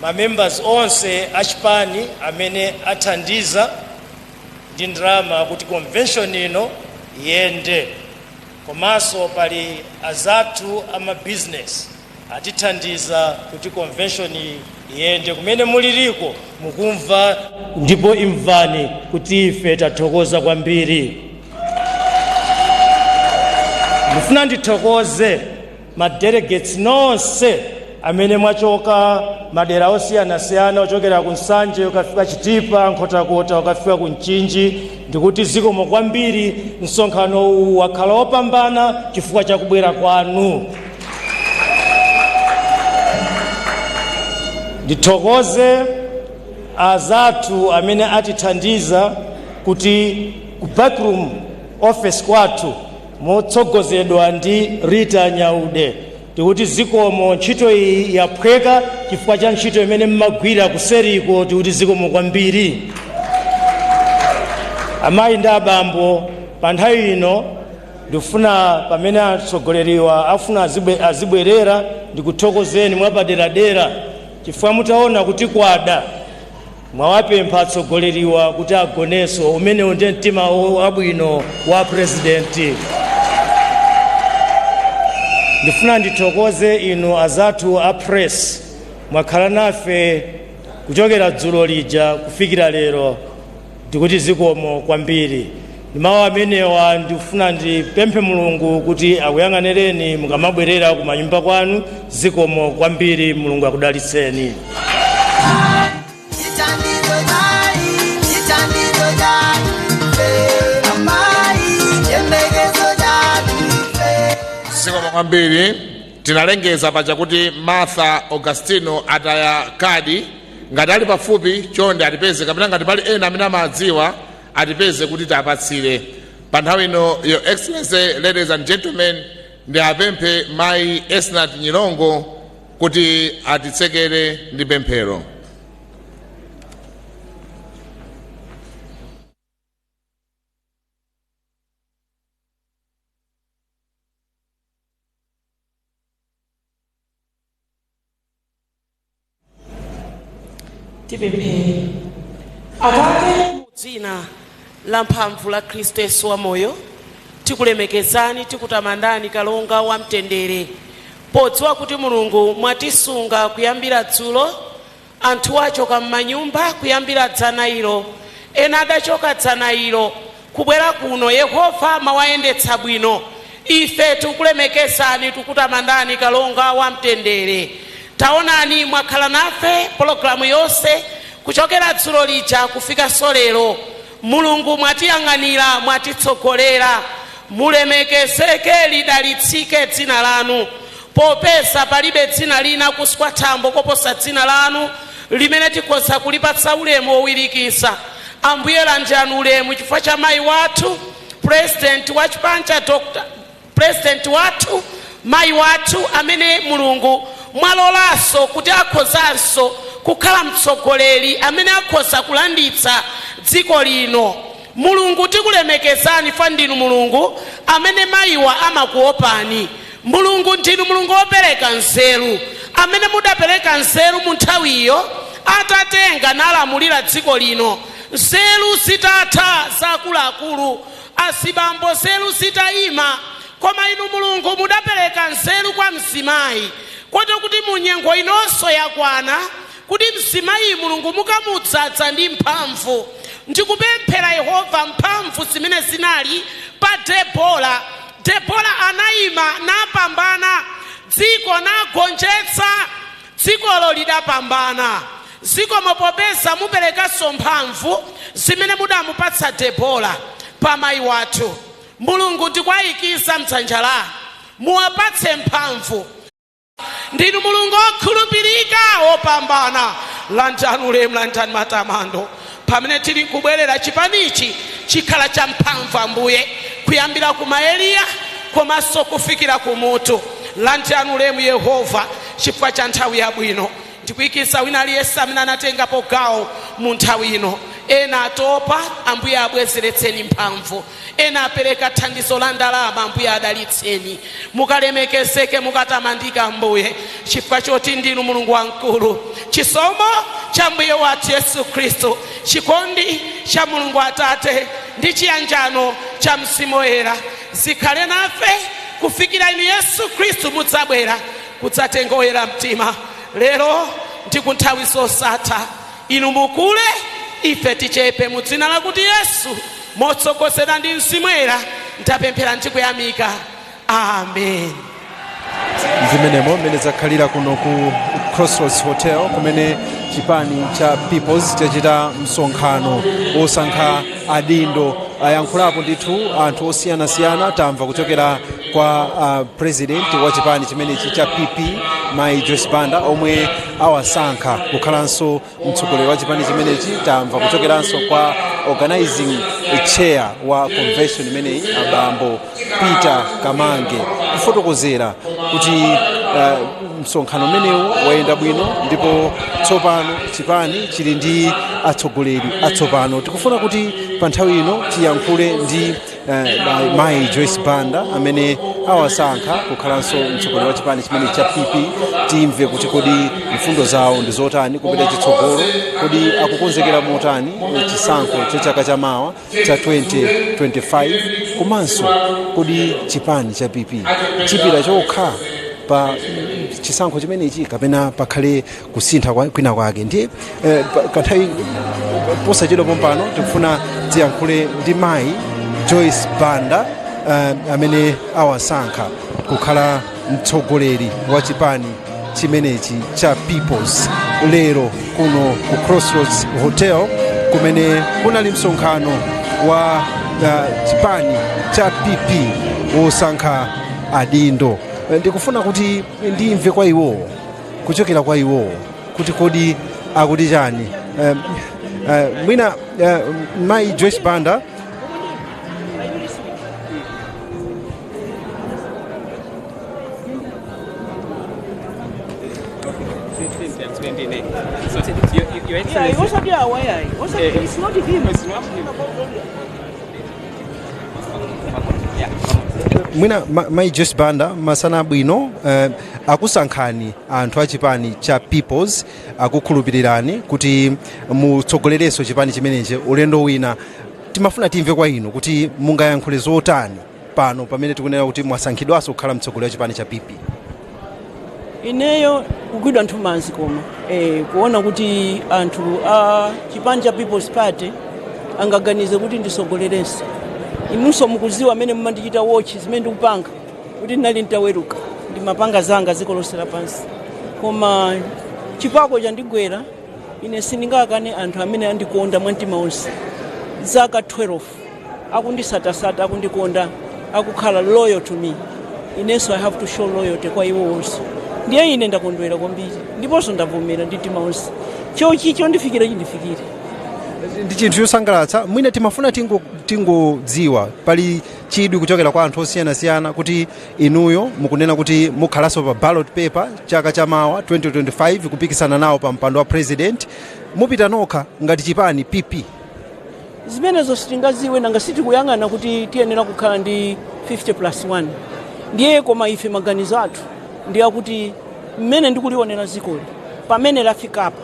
ma members onse achipani amene athandiza ndi ndalama kuti convention ino iyende, komanso pali azathu ama business atithandiza kuti convention iyende. Kumene muliriko mukumva, ndipo imvani kuti ife tathokoza kwambiri. Ndifuna ndithokoze ma delegates nonse amene mwachoka madera osiyanasiyana, ochokera ku Nsanje ukafika Chitipa, Nkhotakota, ukafika ku Mchinji, ndikuti zikomo kwambiri. Msonkhano uwu wakhala wopambana chifukwa cha kubwera kwanu. Ndithokoze azathu amene atithandiza kuti ku backroom office kwathu motsogozedwa ndi Rita Nyaude, tikuti zikomo. Ntchito iyi yaphweka chifukwa cha ntchito imene mmagwira kuseriko. Tikuti zikomo kwambiri. Amayi ndi abambo, pa nthawi ino ndikufuna, pamene atsogoleriwa afuna azibwerera, ndikuthokozeni mwapaderadera chifukwa mutaona kuti kwada, mwawapempha atsogoleriwa kuti agonenso. Umenewu ndiye mtima wabwino wa purezidenti. Ndifuna ndithokoze inu azathu a press, mwakhala nafe kuchokera dzulo lija kufikira lero. Ndikuti zikomo kwambiri. Ndi mawu amenewa ndikufuna ndipemphe Mulungu kuti akuyang'anireni mukamabwerera kumanyumba kwanu. Zikomo kwambiri, Mulungu akudalitseni. Chithandizo chai, chithandizo chatife, amayi, chiyembekezo chatife. Zikomo kwambiri. Tinalengeza paja kuti Martha Augustino ataya kadi. Ngati ali pafupi, chonde atipeze, kapena ngati pali ena amene amadziwa, atipeze kuti tiapatsire. Pa nthawi ino, Your Excellency, ladies and gentlemen, ndi apemphe Mayi Esnat Nyilongo kuti atitsekere ndi pemphero. Tipemphere. Atate, mu dzina la mphamvu la Khristu Yesu wamoyo, tikulemekezani, tikutamandani, Kalonga wa mtendere, podziwa kuti Mulungu mwatisunga kuyambira dzulo. Anthu achoka m'manyumba kuyambira dzana ilo, ena adachoka dzana ilo kubwera kuno. Yehova mawayendetsa bwino. Ife tikulemekezani, tikutamandani, Kalonga wa mtendere. Taonani, mwakhala nafe pologalamu yonse kuchokera dzulo lija kufikanso lero. Mulungu, mwatiyang'anira, mwatitsogolera. Mulemekezeke, lidalitsike dzina lanu, popeza palibe dzina lina kunsi kwa thambo koposa dzina lanu limene tikhoza kulipatsa ulemu wowirikiza. Ambuye, landirani ulemu chifukwa cha mayi wathu, president wa chipani cha Dr. president wathu, mayi wathu amene Mulungu mwalolanso kuti akhozanso kukhala mtsogoleri amene akhoza kulanditsa dziko lino. Mulungu, tikulemekezani fa ndinu Mulungu amene mayiwa amakuopani. Mulungu, ndinu Mulungu wopereka nzeru, amene mudapereka nzeru mu nthawiyo atatenga nalamulira dziko lino, nzeru zitatha zakuluakulu, azibambo nzeru zitayima, koma inu Mulungu mudapereka nzeru kwa mzimayi, kotero kuti mu nyengo inonso yakwana kuti mzimayi Mulungu mukamudzaza ndi mphamvu. Ndikupemphera Yehova, mphamvu zimene zinali pa Debora. Debora anayima napambana dziko, nagonjetsa dzikolo, lidapambana. Zikomo popeza muperekanso mphamvu zimene mudamupatsa Debora pa mayi wathu. Mulungu, tikwayikiza mdzanja lanu, muwapatse mphamvu. Ndinu Mulungu okhulupirika, wopambana. Landirani ulemu, landirani matamando. Pamene tili kubwerera, chipanichi chikhala cha mphamvu, Ambuye, kuyambira ku maeriya komanso kufikira kumutu. Landirani ulemu, Yehova, chifukwa cha nthawi yabwino. Ndikuyikiza wina aliyense amene anatengapo gawo mu nthawi ino. Ena atopa, Ambuye abwezeretseni mphamvu. Ena apereka thandizo la ndalama, Ambuye adalitseni. Mukalemekezeke, mukatamandika, Ambuye, chifukwa choti ndinu Mulungu wamkulu. Chisomo cha Mbuye wathu Yesu Khristu, chikondi cha Mulungu Atate ndi chiyanjano cha Mzimu Woyera zikhale nafe kufikira inu Yesu Khristu mudzabwera kudzatenga oyera mtima, lero ndi ku nthawi zosatha. Inu mukule, ife tichepe. Mu dzina lakuti Yesu, motsogozedwa ndi Mzimu Woyera, ndapemphera ndikuyamika, amen. Zimenemo mmene zakhalira kuno ku Crossroads Hotel, kumene chipani cha Peoples chachita msonkhano wosankha adindo. Ayankhulapo ndithu anthu osiyanasiyana. Tamva kuchokera kwa president wa chipani chimenechi cha PP. Mayi Joyce Banda omwe awasankha kukhalanso mtsogoleri wa chipani chimenechi. Tamva kuchokeranso kwa organizing chair wa convention imeneyi, abambo Peter Kamange, kufotokozera kuti msonkhano umenewu wayenda bwino ndipo tsopano chipani chili ndi atsogoleri atsopano. Tikufuna kuti pa nthawi ino tiyankhule ndi Mayi Joyce Banda amene awasankha kukhalanso mtsogoleri wa chipani chimene cha PP. Timve kuti kodi mfundo zawo ndi zotani kupita chitsogolo, kodi akukonzekera motani chisankho cha chaka chamawa cha 2025, komanso kodi chipani cha PP chipita chokha pa chisankho chimenechi kapena pakhale kusintha kwina kwake. Ndiye kanthawi posachedwa pompano tikufuna tiyankhule ndi Mayi Joyce Banda amene awasankha kukhala mtsogoleri wa chipani chimenechi cha Peoples lero kuno ku Crossroads Hotel, kumene kunali msonkhano wa chipani cha PP wosankha adindo. Ndikufuna kuti ndimve kwa iwowo, kuchokera kwa iwowo, kuti kodi akuti chani. Mwina Mayi Joyce Banda. Yeah, osati awa yayi. Osati, it's not him. Mwina Mayi Joyce Banda, masana abwino. Akusankhani anthu a chipani cha Peoples, akukhulupirirani kuti mutsogolerenso chipani chimenechi ulendo wina. Timafuna timve kwa inu kuti mungayankhule zotani pano pamene tikunena kuti mwasankhidwanso kukhala mtsogoleri wa chipani cha PP. Ineyo kugwidwa nthumanzi, koma kuona kuti anthu a chipani cha People's Party angaganize kuti ndisogolerenso. Inunso mukuziwa amene mumandichita watch zimene ndikupanga kuti ndinali nditaweruka, ndimapanga zanga dziko lonse lapansi, koma chipako chandigwera. Ine sindingakane anthu amene andikonda mwamtima wonse zaka 12, akundisatasata, akundikonda, akukhala loyal to me. Inenso I have to show loyalty kwa iwo wonse. Ndiye ine ndakondwera kwambiri ndiponso ndavomera ndi mtima wonse. Chochi chondifikira chindifikire. Ndi chinthu chosangalatsa. Mwina timafuna tingodziwa, pali chidwi kuchokera kwa anthu osiyanasiyana kuti inuyo mukunena kuti mukhalanso pa ballot paper chaka chamawa 2025 kupikisana nawo pa mpando wa president. Mupita nokha ngati chipani PP? Zimenezo sitingaziwe, nanga sitikuyang'ana kuti tiyenera kukhala ndi 50 plus 1. Ndiye koma ife maganizo athu ndi akuti mmene ndikulionera dzikoli pamene lafikapo,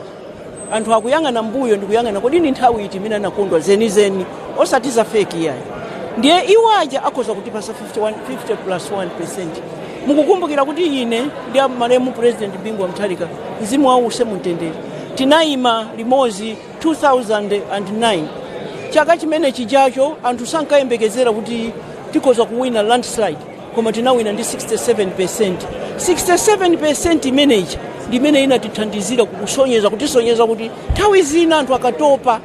anthu akuyang'ana mbuyo ndikuyang'ana kodi ndi nthawi iti imene anakondwa zenizeni, osati za fake iyayi. Ndiye iwo aja akhoza kutipasa 51, 50 plus 1%. Mukukumbukira kuti ine ndi malemu President Bingu wa Mutharika, mzimu wawo use mumtendere, tinayima limodzi 2009. Chaka chimene chijacho anthu sankayembekezera kuti tikhoza kuwina landslide, koma tinawina ndi 67%. 67% imeneyi ndi imene inatithandizira kukusonyeza, kutisonyeza kuti nthawi zina anthu akatopa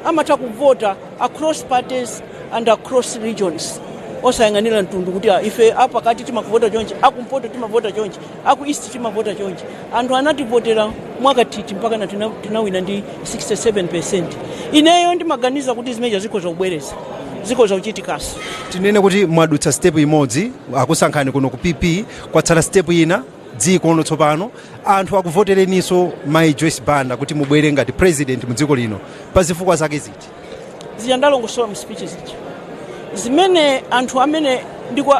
amatha kuvota across parties and across regions, osayang'anira mtundu kuti ife apakati timakuvota chonchi, akumpoto timavota chonchi, aku east timavota chonchi. Anthu anativotera mwakathithi mpaka na tinawina ndi 67%. Ineyo ndimaganiza kuti zimenezo zikhoza kubwereza, zikhoza kuchitikaso. Tinene kuti mwadutsa step imodzi, akusankhani kuno ku PP, kwatsala step ina, dziko lino tsopano anthu akuvotereninso Mayi Joyce Banda kuti mubwere ngati president mu dziko lino, pa zifukwa zake ziti? Zija ndalongosola mu speech zija, zimene anthu amene ndiku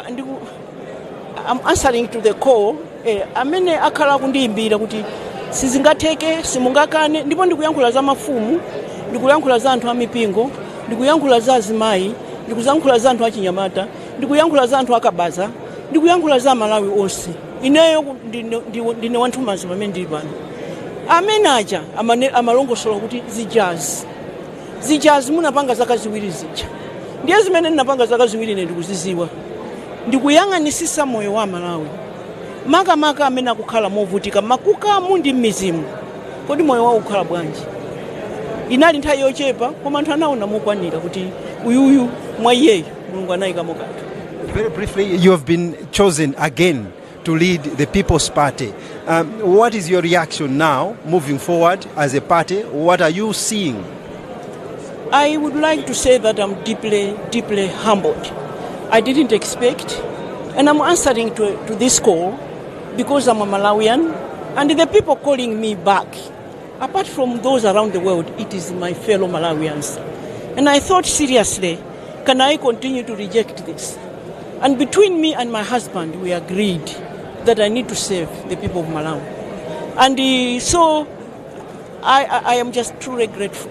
I'm answering to the call, amene akhala akundiyimbira kuti sizingatheke, simungakane. Ndipo ndikuyankhula za mafumu, ndikuyankhula za anthu amipingo, ndikuyankhula za azimayi, ndikuyankhula za anthu achinyamata, ndikuyankhula za anthu akabaza, ndikuyankhula za Malawi onse. Ineyo ndine wanthumazi pamene ndili pano. Amene aja amalongosola kuti zijazi zijazi munapanga zaka 2 zija, ndiye zimene ndinapanga zaka 2 ine ndikuziziwa. Ndikuyang'anisisa moyo wa Malawi, makamaka amene akukhala movutika makukamu ndi m'mizimu, kodi moyo wawo ukukhala bwanji? Inali nthawi yochepa, koma anthu anaona mokwanira kuti uyuyu mwa iyeyo Mulungu anayikamo kanthu. Very briefly, you have been chosen again to lead the People's Party. What is your reaction now, moving forward as a party? What are you seeing? I would like to say that I'm deeply, deeply humbled. I didn't expect, and I'm answering to this call because I'm a Malawian, and the people calling me back, apart from those around the world, it is my fellow Malawians. And I thought seriously, can I continue to reject this? And between me and my husband, we agreed that I need to save the people of Malawi. And so I am just truly grateful.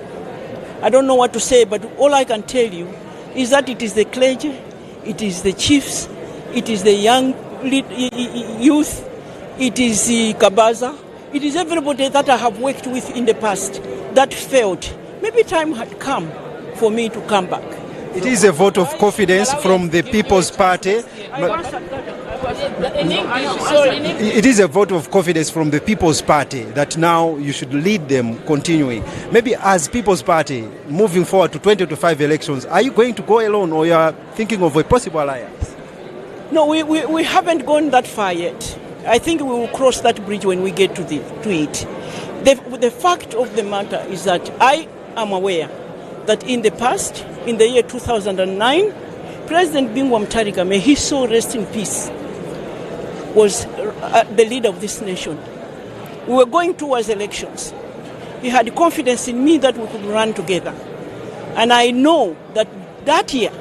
I don't know what to say, but all I can tell you is that it is the clergy, it is the chiefs, it is the young youth, it is the Kabaza, it is everybody that I have worked with in the past that felt maybe time had come for me to come back. It is a vote of confidence from the People's Party. In English, sorry. It is a vote of confidence from the People's Party that now you should lead them continuing. Maybe as People's Party, moving forward to 2025 elections, are you going to go alone or you are thinking of a possible alliance? No, we haven't gone that far yet. I think we will cross that bridge when we get to it. The fact of the matter is that I am aware that in the past, in the year 2009, President Bingu wa Mutharika, may his soul rest in peace, was the leader of this nation. We were going towards elections. He had confidence in me that we could run together. And I know that that year,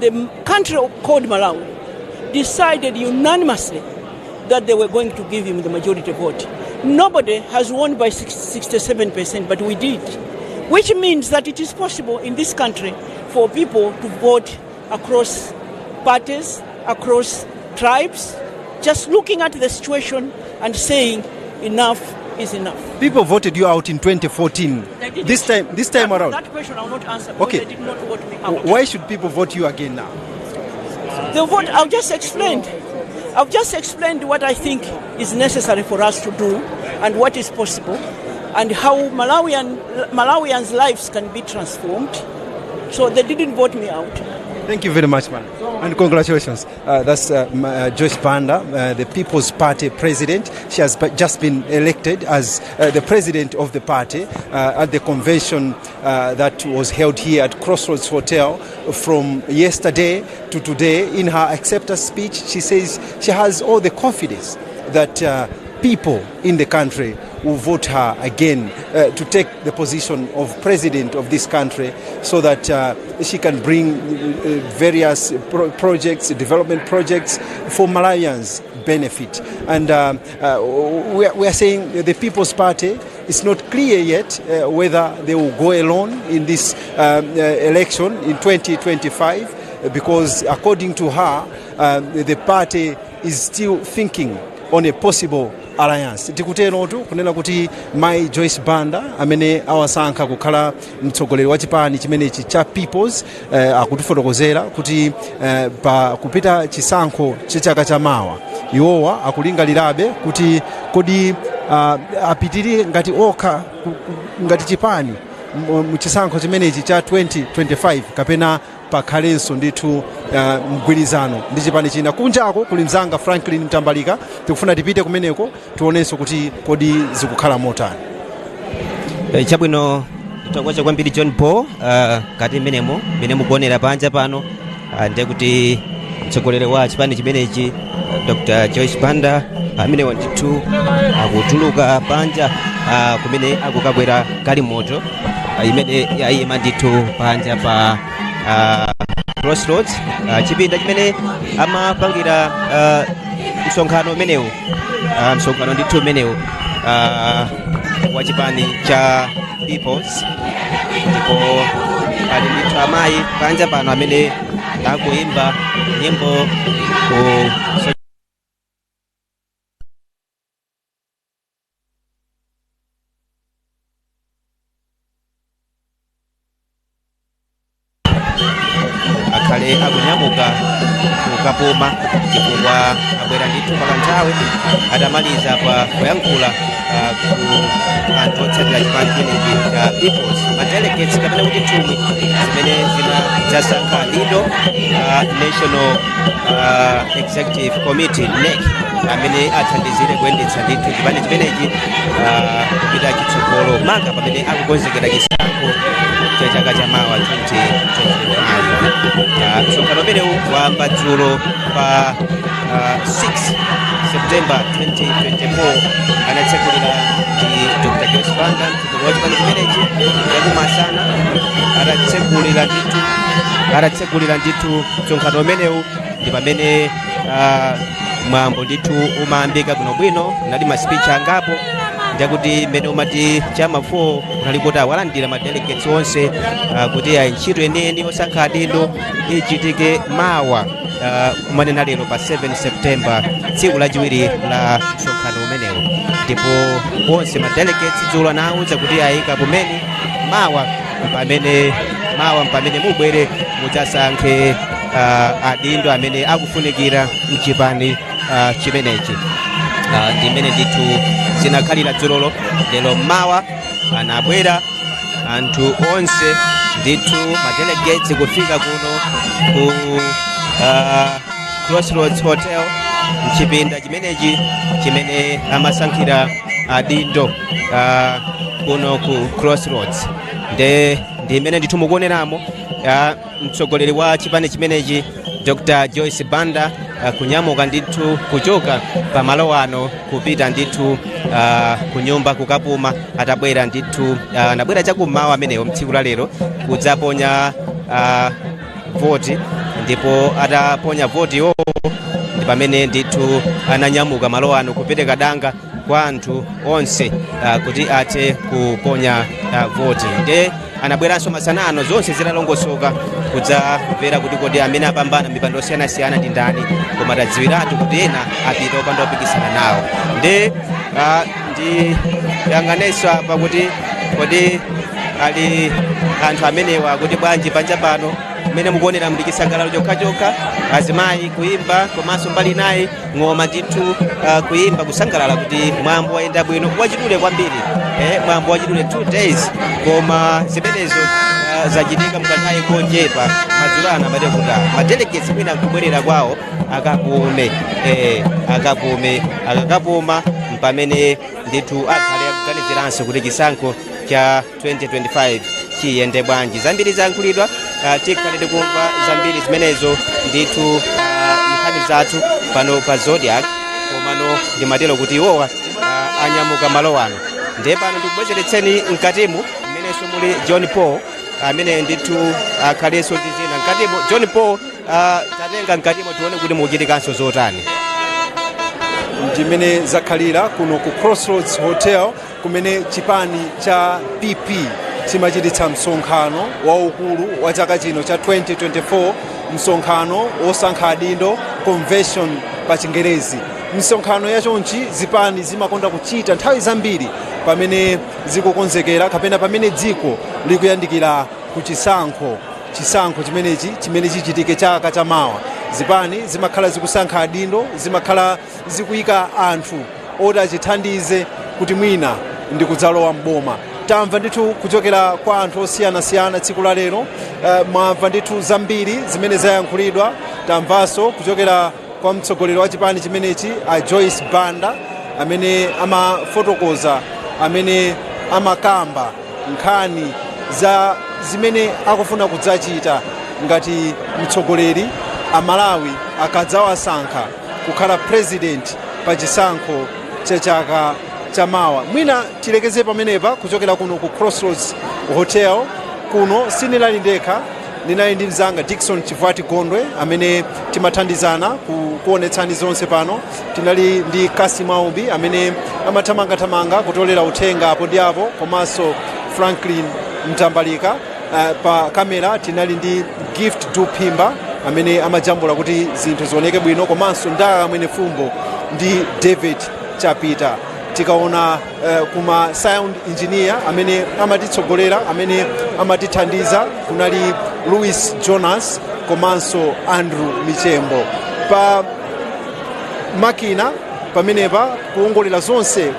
the country called Malawi decided unanimously that they were going to give him the majority vote. Nobody has won by 67%, but we did. Which means that it is possible in this country for people to vote across parties, across tribes, just looking at the situation and saying enough is enough. People voted you out in 2014. They didn't. This time around. That question I will not answer because they did not vote me out. Why should people vote you again now? The vote, I've just explained. I've just explained what I think is necessary for us to do and what is possible and how Malawians' lives can be transformed. So they didn't vote me out. Thank you very much, man. And congratulations. That's Joyce Banda, the People's Party president. She has just been elected as the president of the party at the convention that was held here at Crossroads Hotel from yesterday to today. In her acceptance speech, she says she has all the confidence that people in the country will vote her again to take the position of president of this country so that she can bring various projects, development projects for Malawians' benefit. And we are saying the People's Party, it's not clear yet whether they will go alone in this election in 2025, because according to her, the party is still thinking on a possible alliance. Tikuterotu kunena kuti mai Joyce Banda amene awasankha kukhala mtsogoleri wa chipani chimenechi cha Peoples akutifotokozera kuti pa kupita chisankho chachaka chamawa iwowa akulingalirabe kuti kodi apitirire ngati okha ngati chipani muchisankho chimenechi cha 2025 kapena pakhalenso ndithu mgwirizano ndi chipani china. Kunjako kuli mzanga Franklin Mtambalika, tikufuna tipite kumeneko tionenso kuti kodi zikukhala motani. Chabwino, tithokoze kwambiri John Paul. Kati mmenemo mmene mukuonera panja pano, ndiye kuti mtsogoleri wa chipani chimenechi Dr Joyce Banda amenewa ndithu akutuluka panja kumene akukakwera galimoto imene yayima ndithu panja pa Crossroads, chipinda chimene amapangira msonkhano umenewu, msonkhano ndithu umenewu wa chipani cha Peoples. Ndipo pali ndithu amayi panja pano amene akuimba nyimbo ku akhale Akhale akunyamuka kukapuma chifukwa abwera ndithu pakanthawi atamaliza pa kuyankhula ku anthu otsatira chipani chimenechi cha Peoples, madelegates kapena kuti nthumwi zimene zinadzasankha adindo, National Executive Committee, NEC, amene athandizire kuyendetsa ndithu chipani chimenechi kupita chitsogolo, maka pamene akukonzekera chisankho cha chaka chamawa 2025. Msonkhano umenewu wayamba dzulo pa 6 September 2024. Anatsekulira ndi Dr Joyce Banda, mtsogoleri wa chipani chimenechi, chakumasana. Atatsekulira ndithu msonkhano umenewu ndi pamene mwambo ndithu umayambika bwinobwino. Unali maspeech angapo, ndiyakuti mmene umati chama 4 unali kuti awalandira ma delegates onse, kuti ayi, ntchito yeniyeni yosankha adindo ichitike mawa, kumanena lero pa 7 September, tsiku lachiwiri la msonkhano umenewu. Ndipo onse ma delegates dzulo anawuza kuti ayika kumene mawa mpamene mubwere mudzasankhe adindo amene akufunikira mchipani chimenechi. Ndi mmene ndithu zinakhalira dzulolo. Lero mmawa anabwera anthu onse ndithu, madelegates, kufika kuno ku Crossroads Hotel, mchipinda chimenechi chimene amasankhira adindo, kuno ku Crossroads. Nde ndi imene ndithu mukuoneramo mtsogoleri wa chipani chimenechi, Dr Joyce Banda, kunyamuka ndithu kuchoka pamalo ano kupita ndithu kunyumba kukapuma, atabwera ndithu, anabwera chakummawa amenewo mtsiku la lero kudzaponya voti. Ndipo ataponya voti iwowo ndi pamene ndithu ananyamuka malo ano kupereka danga kwa anthu onse kuti athe kuponya voti. Nde anabweranso masana ano zonse zitalongosoka kudzamvera kuti kodi amene apambana mipando osiyanasiyana ndi ndani, koma tadziwiratu kuti ena apita opanda opikisana nawo. Nde ndi yang'anenso apa kuti kodi ali anthu amenewa kuti bwanji. Panja pano mmene mukuonera muli chisangalalo chokhachokha, azimayi kuimba, komanso mbali nayi ng'oma ndithu, kuimba, kusangalala kuti mwambo wayenda bwino, wachidule kwambiri, mwambo wachidule 2 days, koma zimenezo zachitika mukanthawi kochepa. Madzulo ano amati kuti madelegates mwina nkubwerera kwawo akapume, akapume. Akakapuma mpamene ndithu akhale akuganiziranso kuti chisankho cha 2025 chiyende bwanji. Zambiri zayankhulidwa, tikhale tikumva zambiri zimenezo ndithu nkhani zathu pano pa Zodiak. Komano ndimatero kuti iwowa anyamuka malo ano. Ndiye pano ndikubwezeretseni mkatimu mmenenso muli John Paul, amene ndithu akhalenso ndi zina mkatimo. John Paul, tatenga mkatimo tione kuti mukuchitikanso zotani. Ndimene zakhalira kuno ku Crossroads Hotel, kumene chipani cha PP chimachititsa msonkhano waukulu wa chaka chino cha 2024, msonkhano wosankha adindo, convention pa Chingerezi. Msonkhano yachonchi zipani zimakonda kuchita nthawi zambiri pamene zikukonzekera kapena pamene dziko likuyandikira ku chisankho, chisankho chimenechi chimene chichitike chaka chamawa. Zipani zimakhala zikusankha adindo, zimakhala zikuyika anthu oti achithandize kuti mwina ndi kudzalowa mboma. Tamva ndithu kuchokera kwa anthu osiyanasiyana tsiku la lero. Mwamva ndithu zambiri zimene zayankhulidwa. Tamvanso kuchokera kwa mtsogoleri wa chipani chimenechi, a Joyce Banda, amene amafotokoza, amene amakamba nkhani za zimene akufuna kudzachita ngati mtsogoleri Amalawi akadzawasankha kukhala president pa chisankho cha chaka chamawa. Mwina tilekeze pamenepa kuchokera kuno ku Crossroads Hotel. Kuno sindinali ndekha, ndinali ndi mzanga Dickson Chivwati Gondwe amene timathandizana kuonetsani zonse pano. Tinali ndi Kasim Aubi amene amathamangathamanga kutolera uthenga apo ndi apo, komanso Franklin Mtambalika. Pa kamera tinali ndi Gift Duphimba amene amajambula kuti zinthu zioneke bwino, komanso Ndala Mwene Fumbo ndi David Chapita. Tikaona kuma sound engineer amene amatitsogolera, amene amatithandiza, kunali Louis Jonas. Komanso Andrew Michembo pa makina pamenepa kuongolera zonse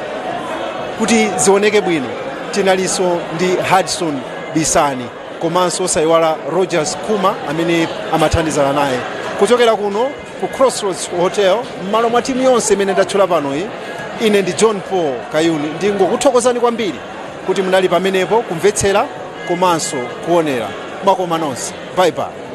kuti zioneke bwino. Tinalinso ndi Hudson Bisani komanso osayiwala Rogers Kuma amene amathandizana naye. Kuchokera kuno ku Crossroads Hotel, m'malo mwa timu yonse imene ndatchula panoyi, ine ndi John Paul Kayuni, ndingokuthokozani kwambiri kuti munali pamenepo kumvetsera komanso kuonera. Mwakoma nonse, bye bye.